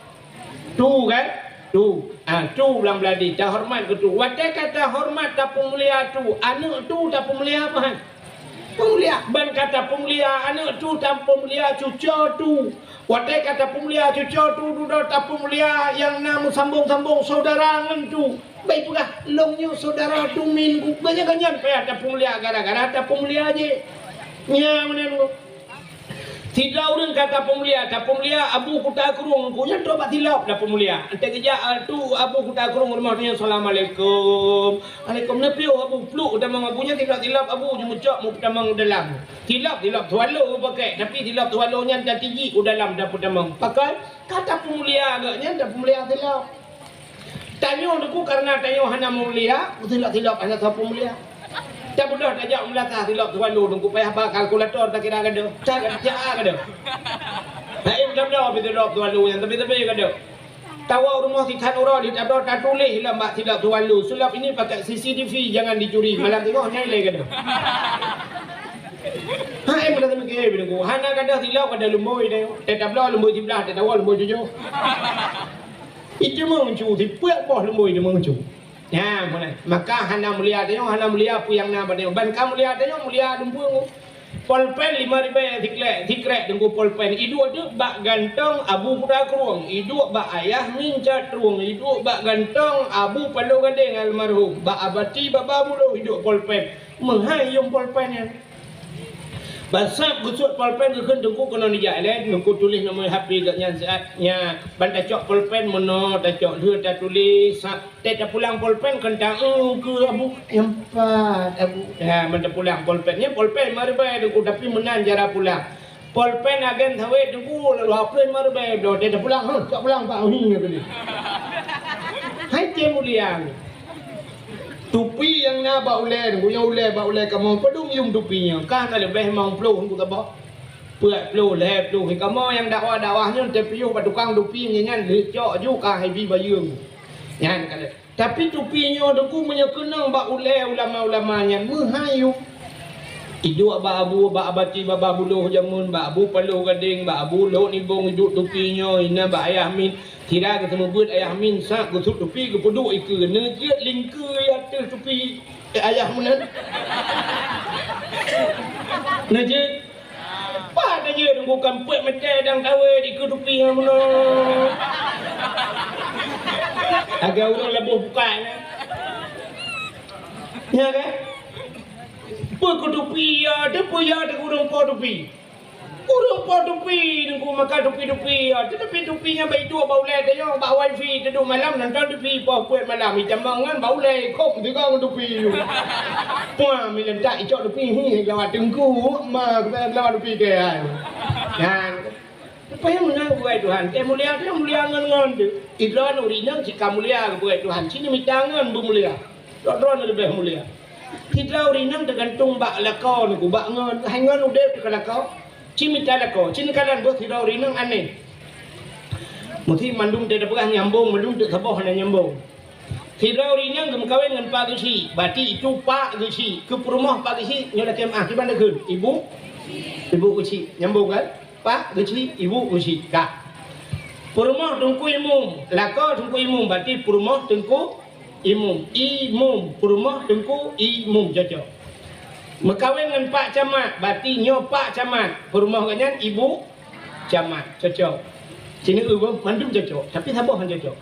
Tu kan? Tu. Ah, tu Blang Blahdeh, tahoreumat keu tu. Watée ka tahoreumat tapeumulia tu, aneuëk tu tapeumulia pahan. Peumulia, ban ka tapeumulia aneuëk tu, tapeumulia cucoe tu. Watée ka tapeumulia cucoe tu, dudoe tapeumulia nyang na meusambong-sambong syedara ngon tu. Bai peugah, lôn nyoe syedara tu min ku. Ganyan-ganyan payah tapeumulia gara-gara tapeumulia jih. Nyan meunan ku. Sidroe ureuëng ka tapeumulia, tapeumulia Abu Kuta Krueng, ku nyan trok bak silop tapeumulia. Enteuk geujak, eh, tu Abu Kuta Krueng rumoh nyan, "Assalamualaikum." "Alaikum." Neupiôh Abu, pluek u tamong Abu nyan, silop-silop Abu jimeucok meupeutamong u dalam. Silop, silop swallow pakèk, tapi silop swallow nyan tatijik u dalam tapeutamong. Pakon? Ka tapeumulia geuh nyan, tapeumulia silop. Tanyoe Teungku, kareuna tanyoe hana mulia, silop-silop hana sapeue mulia. Tabeudôh tajak u meunasah silop swallow Teungku, payah ba kalkulator takira gadoh. Cara gadoh. Hai, tabloe pih silop swallow nyan, tapi-tapi gadoh. Tawoe rumoh si Khan uroe di tabloe, tatuléh lam bak silop swallow, "Sulap ini pakai C C T V, jangan dicuri." Malam teungoh nyan lé gadoh. Hai, meunan teumikir Teungku. Hana gadoh silop, gadoh lumbôi deh. Teutabloe lumbôi siblaih, teutabloe lumbôi tujoh. Iteumong cu, sipeuet boh lumbôi iteumong cu. Nyan, meunan. Maka hana mulia tanyoe, hana mulia peue nyang na bak tanyoe. Ban ka mulia tanyoe, mulia dumpeue. Polpen lima ribèe sikrek, sikrek Teungku polpen. Iduek teuk bak gantong Abu Kuta Krueng, iduek bak Ayah Min Catrueng, iduek bak gantong Abu Paloh Gadeng almarhum, bak Abati Baba Buloh iduek polpen. Meuhai yuem polpen nyan. Ban sab geusut polpen geukheun Teungku keunoe nijak ilèe, Teungku tuléh nomor H P geuh nyan siat nyan. Ban tacok polpen meunoe, tacok lheueh tatuléh, sab teuh tapulang polpen kheun ta-eu keu Abu, nyang pat Abu. Ha, ban tapulang polpen nyan, polpen lima ribèe Teungku, tapi meunan cara pulang. Polpen agen sawét Teungku, lalu hapus lima ribèe bloe, teuh tapulang, ha, cok pulang Pak Uhi nyan tadi. Hai cé mulia. Tupi nyang na bak ulèe, nyang ulèe bak ulèe kamoe, padum yuem tupi nyan? Ka na leubeh limong ploh Teungku saboh. Peuet ploh, lhèe ploh. Kamoe nyang dakwah-dakwah nyoe teupiôh bak tukang tupi nyan, lheueh cok ju ka hai bi bayeue. Nyan ka lheueh. Tapi tupi nyoe Teungku meunyoe keunong bak ulèe ulama-ulama nyan meuhai yuem. Iduek bak Abu, bak Abati Baba Buloh jameun, bak Abu Paloh Gadeng, bak Abu Lhok Nibong iduek tupi nyoe, inan bak Ayah Min. Sira geuseumeubeuet Ayah Min sab geusut tupi geupeuduek ikeue, neujeuet lingkeue ateueh tupi, eh, Ayah meunan. Neujeuet. Pat neujeuet Teungku, ka peuet meuté dang tawé dikeue tupi nyan meunan. Lagèe ureueng laboh bukai nyan. Nya kan? Peue keu tupi ya, teupeue ya, teupeue ureueng po tupi. Ureueng po tupi Teungku, maka tupi-tupi, ah, teutupi tupi nyan bak iduek bak ulèe tanyoe, bak wifi teuduek malam nonton tupi, poh peuet malam, itamong ngon bak ulèe, kop sigoe ngon tupi. Puah, milentak icok tupi, hi, lawat Teungku, ma, lawat tupi keu ai. Nyan. Supaya meunan bukai Tuhan, teuh mulia, teuh mulia ngon-ngon teuh. Idroe ureueng inong cit ka mulia bukai Tuhan, cit neumita ngon beumulia. Droe-droe leubeh mulia. Sidroe ureueng inong teugantung bak lakoe Teungku, bak ngon, hai ngon udép teuka lakoe. Ci mita lakoe, ci neukalon boh sidroe ureueng inong aneh. Meusi mandum teuh tapeugah nyambong, mandum teuh saboh hana nyambong. Sidroe ureueng inong geumeukawen ngon Pak Geuchik, berarti itu Pak Geuchik. Keu peurumoh Pak Geuchik, nyoe lakèe meu'ah, kiban takheun? Ibu? Ibu Geuchik. Nyambong kan? Pak Geuchik, Ibu Geuchik. Ka. Peurumoh Teungku Imum, lakoe Teungku Imum, berarti peurumoh Teungku Imum, Imum, peurumoh Teungku Imum, cocok. Meukawen ngon Pak Camat, berarti nyoe Pak Camat, peurumoh gobnyan Ibu Camat, cocok. Sini eu mandum cocok, tapi saboh han cocok.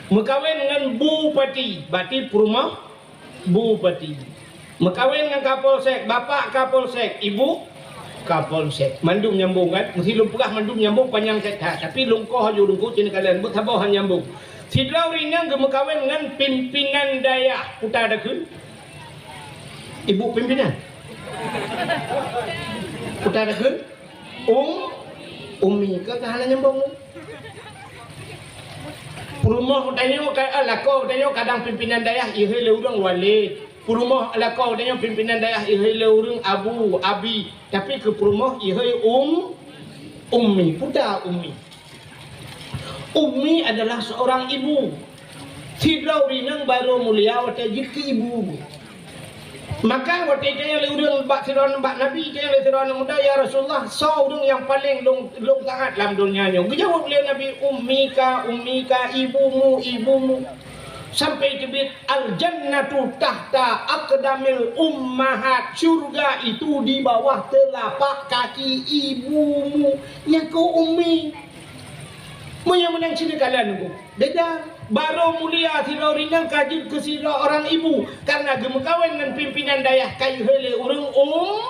Meukawen ngon Bupati, berarti peurumoh Bupati. Meukawen ngon Kapolsek, bapak Kapolsek, ibu Kapolsek. Mandum nyambong kan? Meusi lôn peugah mandum nyambong panyang that-that. Tapi lôn koh aju lôn kucing kalian, buet saboh han nyambong. Sidroe ureueng inong geumeukawen ngon pimpinan dayah. Peue takheun? Ibu pimpinan. Peue takheun? Um, umi. Ka, ka hana nyambong. Peurumoh tanyoe ka, eh, lakoe tanyoe kadang pimpinan dayah ihôi lé ureueng wali. Peurumoh lakoe tanyoe pimpinan dayah ihôi lé ureueng abu, abi. Tapi keu peurumoh ihôi um, umi. Peue takheun umi? Umi adalah seorang ibu. Sidroe ureueng inong barô mulia watèe jeuet keu ibu. Maka watèe itanyong lé ureueng bak sidroe, bak Nabi, itanyong lé sidroe aneuk muda, "Ya Rasulullah, soe ureueng nyang paleng lôn, lôn taát lam donya nyoe?" Geujaweueb lé Nabi, "Ummika, ummika, ibumu, ibumu." Sampai teubiet, "Al-jannatu tahta aqdamil ummahat." Syurga itu di bawah telapak kaki ibumu. Nyan keuh ummi. Meunyoe meunan cit neukalon Teungku, beda. Barô mulia sidroe ureueng inong ka jeuet keu sidroe orang ibu, kareuna geumeukawen ngon pimpinan dayah ka ihôi lé ureueng um,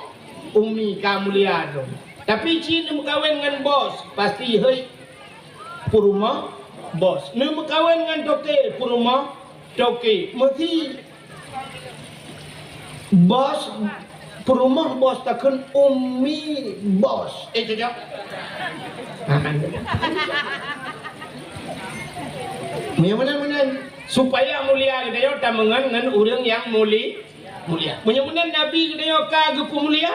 umi ka mulia droe. Tapi cit neumeukawen ngon bos, pasti hei peurumoh bos. Neumeukawen ngon toke, peurumoh toke. Meusi bos, peurumoh bos takheun umi bos. Eh, cocok? Meunyoe meunan-meunan, supaya mulia geutanyoe tameungon ngon ureuëng nyang muli-, mulia. Meunyoe meunan Nabi geutanyoe ka geupeumulia,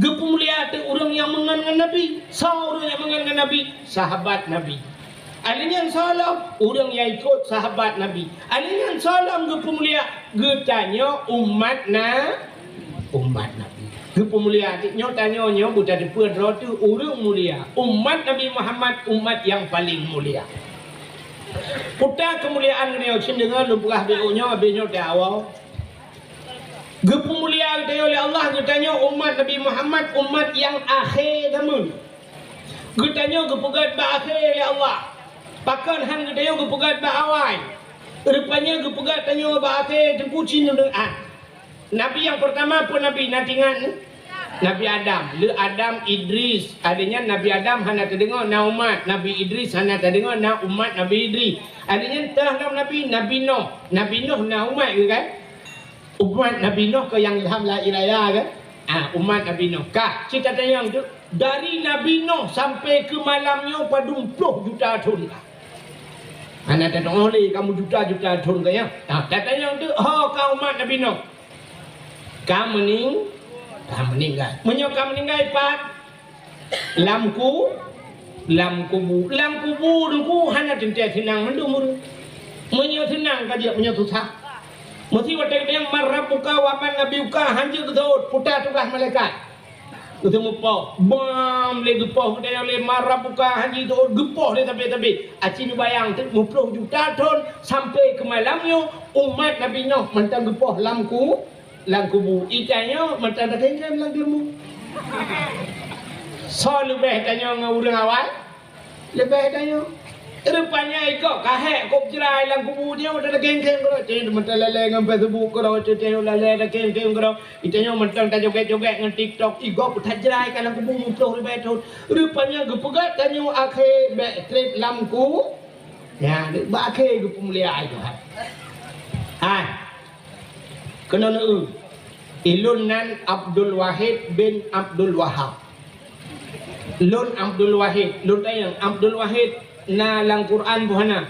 geupeumulia teuk ureuëng nyang meungon ngon Nabi. Soe ureuëng nyang meungon ngon Nabi? Sahabat Nabi. Alheuh nyan soe lom? Ureuëng nyang ikot sahabat Nabi. Alheuh nyan soe lom geupeumulia? Geutanyoe umat na-, umat Nabi. Geupeumulia teuk nyoe tanyoe nyoe beutateupeue droe teuh ureuëng mulia. Umat Nabi Muhammad, umat nyang paleng mulia. Kuta keumuliaan geutanyoe cit deungon lôn peugah B O nyoe, habéh nyoe teuh awai. Geupeumulia geutanyoe lé Allah, geutanyoe umat Nabi Muhammad, umat nyang akhé zaman. Geutanyoe geupeugét bak akhé lé Allah. Pakon han geutanyoe geupeugét bak awai? Rupanya geupeugét tanyoe bak akhé teungku cit deungon. Nabi nyang peurtama peue nabi na tingat? Nabi Adam. Lé Adam, Idris. Alheuh nyan Nabi Adam hana teudeungoe na umat. Nabi Idris hana teudeungoe na umat Nabi Idris. Alheuh nyan teuh lom nabi, Nabi Nuh. Nabi Nuh na umat geuh kan? Umat Nabi Nuh keu nyang ilham la ilaha kan? Ah, umat Nabi Nuh. Ka, cit tatanyong teuk, dari Nabi Nuh sampai keu malam nyoe padum ploh juta thon ka? Hana tatu'oh lé kamoe juta-juta thon ka nyan. Ah, tatanyong teuk, ho ka umat Nabi Nuh? Ka meuning-, ka meuninggai. Meunyoe ka meuninggai pat? Lam ku-, lam kubu. Lam kubu teungku hana teuntée seunang mandum ureuëng. Meunyoe seunang ka jeuet, meunyoe susah. Meusi watée geutanyong man rabbuka wa man nabiyuka, han jeuet geuseuôt, peue tugaih malaikat. Geuteupeue, bam lé geupoh geutanyong lé man rabbuka, han jeuet geuseuôt, geupoh lé sabe-sabe. Aci neubayang teuk meuploh juta thon sampai keu malam nyoe umat Nabi Nuh mantong geupoh lam ku-, lam kubu. Itanyoe mantong takéngkéng lam jeureumu. Soe leubeh tanyoe ngon ureuëng awai? Leubeh tanyoe. Rupanya igob ka hék kôb jrai lam kubu nyoe, takéngkéng keudroe. Cit mantong lalée ngon Facebook keudroe, cit tanyoe lalée takéngkéng keudroe. Itanyoe mantong tajogét-jogét ngon TikTok, igob tajrai ka lam kubu meuploh ribée thon. Rupanya geupeugét tanyoe akhé bék treb lam ku-, Ya, bak akhé geupeumulia ai Tuhan. Hai. Keunoe neu-eu. Ilôn nan Abdul Wahid bin Abdul Wahab. Lôn Abdul Wahid, lôn tanyong, Abdul Wahid na lam Quran boh hana?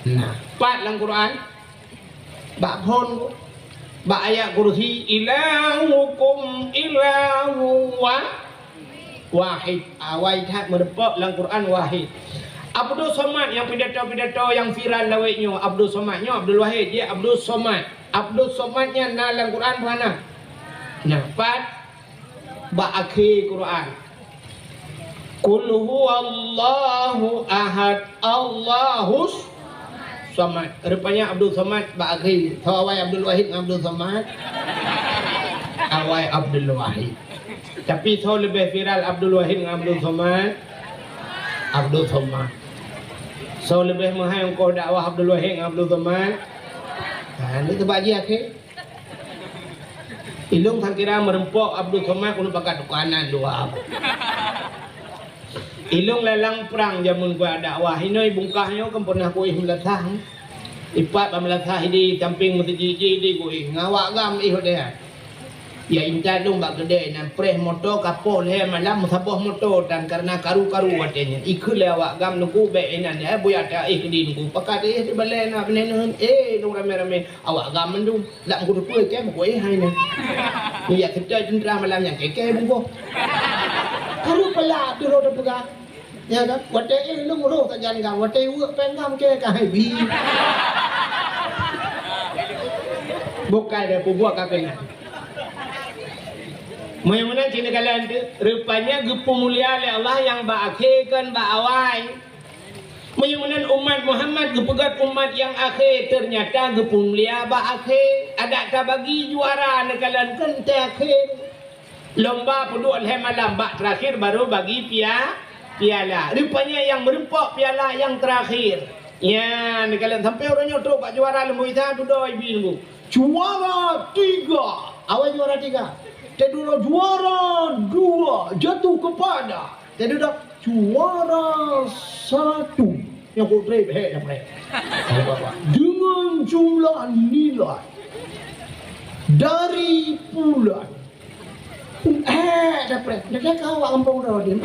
Na. Pat lam Quran? Bak phon, bak ayat kursi, "Ilahukum ilahu wa-, wahid." Awai that meurumpok lam Quran wahid. Abdul Somad nyang pidato-pidato nyang viral lawét nyoe, Abdul Somad nyoe, Abdul Wahid, jih Abdul Somad. Abdul Somad nyan na lam Quran bukan na? Nah, pat? Bak akhé Quran. "Qul huwallahu ahad, Allahus samad." Rupanya Abdul Somad bak akhé. Soe awai Abdul Wahid ngon Abdul Somad? Awai Abdul Wahid. Tapi soe leubeh viral Abdul Wahid ngon Abdul Somad? Abdul Somad. Soe leubeh meuhai ongkoh dakwah Abdul Wahid ngon Abdul Somad? Ha, ni teubak jih akhé. Ilôn sangkira meurumpok Abdul Somad keuneuk pakat tukanan dua. Ilôn lalang prang jameun kuat dakwah. Inoe bungkah nyoe kan pernah kuéh meulasah. Ipat bak meulasah di samping meuseujid jih di kuéh. Ngawak gam ih deh. Ya intat lôn bak keudè nan preh moto kapoh lhèe malam meusaboh moto dan karena karu-karu watèe nyan. Ikheun lé awak gam nunggu bèk inan ya buya ta éh keudi nunggu. Pakat éh di balèe na beuneuneuh. Eh, lôn ramè-ramè. Awak gam mandum, lam kuteupeu kèe meukuéh hai nyan. Nyan seutôt teuntra malam nyan kèe-kèe bungkôh. Karu peula tu lôn teupeugah. Ya kan? Watèe éh lôn roh sajan gam, watèe weuek péng gam kèe ka hai bi. Bukai deh peubuet ka péng. Meunyoe meunan cit neukalon teuh, rupanya geupeumulia lé Allah nyang bak akhé kon bak awai. Meunyoe meunan umat Muhammad geupeugah umat nyang akhé, teunyata geupeumulia bak akhé. Adak tabagi juara neukalon keu teuakhé. Lomba peuduek lhèe malam, bak teuakhir baru bagi pia-, piala. Rupanya nyang meurumpok piala nyang teuakhir. Nyan neukalon sampoe uroe nyoe trok bak juara leumo isa dudoe ibi nunggu. Juara tiga. Awai juara tiga. Teuduroe juara dua jatuh kepada teududak juara satu. Nyang kok trép hek dah preh. Dengan jumlah nilai dari bulan. Hek dah preh. Dah kau awak kampung dah dia.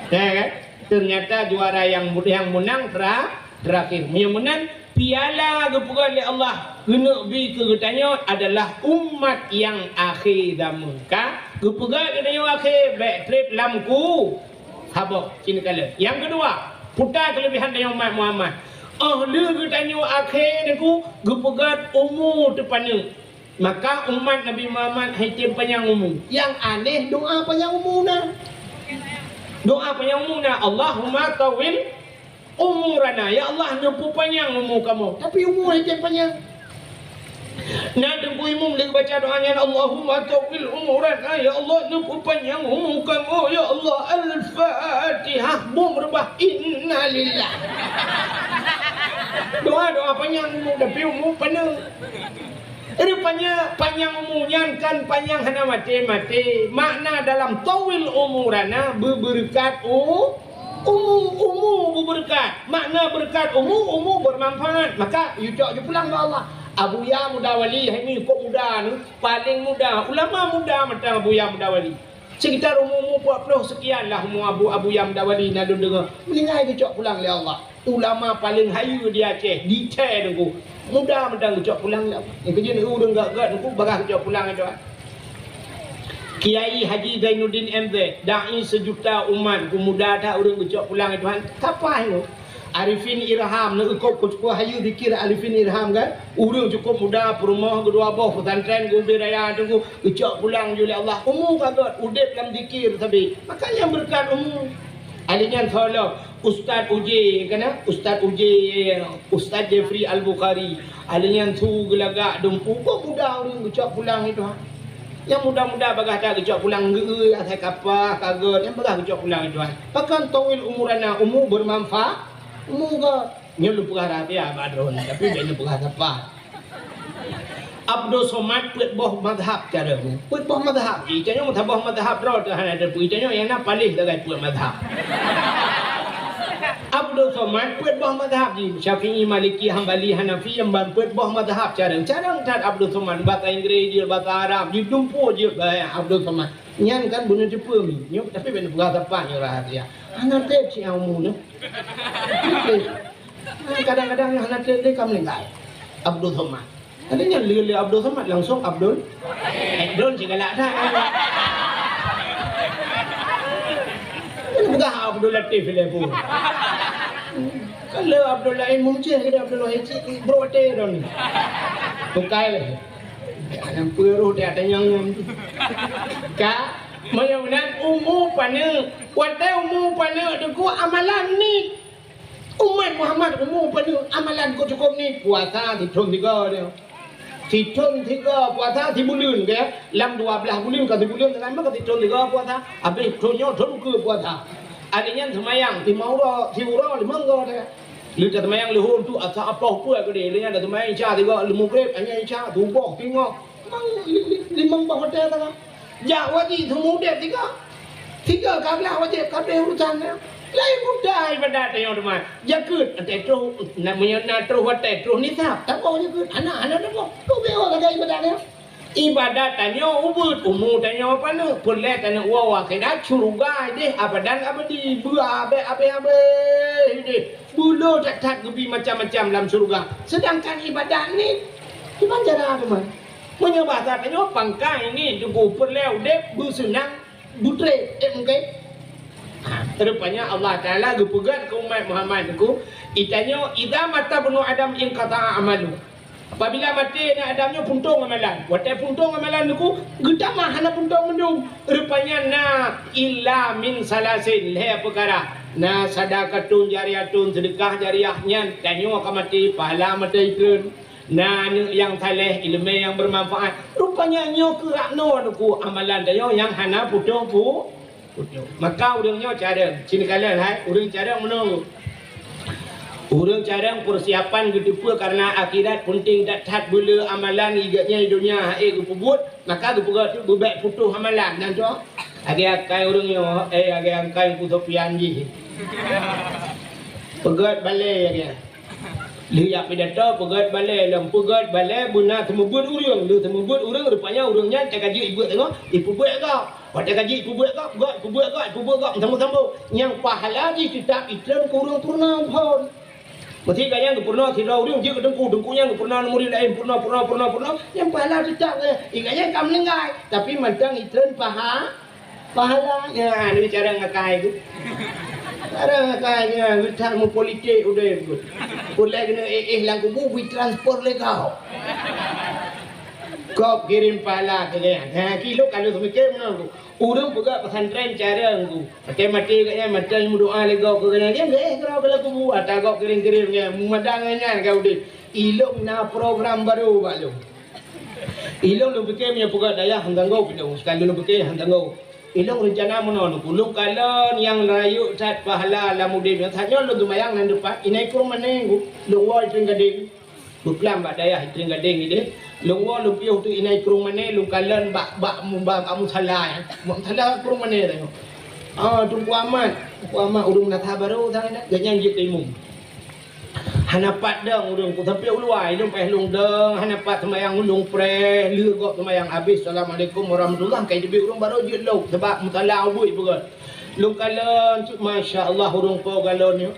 Ya kan? Ternyata juara yang yang menang tera- terakhir. Meunyoe meunan, piala geupeugah lé Allah keuneuk bi keu geutanyoe adalah umat nyang akhé zameuka. Geupeugah geutanyoe akhé, bèk trép lam ku habôh. Cit kalon. Nyang keudua, peue keuleubèhan tanyoe umat Muhammad. Óh lheueh geutanyoe akhé Teungku, geupeugah umu teupaneuk. Maka umat Nabi Muhammad han tem panyang umu. Nyang aneh doa panyang umu na. Doa panyang umu na, "Allahumma tawwil umurana." Ya Allah, neupeupanyang umu kamoe. Tapi umu han tem panyang. Na Teungku Imum lagi baca doa nyan, "Allahumma tawwil umurana." Ya Allah, neupeupanyang umu kamoe. Ya Allah, Al-Fatihah. Bom reubah. Innalillah. Doa-doa panyang umu, tapi umu paneuk. Rupanya panyang umu nyan kan panyang hana maté-maté. Makna dalam tawil umurana, beubeureukat u-, umu, umu beubeureukat. Makna beureukat umu, umu bermanfaat. Maka, yue cok ju pulang bak Allah. Abuya Muda Wali, hai ni kok muda ni, paling muda. Ulama muda mantong Abuya Muda Wali. Sekitar umu-umu empat puluh sekian lah umu Abu, Abuya Muda Wali na lôn deungoe. Meuninggai geucok pulang lé Allah. Ulama paleng hayeue di Aceh, di Aceh Teungku. Muda mantong geucok pulang lé Allah. Nyang keujeuet ureueng gét-gét Teungku, bagah geucok pulang lé Tuhan. Kiai Haji Zainuddin M Z, dai sejuta umat, Teungku, muda that ureueng geucok pulang lé Tuhan. Kapai nyoe? Arifin Irham, na eukôb keu hayeue zikir Arifin Irham kan? Ureueng cukup muda, peurumoh geudua boh, pesantren geubi raya Teungku, geucok pulang ju lé Allah. Umu ka gét, udép lam zikir sabe. Maka nyan beureukat umu. Ahli nyan soe lom, Ustaz Uji, kana? Ustaz Uji, Ustaz Jeffrey Al-Bukhari. Ahli nyan su geulagak dum, umu muda ureueng geucok pulang lé Tuhan. Nyang muda-muda bagah that geucok pulang geu-eu asai kapah, ka gét, nyang bagah geucok pulang lé Tuhan. Pakon tawil umurana, umu bermanfaat, umu gét. Nyoe lôn peugah rahsia bak droeneuh, tapi bèk lôn peugah sapa. Abdul Somad peuet boh mazhab cara nyoe. Peuet boh mazhab. Geutanyoe meusaboh mazhab droe teuh hana teupeu. Geutanyoe nyang na paléh sagai peuet mazhab. Abdul Somad peuet boh mazhab jih. Syafi'i, Maliki, Hambali, Hanafi, nyang ban peuet boh mazhab cara. Cara that Abdul Somad, basa Inggris jeuet, basa Arab jeuet, dumpeue jeuet, bah, Abdul Somad. Nyan kan beuneuteupeu mi. Nyoe tapi bèk lôn peugah sapa nyoe rahsia. Hana trép cit umu nyoe. Kadang-kadang nyang hana trép lé ka meuninggai. Abdul Somad. Tadi nyan lé, lé Abdul Somad langsung Abdul. Eh, Abdul cit galak that. Kan peugah Abdul Latif lé pun. Kan lé Abdul Latif Mumcih ke Abdul Wahid cit, bro, watèe don. Bukai lé. Nyang peureuh dia tanyong nyan. Ka, meunyoe meunan umu paneuk. Watèe umu paneuk Teungku amalan nit. Umat Muhammad umu paneuk amalan kok cukôp nit, puasa sithôn tiga dia. Sithôn tiga puasa sibuleuen, ke? Lam dua blaih buleuen ka sibuleuen, teuma ka sithôn tiga puasa. Habéh thôn nyoe thôn keue puasa. Akhé nyan seumayang, lima uroe, siuroe limong go dia. Lheueh taseumayang leuhô tu asa apoh peuet keudéh, lheueh nyan taseumayang Isya tiga, lheueh Maghrib, hanya Isya, suboh, singoh. Mang li-, li-, limong boh watèe sagai. Jak wajéb seumeu udép tiga. Tiga ka glah wajéb, ka abéh urusan nyan. Laén mudah ibadat tanyoe teuma. Jakeuet, watèe troh, na, meunyoe na troh watèe, troh nisab. Taboh jakeuet, hana, hana taboh. Troh beuo lagèe ibadat nyan. Ibadat tanyoe ubeuet, umu tanyoe paneuk, peureulèe taneuk woe u akhèrat, syeuruga idéh abadan abadi, beu abéh-abéh idéh. Beu le that-that geubi macam-macam lam syeuruga. Seudangkan ibadat nit, kiban cara teuma. Meunyoe basa tanyoe pangkai nit Teungku, peureulèe udép beuseunang, beutrép, eh, mungken. Ha, rupanya Allah Taala geupeugah keu umat Muhammad Teungku, geutanyoe, "Idza mata ibnu Adam inqata'a amalu." Apabila maté aneuk Adam nyoe, puntông amalan. Watèe puntông amalan Teungku, geutamah hana puntông mandum. Rupanya na illa min salasin, lhèe peukara. Na sadaqatun jariyatun, seudeukah jariyah nyan, tanyoe ka maté, pahala maté ikreun. Na aneuk nyang saleh, ileumèe nyang beumanfaat. Rupanya nyoe keuh rot noe Teungku amalan tanyoe nyang hana putôh pu-, putôh. Maka ureueng nyoe carông, sinikalon hai, ureueng carông meunoe. Ureuëng carông peusiapan geuteupeue kareuna akhirat peunteng that-that, beuleu amalan igeuet nyan donya hase geupeubuet, maka geupeugah teuk beubek putôh amalan. Nyan tu, lagée akai ureuëng nyoe, eh, lagée akai Teungku Sofyan jih. Peugét balée lagée. Lheueh jak pidato, peugét balée, lom peugét balée beuna seumeubeuet ureuëng. Lheueh seumeubeuet ureuëng, rupanya ureuëng nyan teuka jeuet ibuet teungoh, ipeubeuet gob. Watée ka jeuet ipeubeuet gob, gob ipeubeuet gob, ipeubeuet gob, sambông-sambông. Nyang pahala jih teutap itreun keu ureuëng peurunoe phon. Meusé ka nyang geupeurunoe sidroe ureuëng jeuet keu teungku, teungku nyang geupeurunoe murit laén, peurunoe, peurunoe, peurunoe, peurunoe, nyang pahala teutap, eh, ingat nyan ka meuninggai, tapi mantong itreun paha-, pahala. Nyan, ni cara ngakai tu. Cara ngakai nyan, geutak meupolitik udeb tu. Ulée keuneuk éh-éh lam kubu, beutransfer lé gob. Gob kirém pahala keu nyan. Ha, kilok ka lheueh seumiké meunan tu. Ureuëng peugah pesantren carông tu. Maté-maté gobnyan, maté meudoa lé gob keu gobnyan, dia geuéh keudroe keu lam kubu, ata gob kirém-kirém nyan, meumadang nyan ka udeb. Ilông na program barô bak lôn. Ilông lôn pike meunyoe peugah dayah han tanggong, ilông seukali lôn pike han tanggong. Ilông reuncana meunoe, lôn kalon nyang rayeuk that pahala lam udeb nyoe. Tanyoe lôn seumayang nan depan, inai krueng mané, lôn woe Tring Gadeng. Beuklam bak dayah Tring Gadeng ideh. Lôn woe lôn piôh teuk inai krueng mané, lôn kalon bak, bak, bak, bak musala nyan. Bak musala krueng mané tanyoe. Ah, Teungku Ahmad. Teungku Ahmad ureuëng meunasah barô sang nyan. Gobnyan jeuet keu imum. Hana pat dong ureuëng ku sampoe u luwa, ilông paih lôn dong, hana pat seumayang lôn preh, lheueh gob seumayang habéh, "Assalamualaikum warahmatullah," ka jiteubiet ureuëng barô jeuet lom, sabab musala ubit beugét. Lôn kalon, masya Allah, ureuëng po galon nyoe.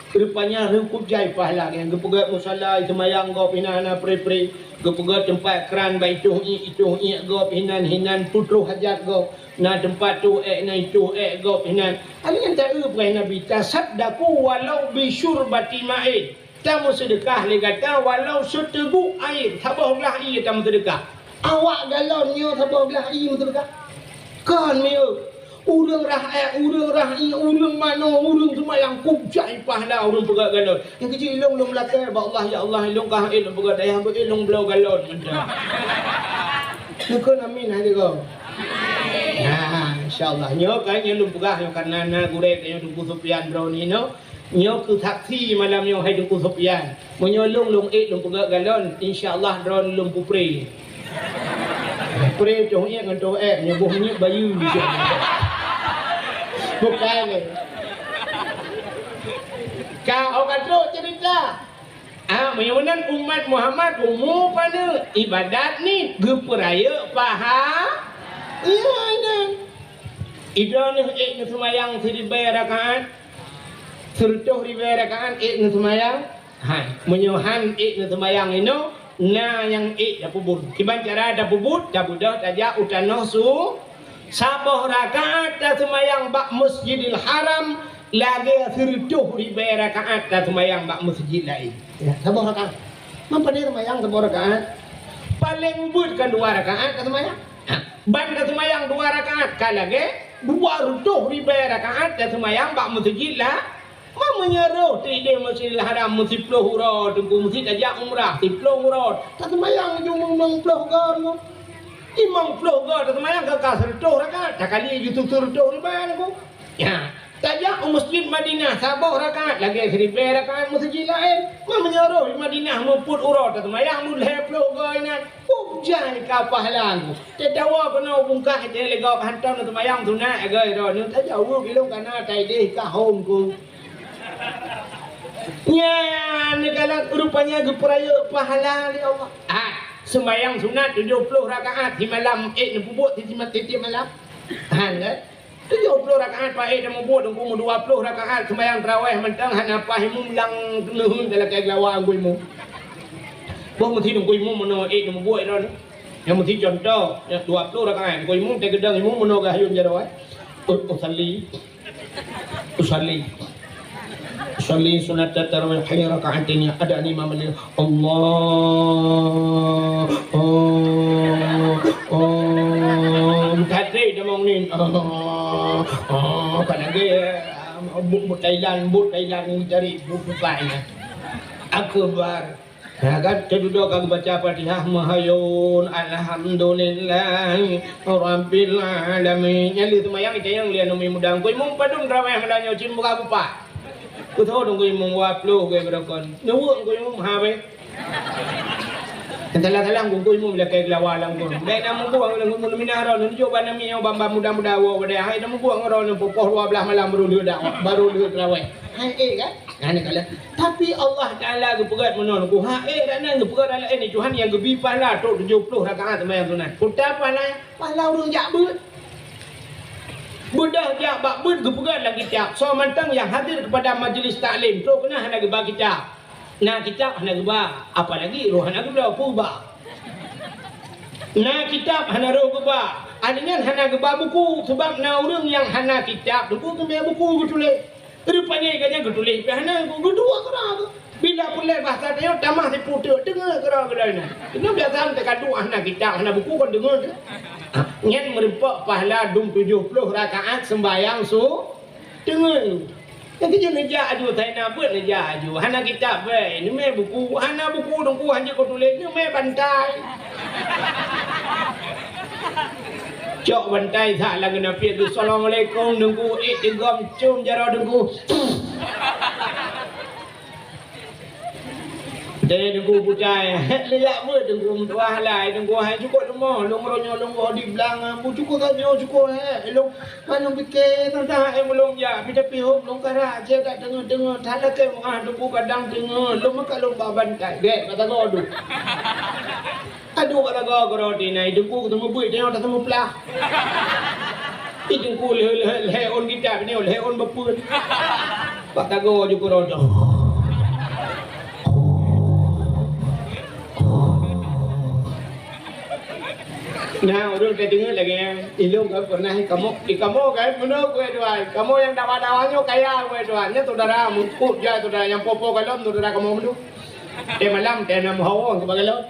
Rupanya reukup jai pahala nyan, geupeugét musala, seumayang gob inan hana preh-preh, geupeugét teumpat kran bak itoh iék, itoh iék gob inan, hinan peutroh hajat gob, na teumpat toh ék, na itoh ék gob inan. Hal nyan taeu peugah Nabi, "Tasaddaqu walau bisyurbati ma'in." Tameuseudeukah lé gata walau seuteugok air, saboh glah ié tameuseudeukah. Awak galon nyoe saboh glah ié meuseudeukah. Kon miyueb. Ureuëng rakyat, ureuëng rakyat, ureuëng manoe, ureuëng seumayang kucai pahala ureuëng peugah galon. Nyang keuji ilông lôn meulakée bak Allah, "Ya Allah, ilông ka hase lôn peugah dayah, beu ilông bloe galon mantong." Neukheun amin hai tiga. Nah, insya Allah. Nyoe kan nyoe lôn peugah nyoe karena na gurée tanyoe Teungku Sofyan droeneuh nyoe. Nyoe keuh saksi malam nyoe hai Teungku Sofyan. Meunyoe lôn, lôn ék lôn peugah galon, insya Allah droeneuh lôn peupreh. Preh toh iék ngon toh ék, nyoe boh minyeuk bayeue. Bukai lé. Ka, oh, ka trok cerita. Ah, meunyoe meunan umat Muhammad umu paneuk, ibadat ni geupeurayeuk paha-, iya, nyan. Idroeneuh ék neuseumayang siribée rakaat, sireutôh ribée rakaat ék neuseumayang. Hai, meunyoe han ék neuseumayang inoe, na nyang ék tapeubuet. Kiban cara tapeubuet, tabeudôh tajak u tanoh su-, saboh rakaat taseumayang bak Masjidil Haram lagée sireutôh ribée rakaat taseumayang bak meuseujid laén. Ya, saboh rakaat. Man pane seumayang saboh rakaat? Paleng beuet kan dua rakaat taseumayang. Ha, ban taseumayang dua rakaat ka lagée dua reutôh ribée rakaat taseumayang bak meuseujid la-, Ma meunyoe rôh teudeh Masjidil Haram meusiploh uroe, Teungku, meusi tajak umrah siploh uroe, taseumayang ju limong ploh goe, Teungku. Limong ploh goe taseumayang ka, ka sireutôh rakaat, takali ju sireutôh ribée, Teungku. Ya, tajak u Masjid Madinah saboh rakaat lagée siribée rakaat meuseujid laén. Ma meunyoe rôh di Madinah muphom uroe taseumayang lhée ploh goe inan. Pujan ka pahala ku. Teudawa keunoe bungkah teuh lé gob hantom neuseumayang sunat agoi droeneuh tajaweueb ilong kana taideh ka hom ku. Nyan neukalon rupanya geupeurayeuk pahala lé Allah. Ah, seumayang sunat tujoh ploh rakaat simalam ék neupeubuet tiep-tiep malam. Han kan? Tujoh ploh rakaat paih tamubuet, Teungku, meudua ploh rakaat seumayang tarawih mantong hana paih imum lam keuneuen talakée geulawa Teungku Imum. Boh meusi Teungku Imum meunoe ék tamubuet droeneuh. Nyang meusi contoh, nyang dua ploh rakaat Teungku Imum teugeudong imum meunoe geuhayun jaroe. U-, usalli. Usalli. Usalli sunnatat tarawih raka'ataini, ada ni mamali. Allah, oh, oh, meukatré tamong nin. Allah, oh, ka lagée, ah, buet, buet Thailand, buet Thailand ni jari, buet Dubai nyan. Akbar. Ya kan, teududoe ka geubaca Fatihah, meuhayun, alhamdulillahi rabbil alamin. Nyan lé seumayang, itanyong lé aneuk muda, "Teungku Imum, padum tarawih malam nyoe?" "Cit muka bupa." Beutôi dong kuyue meuwa ploh kuyue beurokon. Neuweuek kuyue meuha beh. Salah-salah kuyue meuwa lakée geulawa lam kuyue. Bèk na meubuang lam kuyue meuminah roh, neujok bak namiet nyoe bamba muda-muda woe bak dayah. Hai na meubuang roh neupoh dua blaih malam baru lheueh dak, baru lheueh teurawèh. Hai ék kan? Nah, ni kala. Tapi Allah Taala geupeugah meunoe, ku ha ék dan nan geupeugah dalam ini Tuhan nyang geubi pahala trok tujoh ploh rakaat seumayang sunat. Peue pahala? Pahala ureueng jak beuet. Beudôh jak bak beuet geupeugah lam kitab, soe mantong nyang hadir kepada majlis taklim, trok keunan hana geuba kitab. Na kitab hana geuba, apalagi roh hana geubloe, peue ba? Na kitab hana roh geuba, adeunyan hana geuba buku, sabab na ureueng nyang hana kitab, teungku keumbang buku geutuléh. Rupanya gobnyan geutuléh pih hana, geuduek keudroe. Bila peureulèe bahasa tanyoe tamah siputeuk, teungeut keudroe-keudroe nyan. Keunoe biasa teuka duek hana kitab, hana buku kon teungeut. Nyan meurumpok pahala dum tujoh ploh rakaat seumbahyang su-, teungeut. Nyan keuh neujak aju, tai na beuet neujak aju. Hana kitab bèe, neumè buku, hana buku teungku hanjeuet keu tuléh, neumè bantai. Cok bantai that lam geunapiet tu, "Assalamualaikum, Teungku." Ék teugom com jaroe Teungku. Deh Teungku putai, leuyak beuet Teungku meutuah lai Teungku, hai cukôp leumoh, lôn meuronyong lôn goh di blang, bu cukôp tanyoe cukôp, hai lôn, ban lôn pike teuntang hai meulôn jak, pih tapi hom lôn karak, cit dak teungeut-teungeut, that lakèe meu'ah Teungku kadang teungeut, lôn meukat lôn ba bantai, gèt bak tagoe duek. Aduh, bak tagoe keudroe tinai, Teungku keuteumeu beuet, tanyoe tateumeu plah. Ih, Teungku lheueh, lheueh, lheueh ôn kitab nyoe, lheueh ôn beupeuen. Bak tagoe ju keudroe. Nah, ureueng ka deungoe lagèe nyan. Ilôn ka pernah ikamoe, ikamoe kan, meunoe keu Edward. Kamoe nyang dawa-dawa nyoe kaya keu Edward. Nyan saudara, meukup jai saudara nyang po-po kalon, saudara kamoe meunoe. Teuh malam, teuh nam hawa keu bak kalon.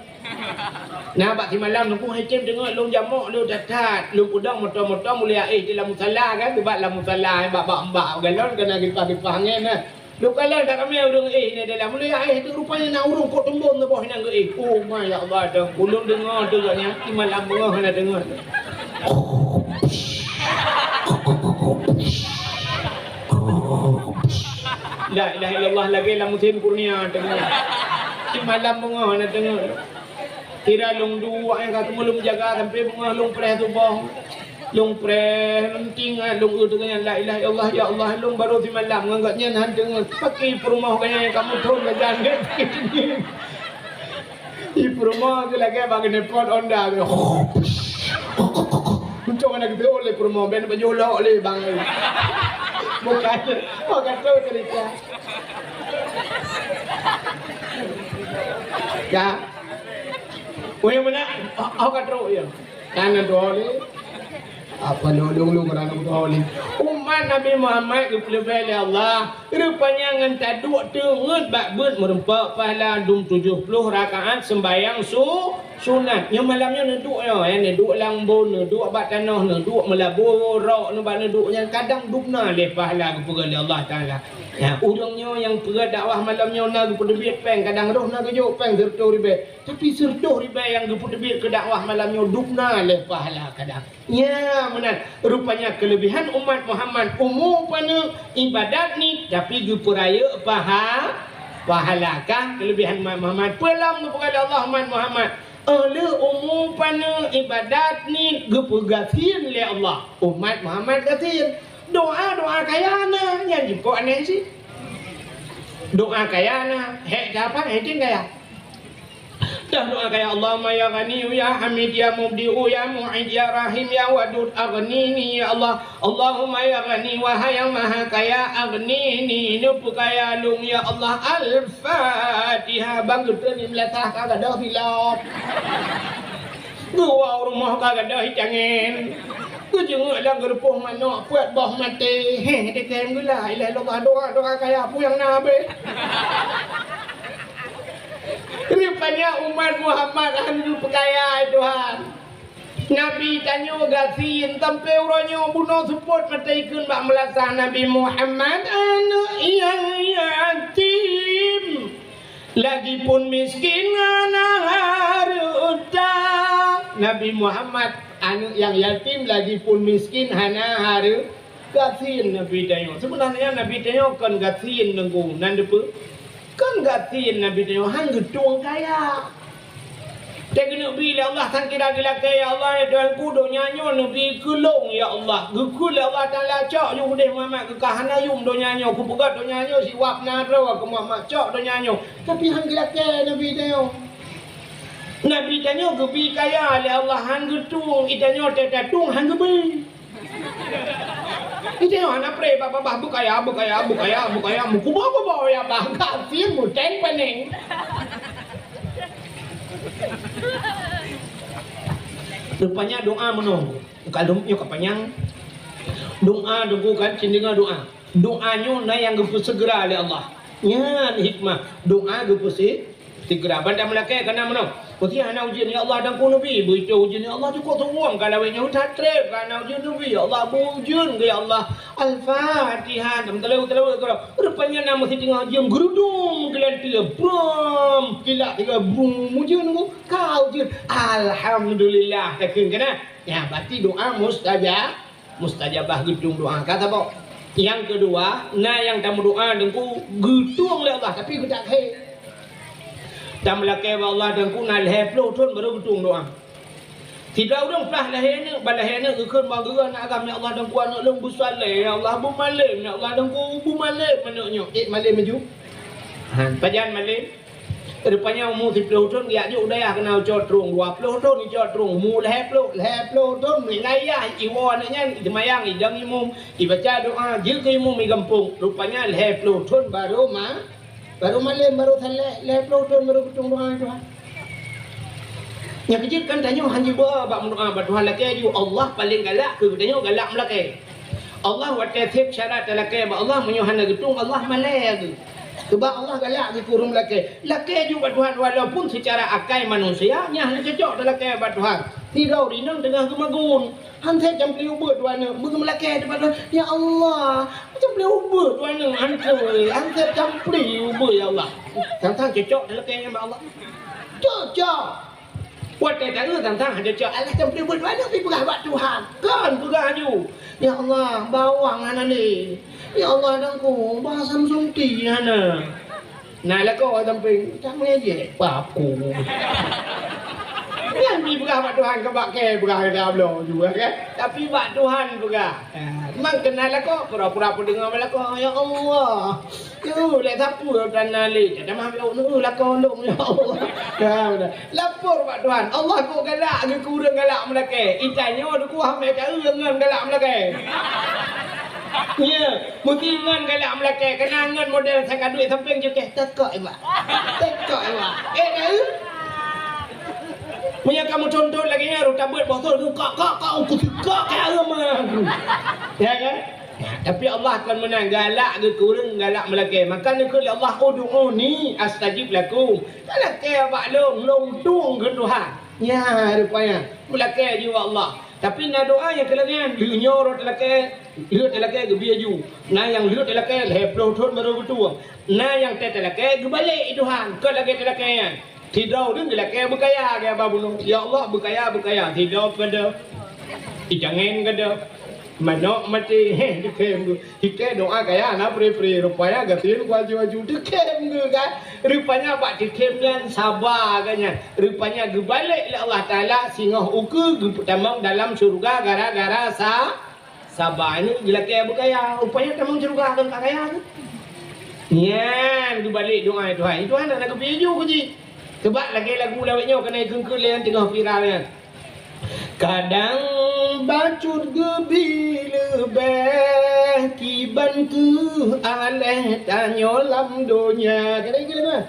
Nah, bak simalam Teungku hai tem deungoe lôn jamok lôn that-that, lôn peudong moto-moto mulia éh di lam musala kan, bak lam musala, bak, bak, bak galon keunan gipah-gipah angén nah. Lôn kalon that ramé ureueng éh nyan dalam mulia éh tu rupanya na ureueng kok teumbon saboh nyang geuéh. Oh my ya Allah, dan ulôn deungoe tu gobnyan simalam beungoh hana deungoe. La ilaha illallah lagèe lam musim kurnia deungoe. Simalam beungoh hana deungoe. Kira lôn duek nyang ka teumeu lôn jaga sampai beungoh lôn preh suboh. Lôn preh, lôn ting, lôn eu teungoh nyan, "La ilaha illallah, ya Allah, lôn barô simalam ngon gobnyan han teungoh." Paké peurumoh gobnyan nyang ka muthon gajan gèt. Ih, peurumoh tu lagèe bak keuneupot Honda tu. Untông hana geuteuôt lé peurumoh, ben bak jolok lé bang. Bukan, oh, ka trôk cerita. Ya. Oh, yang mana? Oh, oh, ka trôk ya. Kan ada lé. Apa lulung-lulung kerana beutôi ni? Umat Nabi Muhammad geupeuleubeh lé Allah. Rupanya ngon taduek teungeut bak beuet meurumpok pahala dum tujoh ploh rakaat seumbahyang su-, sunat. Nyoe malam nyoe neuduek nyoe, ya, neuduek lam bon, neuduek bak tanoh, neuduek meulabu rok, neuba neuduek nyan kadang dubna lé pahala geupeugah lé Allah Taala. Ya, ureueng nyoe nyang peugah dakwah malam nyoe na geupeuteubiet péng, kadang roh na geujok péng sireutôh ribèe. Tapi sireutôh ribèe nyang geupeuteubiet keu dakwah malam nyoe dubna lé pahala kadang. Ya, meunan. Rupanya keulebihan umat Muhammad umu paneuk ibadat ni, tapi geupeurayeuk paha-, pahala. Ka keulebihan umat Muhammad. Peue lom geupeugah lé Allah umat Muhammad? Óh lheueh umu paneuk ibadat ni geupeugasien lé Allah. Umat Muhammad gasien. Doa-doa kaya na, nyan jikok aneuëk cit. Doa kaya na, hék ka apa? Hék kaya. Dah doa kaya, "Allahumma ya Ghani ya Hamid ya Mubdi'u ya Mu'id ya Rahim ya Wadud aghnini ya Allah. Allahumma ya Ghani, wahai yang maha kaya, aghnini, neupeukaya lôn ya Allah." Al-Fatihah. Bang geutreun di meulasah ka gadôh silop. Geuwoe u rumoh ka gadôh ié cangén. Geujeungeuek lam geurupoh manok peuet boh maté. Héh, teuka geula, la ilaha illallah, doa, doa kaya peue nyang na abéh. Rupanya umat Muhammad han geupeukaya, hai Tuhan. Nabi tanyoe gasien sampoe uroe nyoe bunoe seupôt maté ikheun bak meulasah Nabi Muhammad, aneuk nyang yatim. Lagipun miskin hana hareuta. Nabi Muhammad, aneuk nyang yatim, lagipun miskin hana hareu-, Gasien Nabi tanyoe. Seubeunajih Nabi tanyoe kon gasien Teungku, nan deupeu. Kon gasien Nabi tanyoe, han geutueng kaya. Teuh geuneuk bi lé Allah, sang kira geulakée, "Ya Allah, ya Tuhanku, donya nyoe neubi keu lôn, ya Allah." Geukheun lé Allah Taala, "Cok yue udeh Muhammad, keu ka hana yum donya nyoe, kupeugét donya nyoe siwab na droe keu Muhammad, cok donya nyoe." Tapi han geulakée Nabi tanyoe. Nabi tanyoe geubi kaya lé Allah, han geutueng, i tanyoe teuh tatueng han geubi. Ide hana pre babah, beukaya, beukaya, beukaya, beukaya, meukuba-kuba ya bah, gasien muteng pening. Rupanya doa meunoe, bukan dum nyoe ka panyang. Doa dungku kan, cindinga doa. Doa nyoe na nyang geupeuseugera lé Allah. Nyan hikmah doa geupeusi- Sigra ban tameulakée kana meunoe. Putih hana ujeuen, "Ya Allah, dan ku neubi." Beutôi ujeuen, "Ya Allah, cukôp tuwöm ka lawét nyoe that treb ka hana ujeuen neubi. Ya Allah, beu ujeuen keu ya Allah." Al-Fatihah. Dan teuleu-teuleu keudroe. Rupanya na meusitingoh jeuem geurudum geulanteue. Brum, kilat tiga brum ujeuen ku. Ka ujeuen. Alhamdulillah, takheun kana. Ya, berarti doa mustajab. Mustajabah geutueng doa ka saboh. Nyang keudua, na nyang tameudoa deungku geutueng lé Allah tapi geutak khe. Tameulakée bak Allah deungku na lhée ploh thon barô geutueng doa. Sidroe ureuëng plah lahé aneuk, bak lahé aneuk geukheun bak geuh aneuk agam, "Ya Allah deungku aneuk lôn beusaleh, ya Allah beumalem, ya Allah deungku beumalem aneuk nyoe." Eh malem laju. Ha, pajan malem? Rupanya umu siploh thon geujak jok u dayah keunan cot trong, dua ploh thon icot trong, umu lhée ploh, lhée ploh thon meunayah iwoe aneuk nyan, iseumayang idong imum, ibaca doa jeuet keu imum i gampông. Rupanya lhée ploh thon barô ma-, barô malem, barô saleh, lhée ploh thon barô geutueng doa Tuhan. Nyang keujeuet kan tanyoe hana jiba bak meudoa bak Tuhan lakée ju, Allah paleng galak keu geutanyoe galak meulakée. Allah watée seb syarat talakée bak Allah, meunyoe hana geutueng, Allah malée geuh. Keubah Allah galak geuh keu ureuëng lakée. Lakée ju bak Tuhan walaupun seucara akai manusia, nyan hana cocok talakée bak Tuhan. Sidroe inong teungoh geumagun. Han seb campli ubeut dua aneuk, beugeumlakée bak Tuhan, "Ya Allah, campli ubeut dua aneuk, han seb, han seb campli ubeut, ya Allah." Sang-sang cocok talakée nyan bak Allah. Cocok. Watée taeu sang-sang hana cok, alah campli ubeut dua aneuk, pi peugah bak Tuhan. Kon peugah laju, "Ya Allah, bawang hana lé. Ya Allah, dangkong, bah Samsung ti hana." Na lakoe sampéng, "Cak meujék paku." Nyan pi peugah bak Tuhan, ka bak kée peugah, ka bloe juga kan. Tapi bak Tuhan peugah. Ha, memang keunan lakoe, pura-pura peudeungoe bak lakoe, "Ya Allah, Yôh, lé sapeue tan na lé, tamah lôn, lakoe lôn, ya Allah." Nah, beuna. Lapor bak Tuhan, Allah kok galak geuh keu ureuëng galak meulakée. Itanyoe deukuah mé taeu ngon galak meulakée. Nya, mungkin ngon galak meulakée, keunan ngon model sangka duit sampéng jukeh, tekok iba. Tekok iba. Eh, taeu? Meunyoe kamoe contoh lagée nyan, rot tabeuet botol tu, kok, kok, kok, aku suka keu agama aku. Ya kan? Tapi Allah kon meunan galak geuh keu ureuëng galak meulakée. Maka neukheun lé Allah, "Ud'uni astajib lakum." Talakée bak lôn, lôn tueng keu Tuhan. Nya rupanya meulakée jiwoe Allah. Tapi na doa nyang keu lagée nyan, lheueh nyoe rot talakée, lheueh talakée geubi laju. Na nyang lheueh talakée lhée ploh thon barô geutueng. Na nyang teutalakée geubalek Tuhan, kon lagée talakée nyan. Sidroe ureuëng geulakée beukaya, gaya ba bunoe, "Ya Allah, beukaya, beukaya." Sidroe keudeh, ijangen keudeh, manok maté, heh, dikhem geuh. Hikée doa kaya na pri-pri, rupaya gasien ku aju-aju, dikhem geuh kan. Rupanya bak dikhem nyan saba geuh nyan. Rupanya geubalek lé Allah Taala singoh ukeue geupeutamong dalam syeuruga gara-gara sa- Saba aneuk geulakée beukaya, rupanya tamong syeuruga kon ka kaya tu. Nyan geubalek doa Tuhan. Tuhan hana geupeu ju keu jih. Keubah lagée lagu lawét nyoe keuneuk ikheun-kheun lé nyang teungoh viral nyan. Kadang bacut geubi leubeh kiban keuh aléh tanyoe lam donya. Kadang ikheun lé nyan.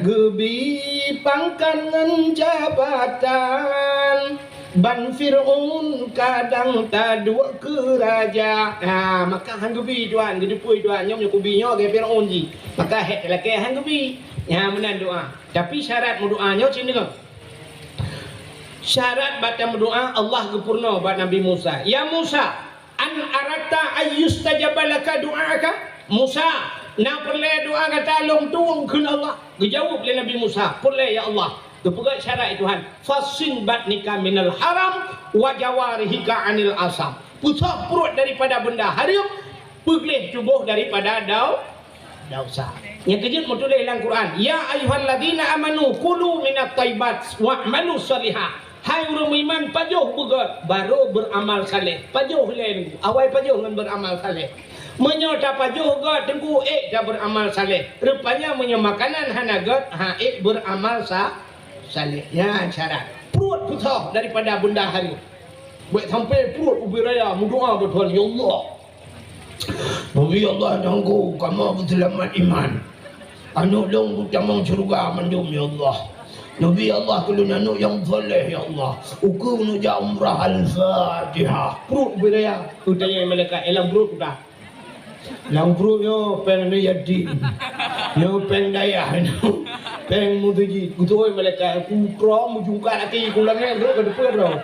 Geubi pangkat ngon jabatan, ban Fir'aun kadang taduek keu raja. Ha, maka han geubi Tuhan, geuteupeue Tuhan, nyoe meunyoe kubi nyoe lagée Fir'aun jih. Maka hék talakée han geubi. Ha, meunan doa. Tapi syarat meudoa nyoe cit deungoe. Syarat bak tameudoa Allah geupeurunoe bak Nabi Musa. Ya Musa, "An aratta an yustajaba laka du'aaka?" Musa, na peureulée doa gata lôn tueng kheun Allah? Geujaweueb lé Nabi Musa, "Peureulée, ya Allah." Geupeugah syarat Tuhan, "Fasin batnika minal haram wa jawarihika anil asam." Peusoh pruet daripada benda hareuem, peugleh tuboh daripada dau-, desya. Nyang keujeuet meutuléh lam Quran, "Ya ayyuhalladzina amanu kulu minat thayyibat wa'malu shalihah." Hai ureuëng meuiman, pajoh beugét, barô beuramal saleh. Pajoh ilée Teungku, awai pajoh ngon beuramal saleh. Meunyoe tapajoh gét Teungku, ék tabeuramal saleh. Rupanya meunyoe makanan hana gét, ha ék beuramal sa-, saleh. Nyan syarat. Pruet peusoh daripada benda hareuem. Bék sampai pruet ubé raya meudoa bak Tuhan, "Ya Allah, Nabi Allah nyang ku kamoe beuseulamat iman. Aneuëk lôn beutamong syeuruga mandum, ya Allah. Nabi Allah keu lôn aneuëk nyang saleh, ya Allah. Ukeue neujak umrah." Al-Fatihah. Pruet ubé raya. Geutanyong malaikat, "Eh, lam pruet peue?" "Lam pruet nyoe péng aneuk yatim. Nyoe péng dayah nyoe. Péng meuseujid." Geutanyong malaikat, "Putroe meujungkat laki ku langét, nyoe ka depan droe."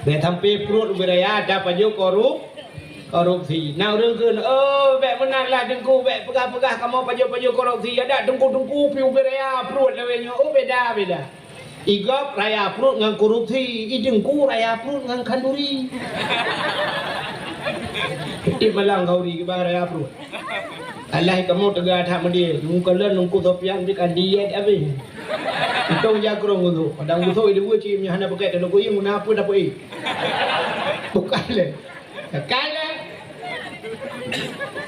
Bék sampai pruet ubé raya tapajoh korup-, korupsi. Na ureuëng kheun, "Oh, bék meunan lah Teungku, bék peugah-peugah kamoe pajoh-pajoh korupsi. Adak teungku-teungku pih ubé raya pruet lawét nyoe." Oh, beda-beda. I gob raya pruet ngon korupsi, i teungku raya pruet ngon khanduri. Di malam khanduri kiban raya pruet. Alah kamoe teuga that meudeh, meukalon Teungku Sofyan pih ka diet habéh. Untông jakrong geuh. Padang geuh itu cit nyan hana pakai teulokoe, meunan peue dapeuet. Bukan lé. Bukan lé.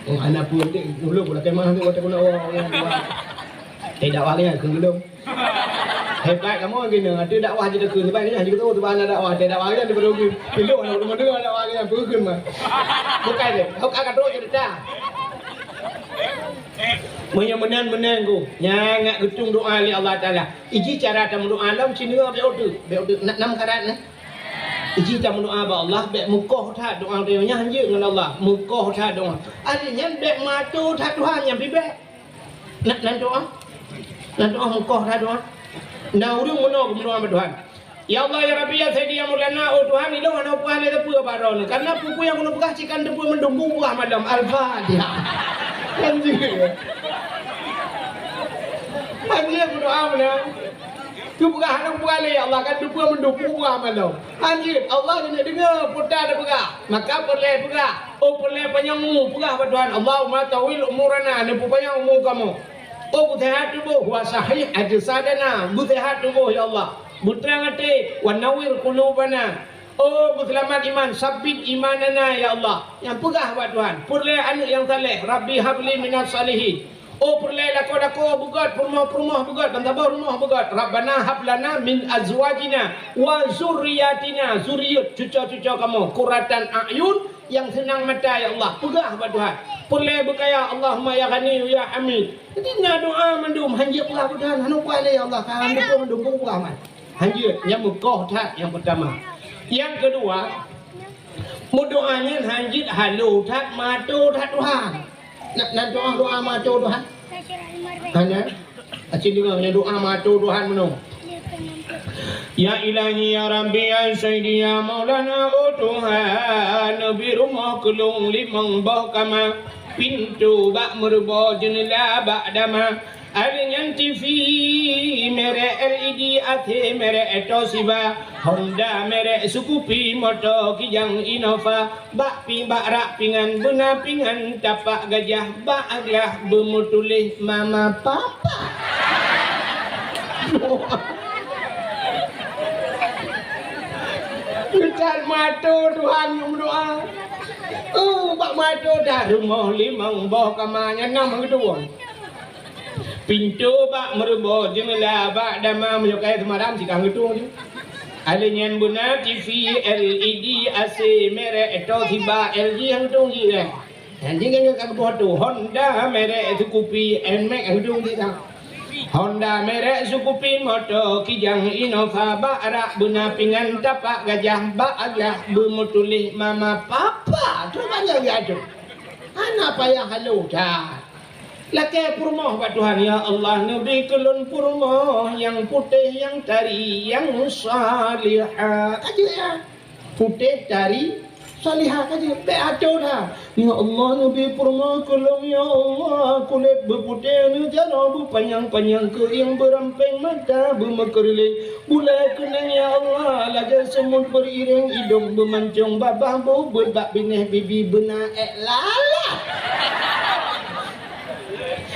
Oh, hana peue dek, dulu pula kemah tu, kata guna orang, orang tua. Eh, dakwah nyan keu lôn. Hebat kamoe geuh nyoe, ada dakwah je takheun, hebat nyan je tu, tu hana dakwah, ada dakwah nyan daripada ureuëng. Pilok anak ureuëng mana dakwah nyan, beukeun mah. Bukan lé, hok ka trok cerita. Meunyoe meunan-meunan ku, nyan ngat geutung doa lé Allah Taala. Iji cara tameudoa lom, cina bék uteuk, bék uteuk, na-, nam karat na. Iji tameudoa bak Allah, bék meukoh that doa tanyoe nyan hanjeuet ngon Allah, meukoh that doa. Ahli nyan bék mato that Tuhan nyan pih bék. Na, na doa. Na doa meukoh that doa. Na ureuëng meunoe geumeudoa bak Tuhan. Ya Allah, ya Rabbi, ya Sayyidi, ya Maulana, oh Tuhan, ilôn hana peugah lé teupeue bak droeneuh. Karena peue-peue nyang keuneuk peugah cit ka teupeue mandum, beupeugah malam. Al-Fatihah. Hanjeuet. Hanjeuet meudoa meunan. Teupeugah hana peugah lé, ya Allah, ka teupeue mandum, beupeugah malam. Hanjeuet, Allah keuneuk deungoe peue ta teupeugah. Maka peureulée peugah. Oh, peureulée panyang umu, peugah bak Tuhan, "Allahumma tawwil umurana," neupeupanyang umu kamoe. Oh, beuseuhat tuboh, "wa sahih ajsadana," beuseuhat tuboh, ya Allah. Beutrang até, "wa nawwir qulubana." Oh, beuseulamat iman, "sabbit imanana," ya Allah. Nyang peugah bak Tuhan, peureulée aneuëk nyang saleh, "Rabbi habli minas salihin." Oh, peureulée lakoe-lakoe beugét, peurumoh-peurumoh beugét, bansaboh rumoh beugét. "Rabbana hab lana min azwajina wa zurriyatina," zuriat, cuco-cuco kamoe, "qurratan a'yun," nyang seunang mata, ya Allah. Peugah bak Tuhan. Peureulée beukaya, "Allahumma ya Ghaniyyu ya Hamid." Jadi na doa mandum, hanjeuet peugah bak Tuhan, hana peugah lé, ya Allah, ka hana peugah mandum, peugah man. Hanjeuet, nyang meukoh that nyang peutama. Nyang keudua, meudoa nyan hanjeuet halo that, mato that Tuhan. Na, na doa, doa mato Tuhan? Hana? Aci deungoe nyan doa mato Tuhan meunoe. Ya Ilahi, ya Rabbi, ya Sayyidi, ya Maulana, oh Tuhan, neubi rumoh keu lôn limong boh kama, pintoe bak meuruboh, jeuneula bak dama, ahli nyan T V merek L E D, A C merek Toshiba, Honda merek Scoopy, moto Kijang Innova, bak pi-, bak rak pingan beuna pingan tapak gajah, bak glah beumeutuléh mama papa. Geucat mato Tuhan nyang meudoa. Oh, bak mato dah rumoh limong boh kama nyan nam geuduwong. Pintoe bak meuruboh, jeuneula bak dama, meunyoe kayée seumaram sikang geutung jih. Ahli nyan beuna T V L E D, A C merek Toshiba, L G nyang geutung jih, eh. Nyan jih nyan ka geuboh tu, Honda merek Scoopy, Nmax nyang geutung jih dah. Honda merek Scoopy, moto Kijang Innova, bak rak beuna pingan tapak gajah, bak glah beumeutuléh mama papa. Tu banyak ya tu. Hana payah halo that. Lakée peurumoh bak Tuhan, "Ya Allah, neubi keu lôn peurumoh nyang putéh, nyang tari, nyang salihah." Ka jeuet nyan. Putéh, tari, Salihah ka jeuet, bèk ato that. Ya Allah, neubi peurumoh keu lôn, ya Allah, kulét beuputéh neujaroe, beupanyang-panyang keuieng, beurampéng mata, beumeukeurileng, bulèe keunong, ya Allah, lagèe seumut beuiréng, idông beumancông, babah beuet bak binéh, bibi beuna èk lalat.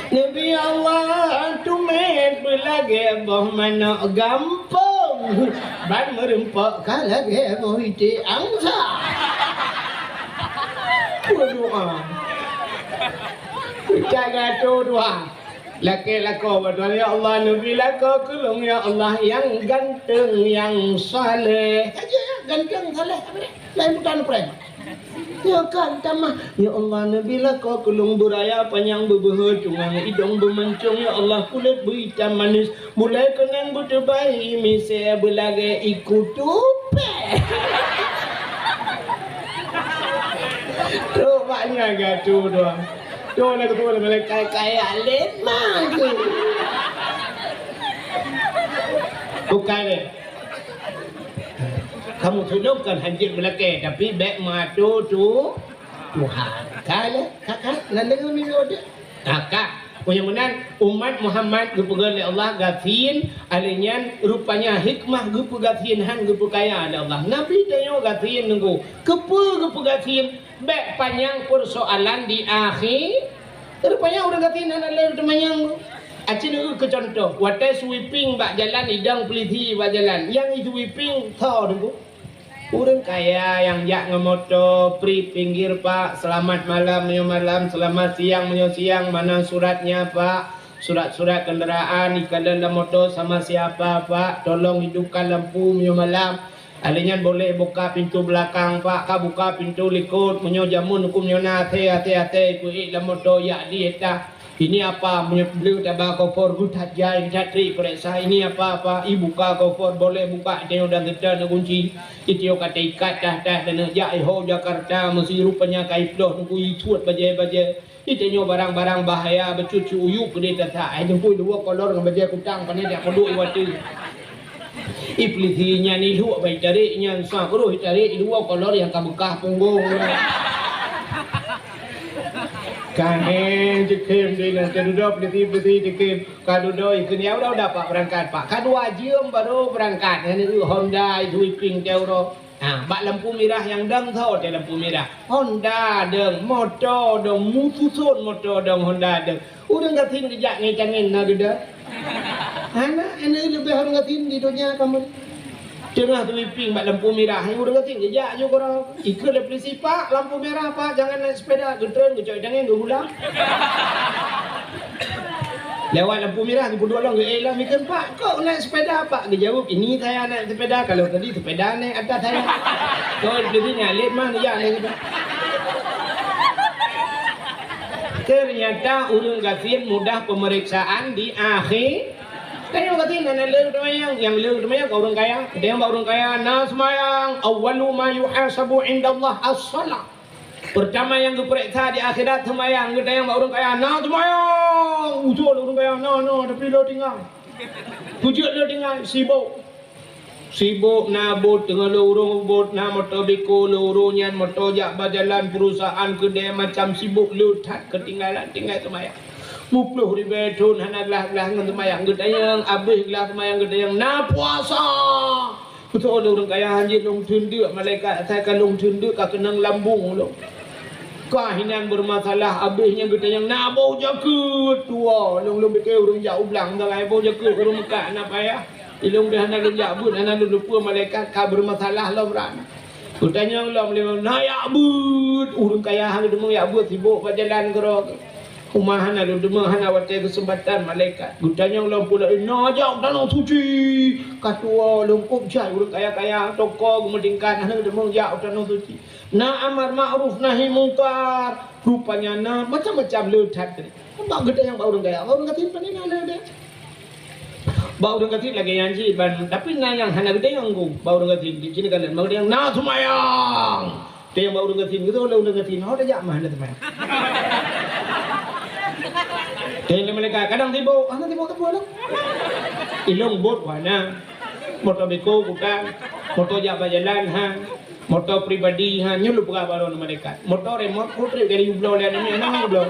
Neubi Allah, teumèt beulagèe boh manok gampông, ban meureumpok ka lagèe boh iték angsa. Peudoa. Jaga doa. Lakèe lakoe bak Tuhan, "Ya Allah, neubi lakoe keu lôn, ya Allah, nyang ganteng, nyang saleh." Aja ya, ganteng, saleh, apa dia? Lain bukan prank. Ya kan, tamah. Ya Allah, neubi lakoe keu lôn beuraya panyang beubeuhe cungang idông beumancông, ya Allah, kulét beuitam manis, bulèe keunong beuteubai misé beulagèe iku tupèe. Trok bak nyan gatu doang. Trok laju trok laju kaya-kaya lé ma tu. Bukan eh. Kamu tulông kan hanjeuet meulakèe, tapi bèk meuato tu Tuhan. Ka lé, ka, ka, nan deungoe miyueb deh. Ka, ka. Meunyoe meunan, umat Muhammad geupeugah lé Allah gasien, alèh nyan rupanya hikmah geupeugasien han geupeukaya lé Allah. Nabi tanyoe gasien nunggu. Keupeue geupeugasien? Bèk panyang peusoalan di akhé. Rupanya ureueng gasien hana lé teumanyang. Aci neueu keu cuntoh, watèe sweeping bak jalan idong peulisi bak jalan, nyang i sweeping tho teungku. Ureueng kaya nyang jak ngon moto, pri pinggir pak, selamat malam meunyoe malam, selamat siang meunyoe siang, mana suratnya pak, surat-surat kendaraan, ikalon lam moto sama siapa pak, tolong hidupkan lampu meunyoe malam. Alèh nyan boleh buka pintu belakang pak, ka buka pintu likot, meunyoe jameun huköm nyoe na até, até, até, peuék lam moto yak di éta. Ini apa? Meunyoe bleu taba kofor geuh that jai, that trik peuriksa, ini apa, apa? I buka kofor, boleh buka, tanyoe dan teuta na kunci. Itio ka taikat tah-tah dan jak iho Jakarta, meusi rupanya ka iploh nunggu isuet bajèe-bajèe. Itanyoe barang-barang bahaya, beucut-cut uyueb keudeh tasa. Ai teungku dua kolor ngon bajèe kutang, pane jak peuduek i watèe. Iblih nyan iluek bai tarék nyan sa keudroe tarék dua kolor nyang ka beukah punggong. Ka hé jikhem di nan teududoe pelisi-pelisi jikhem. Ka dudoe ikheun ya udah-udah pak beurangkat pak. Ka dua jeuem baru beurangkat. Nyan Honda itu iping teu uroe. Ha, bak lampu mirah nyang dong tho teuh lampu mirah. Honda dong, moto dong, mususon moto dong, Honda dong. Ureueng gasien geujak ngon tangen na geuda. Hana, hana leubeh ureueng gasien di donya kamoe. Teungoh sweeping bak lampu mirah, ureueng gasien geujak ju keudroe. Ikheun lé peulisi, "Pak, lampu mirah, Pak, jangan naik sepeda." Geutreun, geucok tangen, geugulang. Lewat lampu mirah, geupeuduek lom, geuék lom, ikheun, "Pak, kok naik sepeda, Pak?" Geujaweueb, "Ini saya naik sepeda, kalau tadi sepeda naik atas saya." Kok di sini alit mah, ya, naik sepeda. Ternyata ureueng gasien mudah pemeriksaan di akhé. Tanyoe gasien hana le teumayang, nyang le teumayang ka ureueng kaya. Tanyoe bak ureueng kaya, na seumayang, awwalu ma yuhasabu indallah as-shalah. Peurtama nyang geupareksa di akhirat seumayang, geutanyong bak ureueng kaya, "Na seumayang?" Ujoe lé ureueng kaya, "Na, na, tapi lôn tinggai." Peue jeuet lôn tinggai? Sibok. Sibok na bot, teungoh lôn ureueng bot, na moto beko lôn ureueng nyan, moto jak bak jalan, perusahaan, keudè macam sibok le that keutinggalan, tinggai seumayang. Muploh ribèe thon hana glah-glah ngon seumayang, geutanyong, abéh glah seumayang geutanyong, "Na puasa?" Beutôi lé ureueng kaya, hanjeuet lôn theun deuk, malaikat asai ka lôn theun deuk ka keunong lambung lôn. Ka hinan beureumasalah, abéh nyan geutanyong na boh jakeuet tuwoe. Lôn, lôn pike ureueng jak u blang, sagai boh jakeuet ureueng meukat na payah. Ilôn pih hana lôn jak beuet, hana lôn lupeue malaikat ka beureumasalah lom ran. Geutanyong lom lé, na jak beuet, ureueng kaya han geuteumeung jak beuet, sibok bak jalan keudroe. Uma hana lôn deungoe, hana watèe keuseumpatan malaikat. Geutanyong lom pula, "Na jak u Tanoh Suci?" Ka tuwoe lôn kôb jai ureueng kaya-kaya, toko geumeutingkat, hana deungoe jak u Tanoh Suci. Na amar ma'ruf nahi mungkar, rupanya na macam-macam le that. Bak geutanyong bak ureueng kaya, bak ureueng gasien pane na le deh. Bak ureueng gasien lagèe nyan cit ban, tapi na nyang hana geutanyong ku. Bak ureueng gasien, di sini kan, bak geutanyong, "Na seumayang?" Teuh nyang bak ureueng gasien, geutanyong lé ureueng gasien, "Ho tajak mah hana teuma?" Teuh nyang lé malaikat, "Kadang sibok, hana sibok teuma lom." Ilôn bot hana. Moto beko bukan. Moto jak bak jalan, ha. Moto pribadi, ha, nyoe lôn peugah bak droeneuh malaikat. Moto remot, ku trép kali geubloe lé aneuk miet, hana geubloe.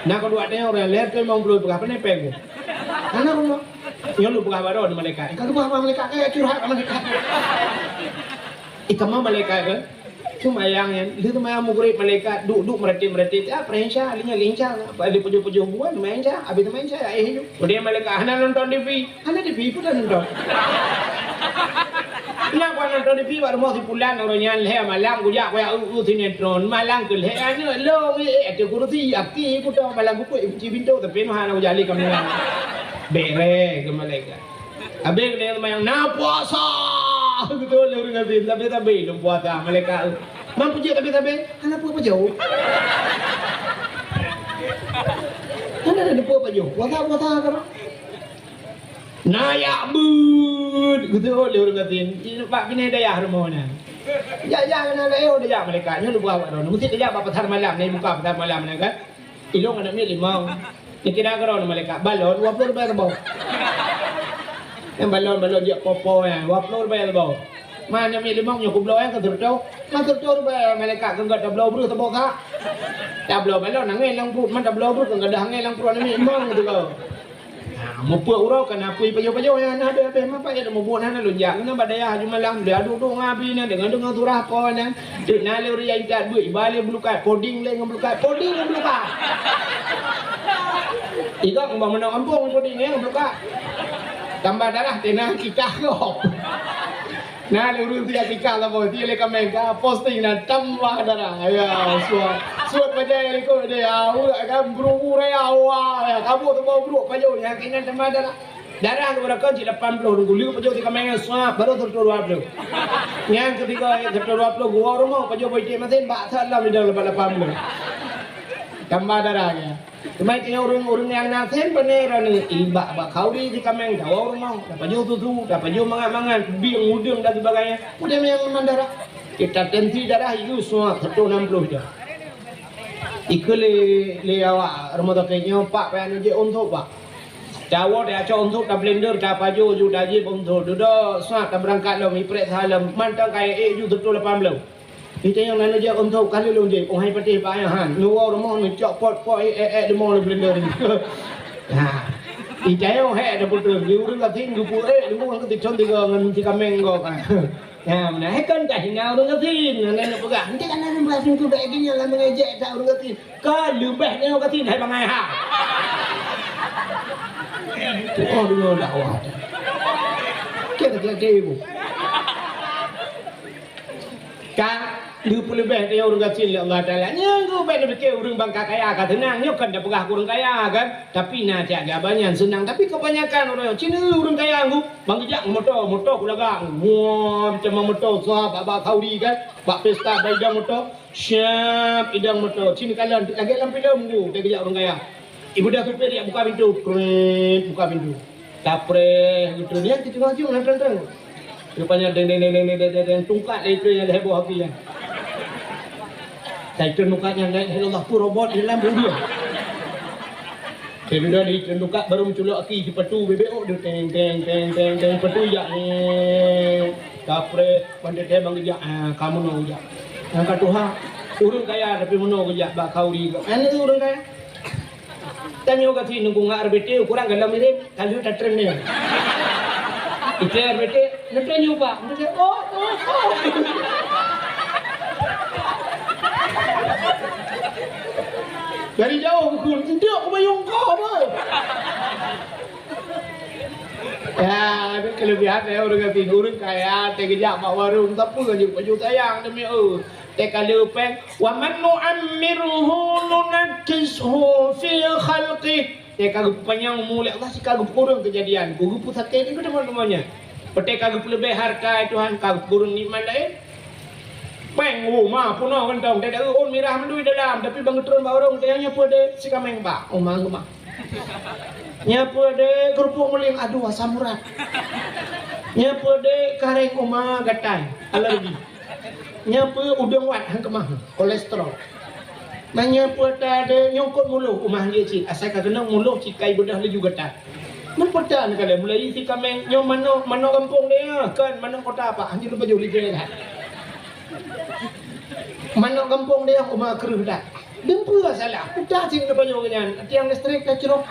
Na keudua tanyoe ureueng lhèe reutôh limong ploh peugah, pane péng ku? Hana geubloe. Nyoe lôn peugah bak droeneuh malaikat. Ka lôn peugah bak malaikat, ka curhat bak malaikat. Ih, kamoe malaikat kan? Seumayang nyan, lheueh seumayang Maghrib malaikat duek-duek meuratéb-meuratéb, ah, peureusah, lheueh nyan lheueh isya. Bak lheueh pajoh-pajoh buah, seumayang isya, abéh seumayang isya, eh, nyoe. Kemudian malaikat, hana nonton T V. Hana T V, peue nonton? Kenapa nonton T V bak rumoh si pulan, uroe nyan lhèe malam kujak kujak eu-eu sinetron, malam keu lhèe aneuk lôn, eh, eh, ateueh kursi, aki kuto malam kukuek kunci pintoe, tapi noh hana kujak lé kamera. Bèrèh keu malaikat. Abéh keuneuk seumayang, na puasa. Beutôi lé ureueng gasien, sabe-sabe lôn puasa, malaikat. Man peujeuet sabe-sabe, hana peue pajoh. Hana peue pajoh, puasa-puasa keudroe. Na jak beuet, geuteuôt lé ureueng gasien, bak binéh dayah rumoh nyan. Jak-jak keunan laén, oh, tajak malaikat, nyoe lôn peugah bak droeneuh, meusti tajak bak pasar malam, na buka pasar malam nyan kan. Ilôn aneuk miet limong. Dikira keudroe malaikat, balon dua ploh ribèe saboh. Nyan balon-balon jak popo nyan, dua ploh ribèe saboh. Man aneuk miet limong nyoe kubloe nyan ka seureutôh. Man seureutôh ribèe malaikat keu gata tabloe breuh saboh kah. Tabloe balon angèn lam pruet, man tabloe breuh keu gata angèn lam pruet aneuk miet limong teuka. Ha, mupeue uroe ka na apui pajoh-pajoh nyan, na habéh-habéh, mapa ya mubuet hana lôn jak. Keunan bak dayah aju malam, dia duek-duek ngon abi nyan, deungon-deungon surah po nyan. Teuk na lé ureueng jak intat beuet, iba lé bulukat, poding lé ngon bulukat, poding ngon bulukat. Igok ngon meunoe gampông poding ngon bulukat. Tambah darah teuh na akikah gob. Na lé ureueng ti akikah saboh, ti lé kaméng ka posting na tambah darah. Ya, suet. Suet pajoh likot deh, ya, urat kan bru-bru raya, wah, ya, kabut teubau brok pajoh, nyan keunan tambah darah. Darah lôn rakon cit lapan ploh, lôn gulue pajoh si kaméng nyan, suap, baru seureutôh dua ploh. Nyan keutiga, seureutôh dua ploh, geuwoe rumoh, pajoh boh iték masin, bak that lom lidang leubeh lapan ploh. Tambah darah nyan. Teuma tanyoe ureueng-ureueng nyang na sén pane droeneuh, i bak, bak khauri si kaméng, tawoe rumoh, tapajoh susu, tapajoh mangat-mangat, bieng, udeueng dan sebagainya. Udeb nyang mandara. Kita tensi darah itu semua seratus enam puluh je. Ikeu lé, lé awak rumoh sakét nyoe, Pak, payah neujép untôk, Pak. Tawoe, tacok untôk, tablender, tapajoh ju, tajieb untôk. Dudoe, sat, tabeurangkat lom, iprek saha lom, mantong kayèe ék ju seratus lapan puluh. Ita nyang na neujak untôk kali lôn jép, oh hai patéh bak ayah han. Neuwoe rumoh neucok pot-pot, eh, eh, eh, leumô lé blender. Ha. Ita nyang hék dah putus, di ureueng gasien geupeu, eh, leumô ngon keuticon tiga ngon si kaméng gob. Ha. Ya, meunan. Hai kon ka hina ureueng gasien, nyan neuk peugah. Enti kana ureueng gasien tu dak gini lam mengejek dak ureueng gasien. Ka leubeh nyoe gasien hai bangai ha. Tu oh dulu dakwah. Kira-kira ibu. Ka geupeuleubeh teuh ureueng gasien lé Allah Taala. Nyan geubek neupike ureueng bangka kaya ka seunang. Nyoe kan tapeugah keu ureueng kaya kan, tapi na siat geuh banyan seunang. Tapi kebanyakan ureueng, cina ureueng kaya ngu, bang geujak moto, moto kulagak. Wah, macam moto sah bak, bak khauri kan, bak pesta bak idang moto. Siap idang moto. Cina kalon lagèe lam filem tu, tageujak ureueng kaya. Ibu dah supir jak buka pintu. Krét, buka pintu. Tapreh gitu. Dia gitu maju nang terang-terang. Rupanya deng, deng, deng, tungkat lé itu yang heboh hati ya. Saya itu muka yang naik Allah tu robot di dalam bumi. Saya sudah di tungkat baru menculok aki di petu bebek oh dia teng teng teng teng teng petu jak ni. Tapreh pandai dia bang jak ah kamu nak jak. Yang kata ha ureueng kaya tapi meunoe geujak bak khauri. Mana tu ureueng kaya? Tanyoe gasien nunggu ngon R B T, ukurang galom mirip, ka lheueh tatrön nyoe. Itrön R B T, neutrön nyoe, Pak. Neutrön, oh, oh, oh. Dari jauh ukur, "Enteuk kubayong kah, boh." Ya, itu kelebihan ya ureueng gasien. Ureueng kaya, teugeujak bak warong, tapi kan baju sayang demi, oh. Teuka lheueh péng, "Wa man nu'ammirhu nunakkishu fi khalqih." Teuka geupanyang umu lé Allah, sika geupeureueng keujadian, geupeusakét itu teuma-teumanya. Teuka geupeuleubeh harta Tuhan, ka geupeureueng nikmat laén. Péng, oh, ma, peunoh kantong, teuka ôn mirah mandum dalam, tapi bang geutrön bak ureueng, teuka nyoe peue deh, sikaméng bak, oh, ma, ma. Nyoe peue deh, keurupuk muling, aduh, asam urat. Nyoe peue deh, karéng, oh, ma, gatai, alergi. Nyoe peue udeueng wat han keumah, kolesterol. Meunyoe peue ta de nyungkot muloh u ma hanjeuet cit, asai ka keunong muloh cit kai beudôh laju gata. Nyoe peue ta neukalon mulai sikaméng nyoe manok, manok gampông de, kon manok kota apa, hanjeuet lôn pajoh lé jih that. Manok gampông deh, uma kreueh dah. Dumpeue salah. Udah sing na pajoh nyan. Tiang listrik ka crok.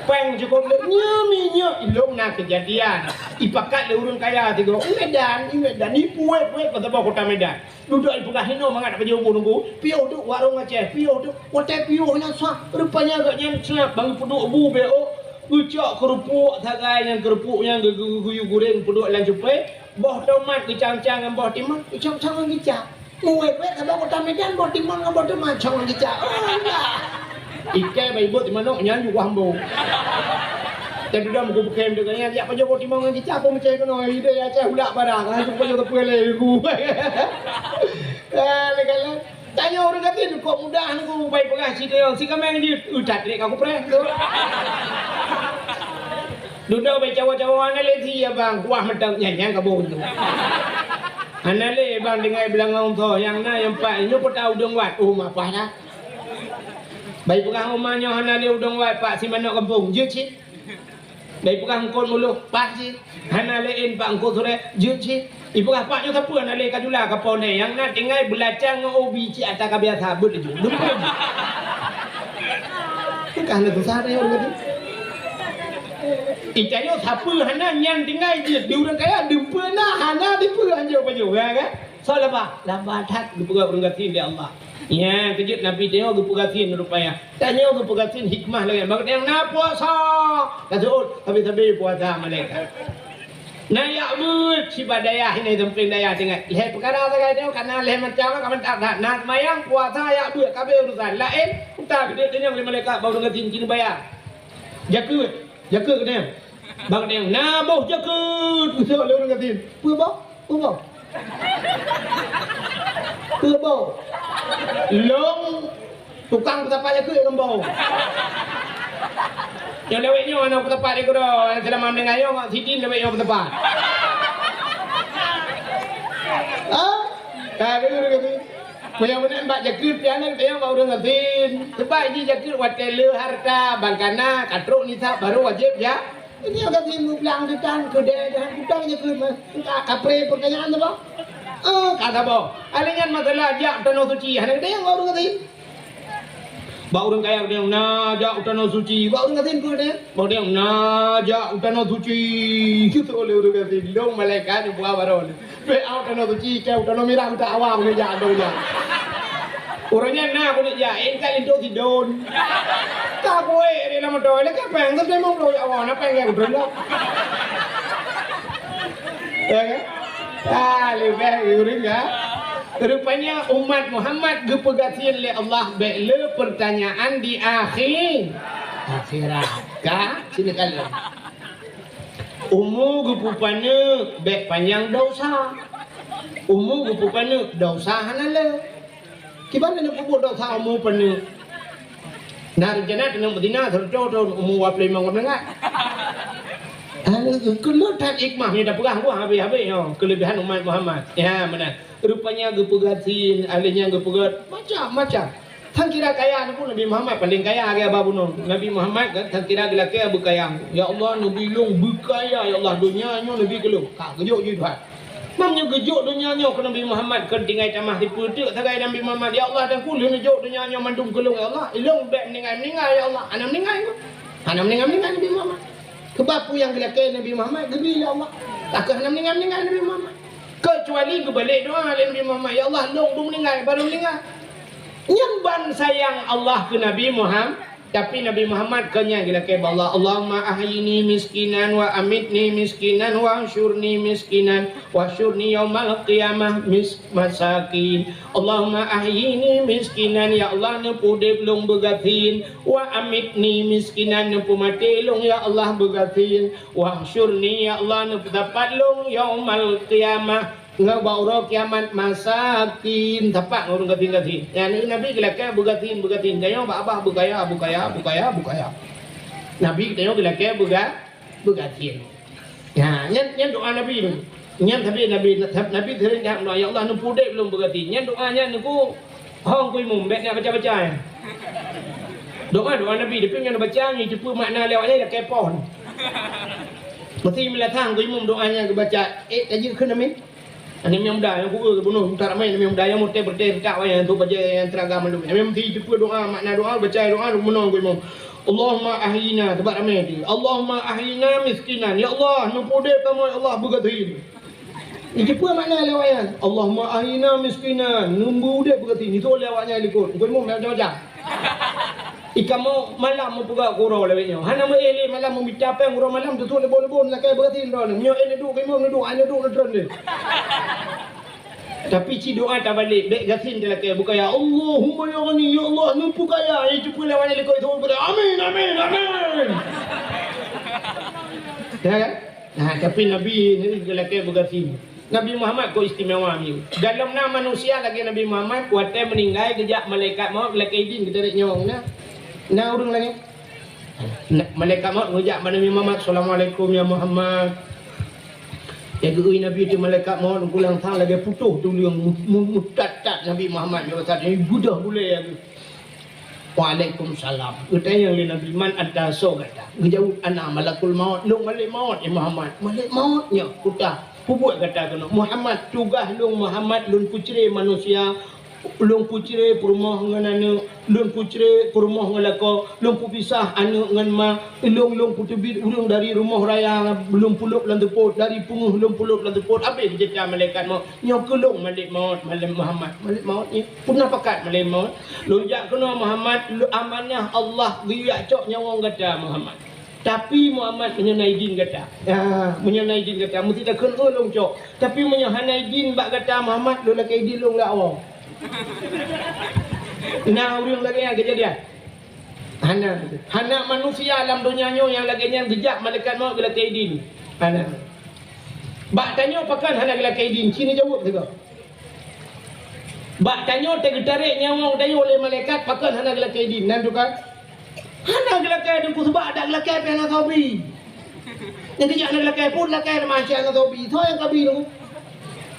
Pèng cukup le. Nyoe minyeuk ilong na kejadian. Ipakat lé ureueng kaya tiga. Medan, di Medan. Di puet-puet kota, kota Medan. Dudoe ipeugah hinoe mangat pajoh bu nunggu. Piôh duek warong Aceh, piôh duek. Watèe piôh nyan sah. Rupanya gobnyan sah bang peuduek bu beo. Geucok keurupuk sagai nyan, keurupuk nyan geu-, geu-, geuyue gureng peuduek lam cupé. Boh tomat geucang-cang ngon boh timun, geucang-cang ngon kicap. Muwèt-wèt saboh kota Medan, boh timun ngon boh tomat cong ngon kicap. Oh, Allah! Ikèe bak ibuet timun nyan, yue kuah hambô. Dan dudoe meukeubeukem deungon nyan, jak pajoh boh timun ngon kicap, peue meucè keunoe, ide ya cah ulak barang, langsung pajoh teupeu lé, yue ku. Ah, lé-lé. Tanyoe ureueng gasien kok mudah nunggu bai peugah si kayong, si kaméng jeuet, eu that trek ka kupreh tu. Dudoe bai cawa-cawa hana lé si abang, kuah mantong nyan, nyan ka bông tu. Hana lé bang tinggai beulangong tho, nyang na nyang pat nyoe peutah udeueng wat, oh mapah dah. Bai peugah uma nyoe hana lé udeueng wat, pak si manok gampông, jeuet cit. Bai peugah eungkôt muloh, paih cit. Hana lé en pak eungkôt surèe, jeuet cit. Ipeugah pak nyoe sapeue hana lé ka jula ka po nè, nyang na tinggai beulacang ngon ubi cit ata ka biasa, beuet laju. Dumpeue jeuet. Peugah na susah tayong laju. Itanyoe sapeue hana nyan tinggai jeuet, di ureueng kaya dumpeue na hana dipeue anjoe pajoh, ya kan? Soe laba? Laba that geupeugah ureueng gasien lé Allah. Nyan keuh jeuet Nabi tanyoe geupeugasien rupanya. Tanyoe geupeugasien hikmah lagèe bak tanyoe na puasa. Ka seuôt sabe-sabe puasa malaikat. Na jak beuet sibak dayah ini sampéng dayah tinggai. Lhèe peukara sagai tanyoe ka na lhèe macam ka mantap that. Na seumayang, puasa, jak beuet, ka abéh urusan. Laén, utak geude tanyong lé malaikat bak ureueng gasien keuneuk bayar. Jakeuet, jakeuet geutanyoe. Bak tanyoe na boh jakeuet, geuseuôt lé ureueng gasien. Peue boh? Peue boh? Peue boh? Lôn tukang peusapat jakeuet ngon boh. Nyang lewat nyoe aneuk peusapat di keudroe, selama meuninggai nyoe, sidin lewat nyoe peusapat. Ha? Ka deungoe keu tu? Meunyoe meunan bak jakeuet pian, teunyong bak ureueng gasien. Sebab jih jakeuet watèe le harta, bang kana, ka trok nisab, baru wajéb ja-, Ini agak timbul belang setan, keudè dan utang je ke, mah. Entah kapre pertanyaan tu, bah. Ah, kata bah. Alèh nyan masalah jak u Tanoh Suci, hana geutanyoe bak ureueng gasien. Bak ureueng kaya geutanyoe, na jak u Tanoh Suci. Bak ureueng gasien peue geutanyoe? Bak geutanyoe, na jak u Tanoh Suci. Gitu oleh ureueng gasien. Lôn malaikat nyang buah baron. Bèk u Tanoh Suci, keu u Tanoh Mirah, utak awam ni jak, dong jak. Uroe nyan na keuneuk jak, eh, ka linto sidon. Ka buet di lam moto, lé ka pèng, tapi memang bro, ya Allah, na pèng nyang beureuloh. Ya kan? Ah, leubeh ureueng ka. Rupanya umat Muhammad geupeugasien lé Allah bèk le pertanyaan di akhé-, akhirat. Ka? Sini kali. Umu geupeupaneuk bèk panyang desya. Umu geupeupaneuk desya hana le. Kiban na peubuet desya umu paneuk. Na rencana keuneuk beuzina seratus thon umu dua puluh lima ka meuninggai. Hana, keuneuk that hikmah nyang tapeugah buah habéh-habéh nyoe keuleubehan umat Muhammad. Ya, meunan. Rupanya geupeugasien, alèh nyan geupeugöt macam-macam. Tan kira kaya nyoe pun Nabi Muhammad paléng kaya lagèe aba bunoe. Nabi Muhammad kan tan kira geulakèe beukaya. Ya Allah, neubi lôn beukaya, ya Allah, donya nyoe neubi keu lôn. Ka geujok jih Tuhan. Mam nyoe geujok donya nyoe keu Nabi Muhammad keu tinggai tamah sipeue teuk sagai Nabi Muhammad. Ya Allah, dan keu lôn neujok donya nyoe mandum keu lôn, ya Allah. Ilôn bèk meuninggai-meuninggai, ya Allah. Hana meuninggai nyoe. Hana meuninggai-meuninggai Nabi Muhammad. Keubab peue nyang geulakèe Nabi Muhammad geubri lé Allah. Takeuh hana meuninggai-meuninggai Nabi Muhammad. Keucuali geubalek doa lé Nabi Muhammad, "Ya Allah, lôn dum meuninggai, baru meuninggai." Nyan ban sayang Allah keu Nabi Muhammad, tapi Nabi Muhammad keu nyan geulakèe bak Allah, "Allahumma ahyini miskinan wa amitni miskinan wa ahsyurni miskinan wa ahsyurni yaumal qiyamah mis-, masakin." Allahumma ahyini miskinan, ya Allah, neupeuudép lôn beugasien, wa amitni miskinan, neupeumaté lôn, ya Allah, beugasien, wahsyurni, ya Allah, neupeusapat lôn yaumal qiyamah, ngon bak uroe kiamat, masakin, sapat ngon ureueng gasien-gasien. Nyan Nabi geulakèe beugasien, beugasien, tanyoe bak babah beukaya, beukaya, beukaya, beukaya. Nabi tanyoe geulakèe beuga-, beugasien. Ya, nyan, nyan doa Nabi tu. Nyan tapi Nabi, Nabi sering jak doa, "Ya Allah, neupeuudép lôn beugasien." Nyan doa nyan nyoe hong ku imum, bèk na baca-baca nyan. Doa, doa Nabi, tapi nyan baca nyan, teupeu makna lewat nyan, lakèe phon. Meusi meulasang geuimum doa nyang geubaca, eh, tajeuet kheun amin. Aneuk miet muda nyang kueu geubunoe, utak ramé aneuk miet muda nyang mutée beureuté utak wayang tu bajée nyang teuraga mandum. Amin meusi teupeu doa, makna doa, baca doa, geubunoe geuimum. Allahumma ahyina, teubat ramé di. Allahumma ahyina miskinan. Ya Allah, neupeudeh kamoe ya Allah beugasin. Ni kipeue makna lewat nyan? Allahumma ahyina miskinan, neubeudeh beugasin. Itu lewat nyan likot. Geuimum macam-macam. Ikamoe malam meupeugah gurau lawét nyoe. Hana meuéh lé malam meumita péng uroe malam tutuek leuboh-leuboh lakée beugasin droeneuh. Meunyoe éh neuduek geuimum neuduek, hana neuduek neutreun deh. Tapi ci doa tabalek, bék gasien talakée bukaya. Allahumma ya ghani, ya Allah, neupukaya. Nyang cuba lawan likot itu, amin, amin, amin. Ya kan? Nah, tapi Nabi ni geulakée beugasien. Nabi Muhammad kok istimewa ni. Dalam na manusia lagée Nabi Muhammad, watée meuninggai geujak malaikat maut geulakée idin geutarek nyawong na. Na ureuëng lagée? Na, malaikat maut geujak bak Nabi Muhammad, "Assalamualaikum ya Muhammad." Ya geuui Nabi tu malaikat maut kulang sang lagée putôh tuleueng mu-, mu-, mutat-tat Nabi Muhammad nyoe saat ini gudah gulée ya geuh. Waalaikumsalam. Geutanyong lé Nabi, "Man anta, soe gata?" Geujaweueb, "Ana malakul maut, lôn malaikat maut, ya Muhammad." "Malaikat maut nyoe kuta. Peubuet gata keunoe?" "Muhammad, tugaih lôn Muhammad, lôn peucre manusia, lôn peucre peurumoh ngon aneuk, lôn peucre peurumoh ngon lakoe, lôn peupisah aneuk ngon ma, lôn, lôn peuteubiet ureuëng dari rumoh raya, lôn pulop lam teupot, dari peungeuh lôn pulop lam teupot." Habéh cerita malaikat maut. "Nyoe keuh lôn malaikat maut, malaikat Muhammad." "Malaikat maut nyoe?" "Peue na pakat malaikat maut?" "Lôn jak keunoe Muhammad, lôn amanah Allah geuyue jak cok nyawong gata Muhammad. Tapi Muhammad meunyoe na idin gata." "Ya, meunyoe na idin gata, meusti takheun, 'Oh lôn cok.' Tapi meunyoe hana idin bak gata Muhammad, lôn lakée idin lôn lé awong." Na ureuëng lagée nyan keujadian? Hana. Hana manusia lam donya nyoe nyang lagée nyan geujak malaikat maut geulakée idin. Hana. Bak tanyoe pakon hana geulakée idin? Ci neujaweueb sigoe. Bak tanyoe teuh geutarek nyawong tanyoe lé malaikat, pakon hana geulakée idin? Nan teuka? Hana geulakée Teungku, seubab adak geulakée pih hana soe bi. Nyang geujak hana geulakée pun lakée na manusia hana soe bi. Soe nyang ka bi Teungku?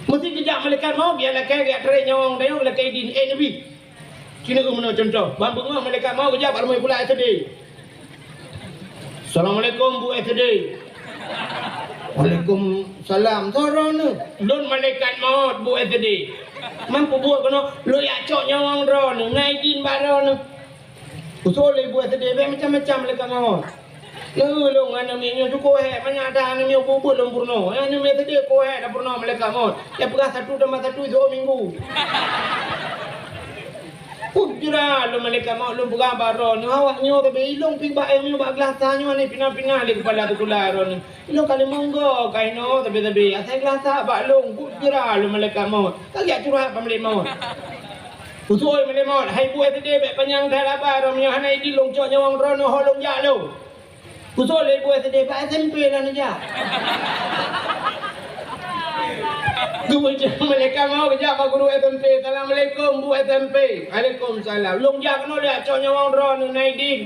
Meusti geujak malaikat maut, geujak lakée, geujak tarek nyawong tanyoe geulakée idin. Eh, Nabi. Ci neujeuet meunoe cuntoh, ban beungoh malaikat maut geujak bak rumoh sikula S D. "Assalamualaikum, Bu S D." "Waalaikumsalam. Soe droeneuh?" "Lôn malaikat maut, Bu S D." "Man peubuet keunoe?" "Lôn jak cok nyawong droeneuh, na idin bak droeneuh." Usoe lé Bu S D, bék macam-macam malaikat maut. Lôn ngon aneuk miet nyoe syukoe hék, manyak that aneuk miet beuet-beuet lôn peurunoe. Aneuk miet S D syukoe hék tapeurunoe malaikat maut. Nyang peugah satu tambah satu sigoe minggu. Peugah lôn malaikat maut, lôn peugah bak droeneuh, awak nyoe sabe ilong pi bak, eh, nyoe bak glasa nyoe ni pina-pina lé keupala sikula droeneuh. Ilong ka lheueh monggo ka inoe sabe-sabe. Asai glasa bak lôn, peugah lôn malaikat maut. Ka geujak curhat bak malaikat maut. Usoe malaikat maut, "Hai Bu S D, bék panyang that haba droeneuh, meunyoe hana idin lôn cok nyawong droeneuh, ho lôn jak lôn." Usoe lé Bu S D, "Bak S M P lah neujak." Geujak malaikat maut geujak bak guru S M P, "Assalamualaikum, Bu S M P." "Waalaikumsalam." "Lôn jak keunoe lôn jak cok nyawong droeneuh, na idin."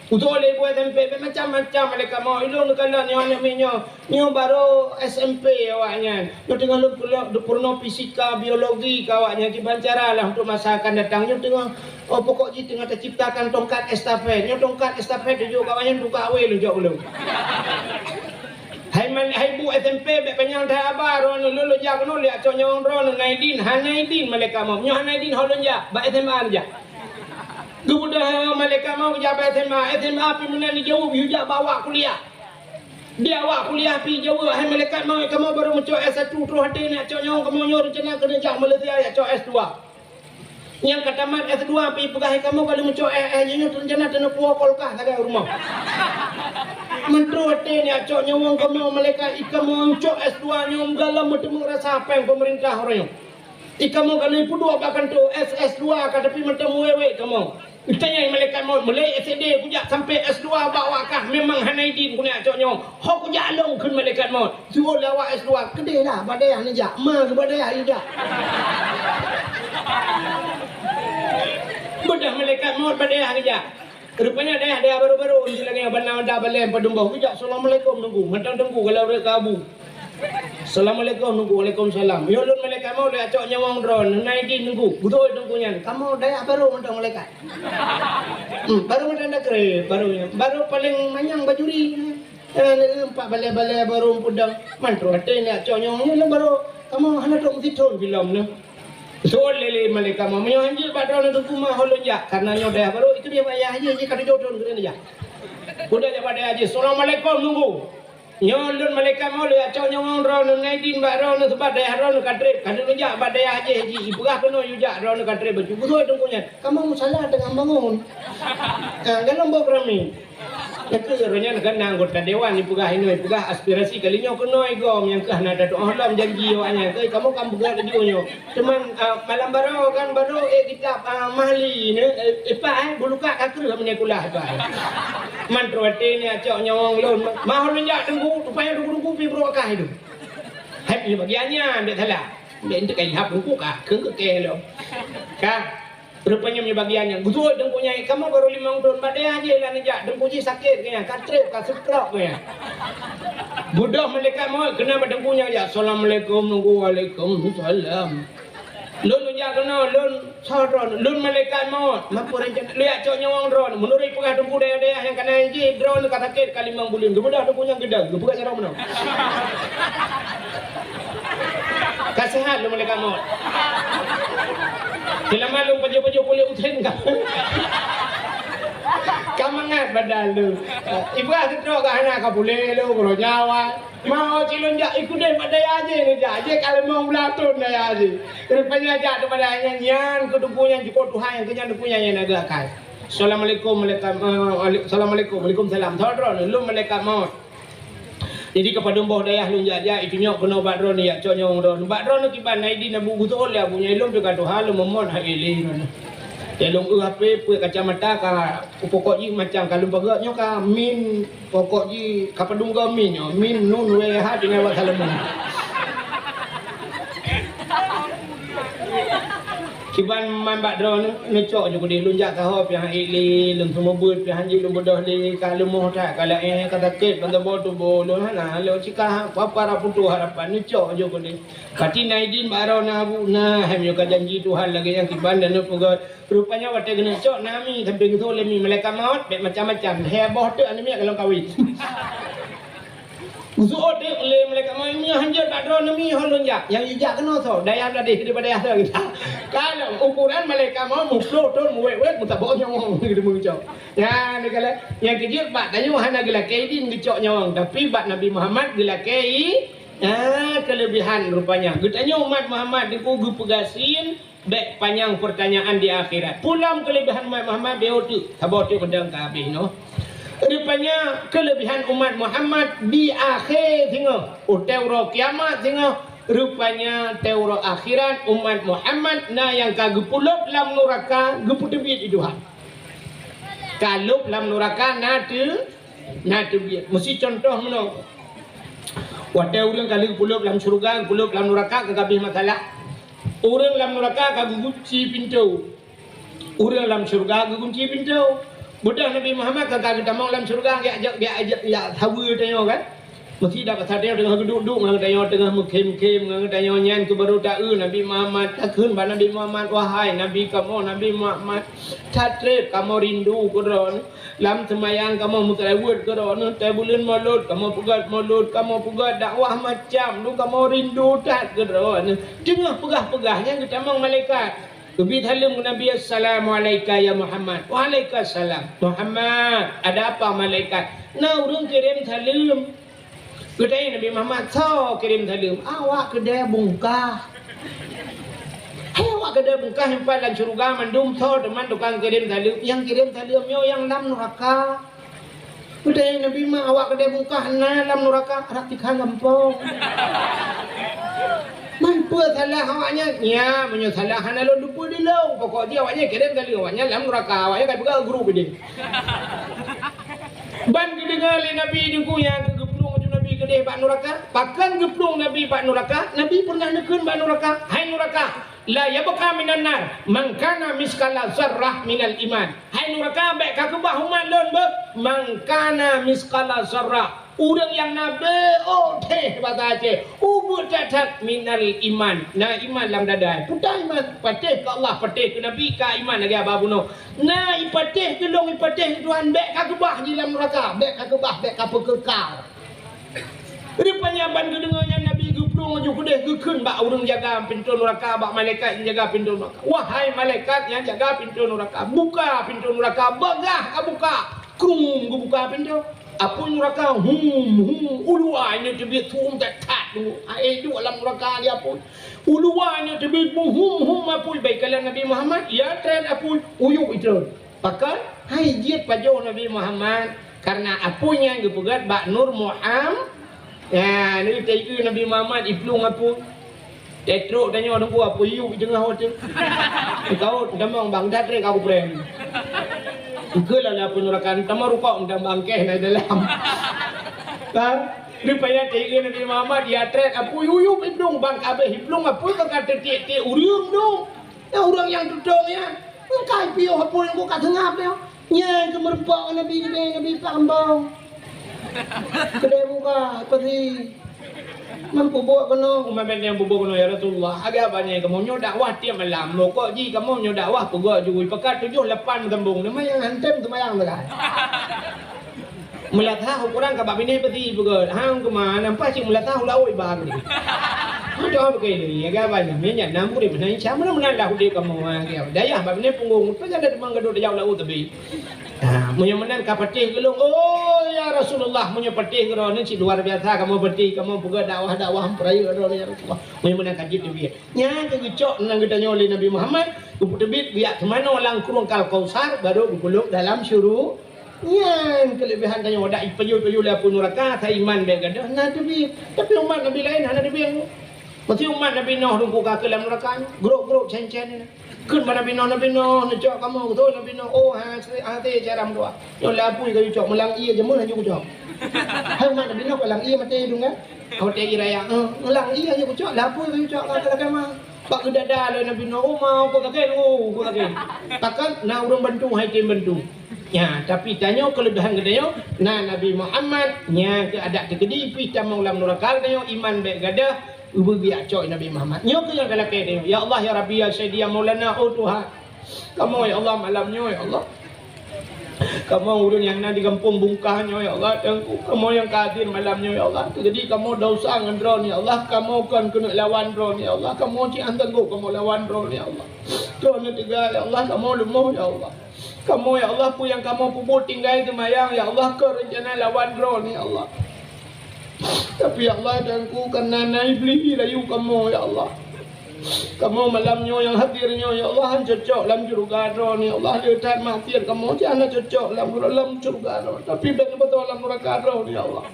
Usoe lé Bu S M P, bék macam-macam malaikat maut. Ilong neukalon nyoe aneuk miet nyoe. Nyoe barô S M P awaknyan. Nyoe teungoh lôn peulo-, peurunoe fisika, biologi keu awaknyan, kiban cara lah untuk masa akan datang. Nyoe teungoh, oh, pokok jih teungoh taciptakan tongkat estafet. Nyoe tongkat estafet tujok keu awaknyan, tungka awé lôn jok ulôn. Hai man-, hai Bu S M P, bék panyang that haba droeneuh, lôn lôn jak keunoe lôn jak cok nyawong droeneuh, na idin, hana idin malaikat maut. Nyoe hana idin, ho lôn jak, bak S M A lôn jak. Geubeudôh malaikat maut geujak bak S M A, S M A pih meunan neujaweueb, yue jak bak awak kuliah. Di awak kuliah pih jaweueb, "Hai malaikat maut, kamoe barô meucok S satu, troh até neujak cok nyawong kamoe nyoe, reuncana keuneuk jak Malaysia jak cok S dua." Nyang ka tamat S dua pih peugah, "Hai kamoe ka lheueh meucok S, S nyoe, reuncana taneuk puwoe kulkas sagai u rumoh." Meutroh até neujak cok nyawong kamoe malaikat, "Ikamoe cok S dua nyoe meugalom meuteumé rasa péng peumeurintah uroe nyoe." Ikamoe ka lheueh peuduek bak kantô, S, S dua ka, tapi mantong meuwék-wék kamoe. Itanyong malaikat maut, "Mulai S D kujak sampai S dua bak awak kah, memang hana idin keuneuk cok nyawong. Ho kujak lôn," kheun malaikat maut. Siwoe lé awak S dua, "Keudeh lah, bak dayah neujak. Ma geuh bak dayah neujak." Beudôh malaikat maut bak dayah geujak. Rupanya dayah-dayah barô-barô, di lagèe nyan, Banda Mada, Balee, Padum Boh. Geujak, "Assalamualaikum, Teungku." Mantong Teungku, kalau ureueng ka abu. "Assalamualaikum, Teungku." "Waalaikumsalam." "Nyoe lôn malaikat maut, lôn jak cok nyawong droeneuh, na idin, Teungku." Beutôi Teungku nyan. Kamoe dayah barô mantong malaikat. Hmm, barô mantong dakri, barô nyan. Barô paleng manyang bajuri. Eh, empat balai-balai barô peudong. Mantong até nyak cok nyoe, nyoe lôn barô. Kamoe hana trok meusitrôn filem nyoe. Seuôt lé, lé malaikat maut. Meunyoe hanjeuet bak droeneuh Teungku, ma ho lôn jak, karena nyoe dayah barô, itu dia bak yah jih, jih ka tujoh thon keuneuk jak. Udah jak bak dayah jih, "Assalamualaikum, Teungku. Nyoe lôn malaikat maut, lôn jak cok nyawöng droeneuh, Naidin bak droeneuh, sabab dayah droeneuh ka trép, ka lôn jak bak dayah jih, jih, ipeugah keunoe yue jak, droeneuh ka trép bacut." Beutôi Teungku nyan. Kamoe musala teungoh bangon. Ah, galom boh keurami. Nyan keuh uroe nyan kan na anggota dewan ipeugah inoe, ipeugah aspirasi kali nyoe keunoe gom nyang keuh hana tatu'oh lom janji awak nyan. Keu kamoe kan peugah laju nyoe. Cuman, ah, malam baroe kan baru, eh, kitab, ah, Mahli ni, eh, ipak, eh, buluka ka kreueh meunyoe kulah ipak. Man trok até ni acok nyawöng lôn. Mahon lôn jak Teungku, rupanya Teungku-teungku pi brok kah itu. Hai, ni bagian nyan, dek salah. Dek entuk kai hap Teungku kah, keu keu keh lom. Kah? Rupanya meunyoe bagian nyan, "Beutôi Teungku nyan, kamoe baru limong thon, bak dayah jih lah neujak, Teungku jih sakét keu nyan, ka trép, ka stroke keu nyan." Beudôh malaikat maut, keunan bak Teungku nyan jak, "Assalamualaikum, Teungku." "Waalaikumsalam." "Lôn neujak keunoe, lôn soe droeneuh?" "Lôn malaikat maut." "Ma peue rencana?" "Lôn jak cok nyawöng droeneuh." Meunurot peugah Teungku dayah-dayah nyang ka na jih, droeneuh ka sakét, ka limong buleuen. Geubeudôh Teungku nyan geudong, geupeugah sidroe meunoe. Ka seuhat lôn malaikat maut. Seulamat lôn pajoh-pajoh puléh usen ka. Ka mangat badan lôn. Iba seutrok ka hana ka puléh lôn, keudroe nyawa. Mau cilôn jak ikut deh bak dayah jih, jak jih ka limong blah thon dayah jih. Rupanya jak tu bak dayah nyan, nyan keu Teungku nyan jipot Tuhan, nyang keu nyan Teungku nyan nyang na geuakai. Assalamualaikum, malaikat, eh, assalamualaikum, waalaikumsalam. Soe droeneuh? Lôn malaikat maut. Jadi, keu padum boh dayah lôn jak-jak, itunyok keunoe bak droeneuh, jak cok nyawöng droeneuh. Bak droeneuh kiban, Naidin Abu Gusol, ya, Abu Nyailom teuka tuha lôn meumot hai lé droeneuh. Ya, lôn eu H P, peuet kacamata ka, pokok jih macam ka lôn peugah nyoe ka min, pokok jih ka padum goe min nyoe, min nun weh ha dengan wa salamun. Kiban man bak droeneuh, neucok ju keudeh lôn jak saho pih han ék lé, lôn seumeubeuet pih han jeuet lôn beudôh lé, ka leumoh that, ka laén, ka sakét ban saboh tuboh lôn hana lôn sikah, apa-apa ra putôh harapan, neucok ju keudeh. Pati Naidin bak droeneuh abu na, hai meunyoe ka janji Tuhan lagèe nyang kiban dan neupeugah. Rupanya watèe geuneuk cok na mi, sampai geutho lé mi malaikat maut, bèk macam-macam. Hai boh teuk aneuk miet ka lôn kawin. Geusu'ôt teuk lé malaikat maut, "Meunyoe hanjeuet bak droeneuh mi ho lôn jak." Nyang jijak keunoe soe? Dayah tadi daripada dayah soe kita. Kalau ukuran malaikat maut muploh thon muwét-wét meusaboh nyawöng geuteumeucok. Nyan, kalau nyang keujeuet bak tanyoe hana geulakèe idin geucok nyawöng, tapi bak Nabi Muhammad geulakèe i-, ah, keulebihan rupanya. Geutanyoe umat Muhammad Teungku geupeugah sin, Bèk panyang peurtanyaan di akhirat. Peue lom keuleubehan umat Muhammad, bèk teuk, saboh teuk meudang ka habéh nyoe. Rupanya keuleubehan umat Muhammad di akhé singoh, watèe uroe kiamat singoh, rupanya watèe uroe akhirat umat Muhammad na nyang ka geupeulop lam nuraka, geupeuteubiet di Tuhan. Ka lop lam nuraka na teu-, na teubiet. Meusi cuntoh meunoe. Watèe ureueng ka lheueh peulop lam syeuruga, peulop lam nuraka, ka habéh masalah. Ureueng lam nuraka ka geugunci pintoe. Ureueng lam syeuruga geugunci pintoe. Beudôh Nabi Muhammad ka, ka geutamong lam syeuruga, jak, jak, jak, jak, jak saweue tanyoe kan. Meusidak basa tanyoe teungoh geuduek-duek ngon tanyoe teungoh meukhém-khém ngon tanyoe nyan keuh baru ta-eu Nabi Muhammad. Takheun bak Nabi Muhammad, "Wahai Nabi kamoe Nabi Muhammad, that trép kamoe rindu keu droeneuh." Lam seumayang kamoe meuseulaweuet keu droeneuh, watèe buleuen Molot kamoe peugöt Molot, kamoe peugöt dakwah macam tu kamoe rindu that keu droeneuh. Teungoh peugah-peugah nyan geutamong malaikat. Geubri saleuem keu Nabi, "Assalamualaika ya Muhammad." "Waalaikumsalam." "Muhammad, ada apa malaikat?" "Na ureueng kirém saleuem." Geutanyong Nabi Muhammad, "Soe kirém saleuem?" "Awak keudè bungkah." "Hai awak keudè bungkah nyang pat lam syeuruga mandum, soe teuma tukang kirém saleuem?" "Nyang kirém saleuem nyoe nyang lam nuraka." Geutanyong Nabi Muhammad, "Awak keudè bungkah na lam nuraka?" "Rab tikhan gampông." Man peue salah awaknyan? Nya, meunyoe salah hana lôn teupeue di lôn. Pokok jih awaknyan kirém saleuem, awaknyan lam nuraka, awaknyan ka peugah guru bidin. Ban geudeungoe lé Nabi Teungku nyang geuplueng aju Nabi keudeh bak nuraka. Pakon geuplueng Nabi bak nuraka? Nabi pernah neukheun bak nuraka, "Hai nuraka, la yabqa minan nar man kana misqala zarrah minal iman." "Hai nuraka, bèk kakeubah umat lôn beuh, man kana misqala zarrah." Ureuëng nyang na B O T bahasa Aceh, ubeut that-that minal iman, na iman lam dada. Peue iman? Patéh keu Allah, patéh keu Nabi, ka iman lagée haba bunoe. Na ipatéh keu lôn, ipatéh keu Tuhan, bék ka keubah di lam neuraka, bék ka keubah, bék ka peukeukal. Rupanya ban geudeungoe nyan Nabi geuplueng laju keudeh geukheun bak ureuëng jaga pintoe neuraka, bak malaikat nyang jaga pintoe neuraka. "Wahai malaikat nyang jaga pintoe neuraka, buka pintoe neuraka, bagaih ka buka." Krum geubuka pintoe. Apui neuraka, hum, hum, uluwa nyoe teubiet hum that-that. Aé duek lam neuraka lé apui. Uluwa nyoe teubiet hum, hum apui. Bak ikalon Nabi Muhammad, ya trét apui, uyueb itrön. Pakon? Hai jeuet pajoh Nabi Muhammad, karena apui nyan geupeugét bak Nur Muham-, ya, nyoe teuié Nabi Muhammad iplueng apui. Teutrok tanyoe deungoe apui yub i teungoh watée. Teukaot tamong bang dat rek aku prem. Engke lala peunurakan tamong rukok meudan bangkeh na dalam. Kan? Rupaya teuié Nabi Muhammad ya trek apui yub iplueng bang kabeh iplueng apui bang ka teutiek-tiek ureuëng dong. Ya ureuëng nyang tutong ya. Engkai piôh apui nyang ka seungab nyoe. Nyan keuh meurumpok ngon Nabi keudeh, Nabi Pak Kembang. Keudeh buka, peusi. Man peubuet keunoe, umat benteng peubuet keunoe, "Ya Rasulullah, agak banyak kamoe nyoe dakwah tiep malam. Mokok ji kamoe nyoe dakwah peugah jui. Pekat tujoh lapan meusambong. Nama nyang hantem seumayang teuka?" Meulatha ukoran ka bak binéh peusi peugah, "Hang keuma nampak cit meulatha u laôt iba keunoe." Adoh bukée lé, ya gaban nyan, nyan na murit meunan, insya Allah meunan lah udeb kamoe, ha, ya. Dayah bak binéh punggong, peue nyang ada teumang gadôh dayah u laôt teubi. Ha, meunyoe meunan ka patéh geulong, "Oh, ya Rasulullah, meunyoe patéh keudroe nyoe cit luar biasa, kamoe patéh, kamoe peugah dakwah-dakwah peurayeuk droe nyoe, ya Rasulullah." Meunyoe meunan ka jeuet teubiet. Nyan keuh geucok nan geutanyoe lé Nabi Muhammad, geupeuteubiet geujak teumanoe lam krueng Al-Kausar, barô geupeulhok dalam syuru-, Nyan keuleubiehan tanyoe, dak ipajoh-pajoh lé apui nuraka, saiman bék gadôh, na teubiet. Tapi umat Nabi laén hana teubiet. Meusé umat Nabi Nuh teungku ka keu lam nuraka, grok-grok cen-cen nyan. Kheun bak Nabi Nuh, "Nabi Nuh, neucok kamoe," geutôi Nabi Nuh, "Oh, hase, hase cara meudoá. Nyoe lé apui kayue cok, meulang ié jameun laju kucok." Hai umat Nabi Nuh, ka lam ié maté dong kan? Watée ié raya, eh, meulang ié laju kucok, lé apui kayue cok, ka lakée ma. Bak geudada lé Nabi Nuh, "Oh, ma, ukeue sakét, oh, ukeue sakét." Pakon na ureuëng bantu, hai tem bantu. Nya, tapi tanyoe keuleubiehan geutanyoe, na Nabi Muhammad, nya keuh adak teukeudi pih tamong lam nuraka geutanyoe, iman bék gadôh, ubeubiak cok Nabi Muhammad. Nyoe keuh nyang talakée tanyoe. Ya Allah, ya Rabbi, ya Sayyidi, ya Maulana, oh Tuhan. Kamoe, ya Allah, malam nyoe, ya Allah. Kamoe ureuëng nyang na di gampông Bungkah nyoe, ya Allah, Teungku. Kamoe nyang ka hadir malam nyoe, ya Allah. Teukeudi kamoe desya ngon droeneuh, ya Allah. Kamoe kon keuneuk lawan droeneuh, ya Allah. Kamoe cit hana sanggob kamoe lawan droeneuh, ya Allah. Droeneuh teuga, ya Allah, kamoe leumoh, ya Allah. Kamoe, ya Allah, peue nyang kamoe peubuet tinggai seumayang, ya Allah, kon reuncana lawan droeneuh, ya Allah. Tapi, ya Allah, Teungku, kareuna na Iblih rayu kamoe, ya Allah. Kamoe malam nyoe nyang hadir nyoe, ya Allah, han cocok lam syeuruga droeneuh, ya Allah, le that maksiat kamoe, cit hana cocok lam, lam syeuruga droeneuh. Tapi bék neubeutôi lam nuraka droeneuh, ya Allah.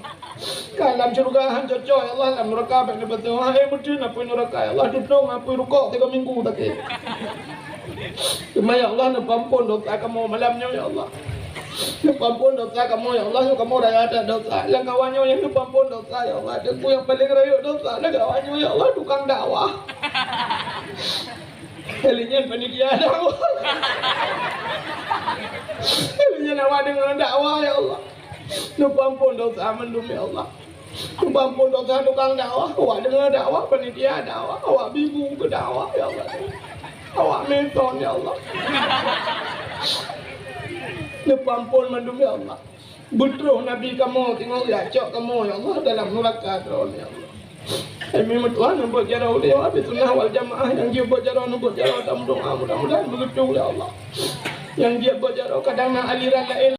Ka lam syeuruga han cocok, ya Allah, lam nuraka bék neubeutôi. Hai meuteun apui nuraka, ya Allah, tutong apui rukok tiga minggu sakét. Teuma, ya Allah, neupeuampôn desya kamoe malam nyoe, ya Allah. Neupeuampôn desya kamoe, ya Allah, nyoe kamoe raya that desya. Lam kawan nyoe nyang neupeuampôn desya, ya Allah. Teungku nyang paleng rayeuk desya lam kawan nyoe, ya Allah, tukang dakwah. Kali nyan panitia dakwah. Kali nyan awak deungoe dakwah, ya Allah. Neupeuampôn desya mandum, ya Allah. Neupeuampôn desya tukang dakwah, awak deungoe dakwah, panitia dakwah, awak bingung keu dakwah, ya Allah. Awak meuton, ya Allah. Neupeuampôn mandum, ya Allah. Beutroh Nabi kamoe, teungoh jak cok kamoe, ya Allah, dalam nuraka droeneuh, ya Allah. Kami meutuah neubuet jaroe ulée Ahlussunnah wal Jamaah, nyang jeuet buet jaroe neubuet jaroe, dan meudoá mudah-mudahan beugeutu, ya Allah. Nyang jeuet buet jaroe kadang na aliran laén.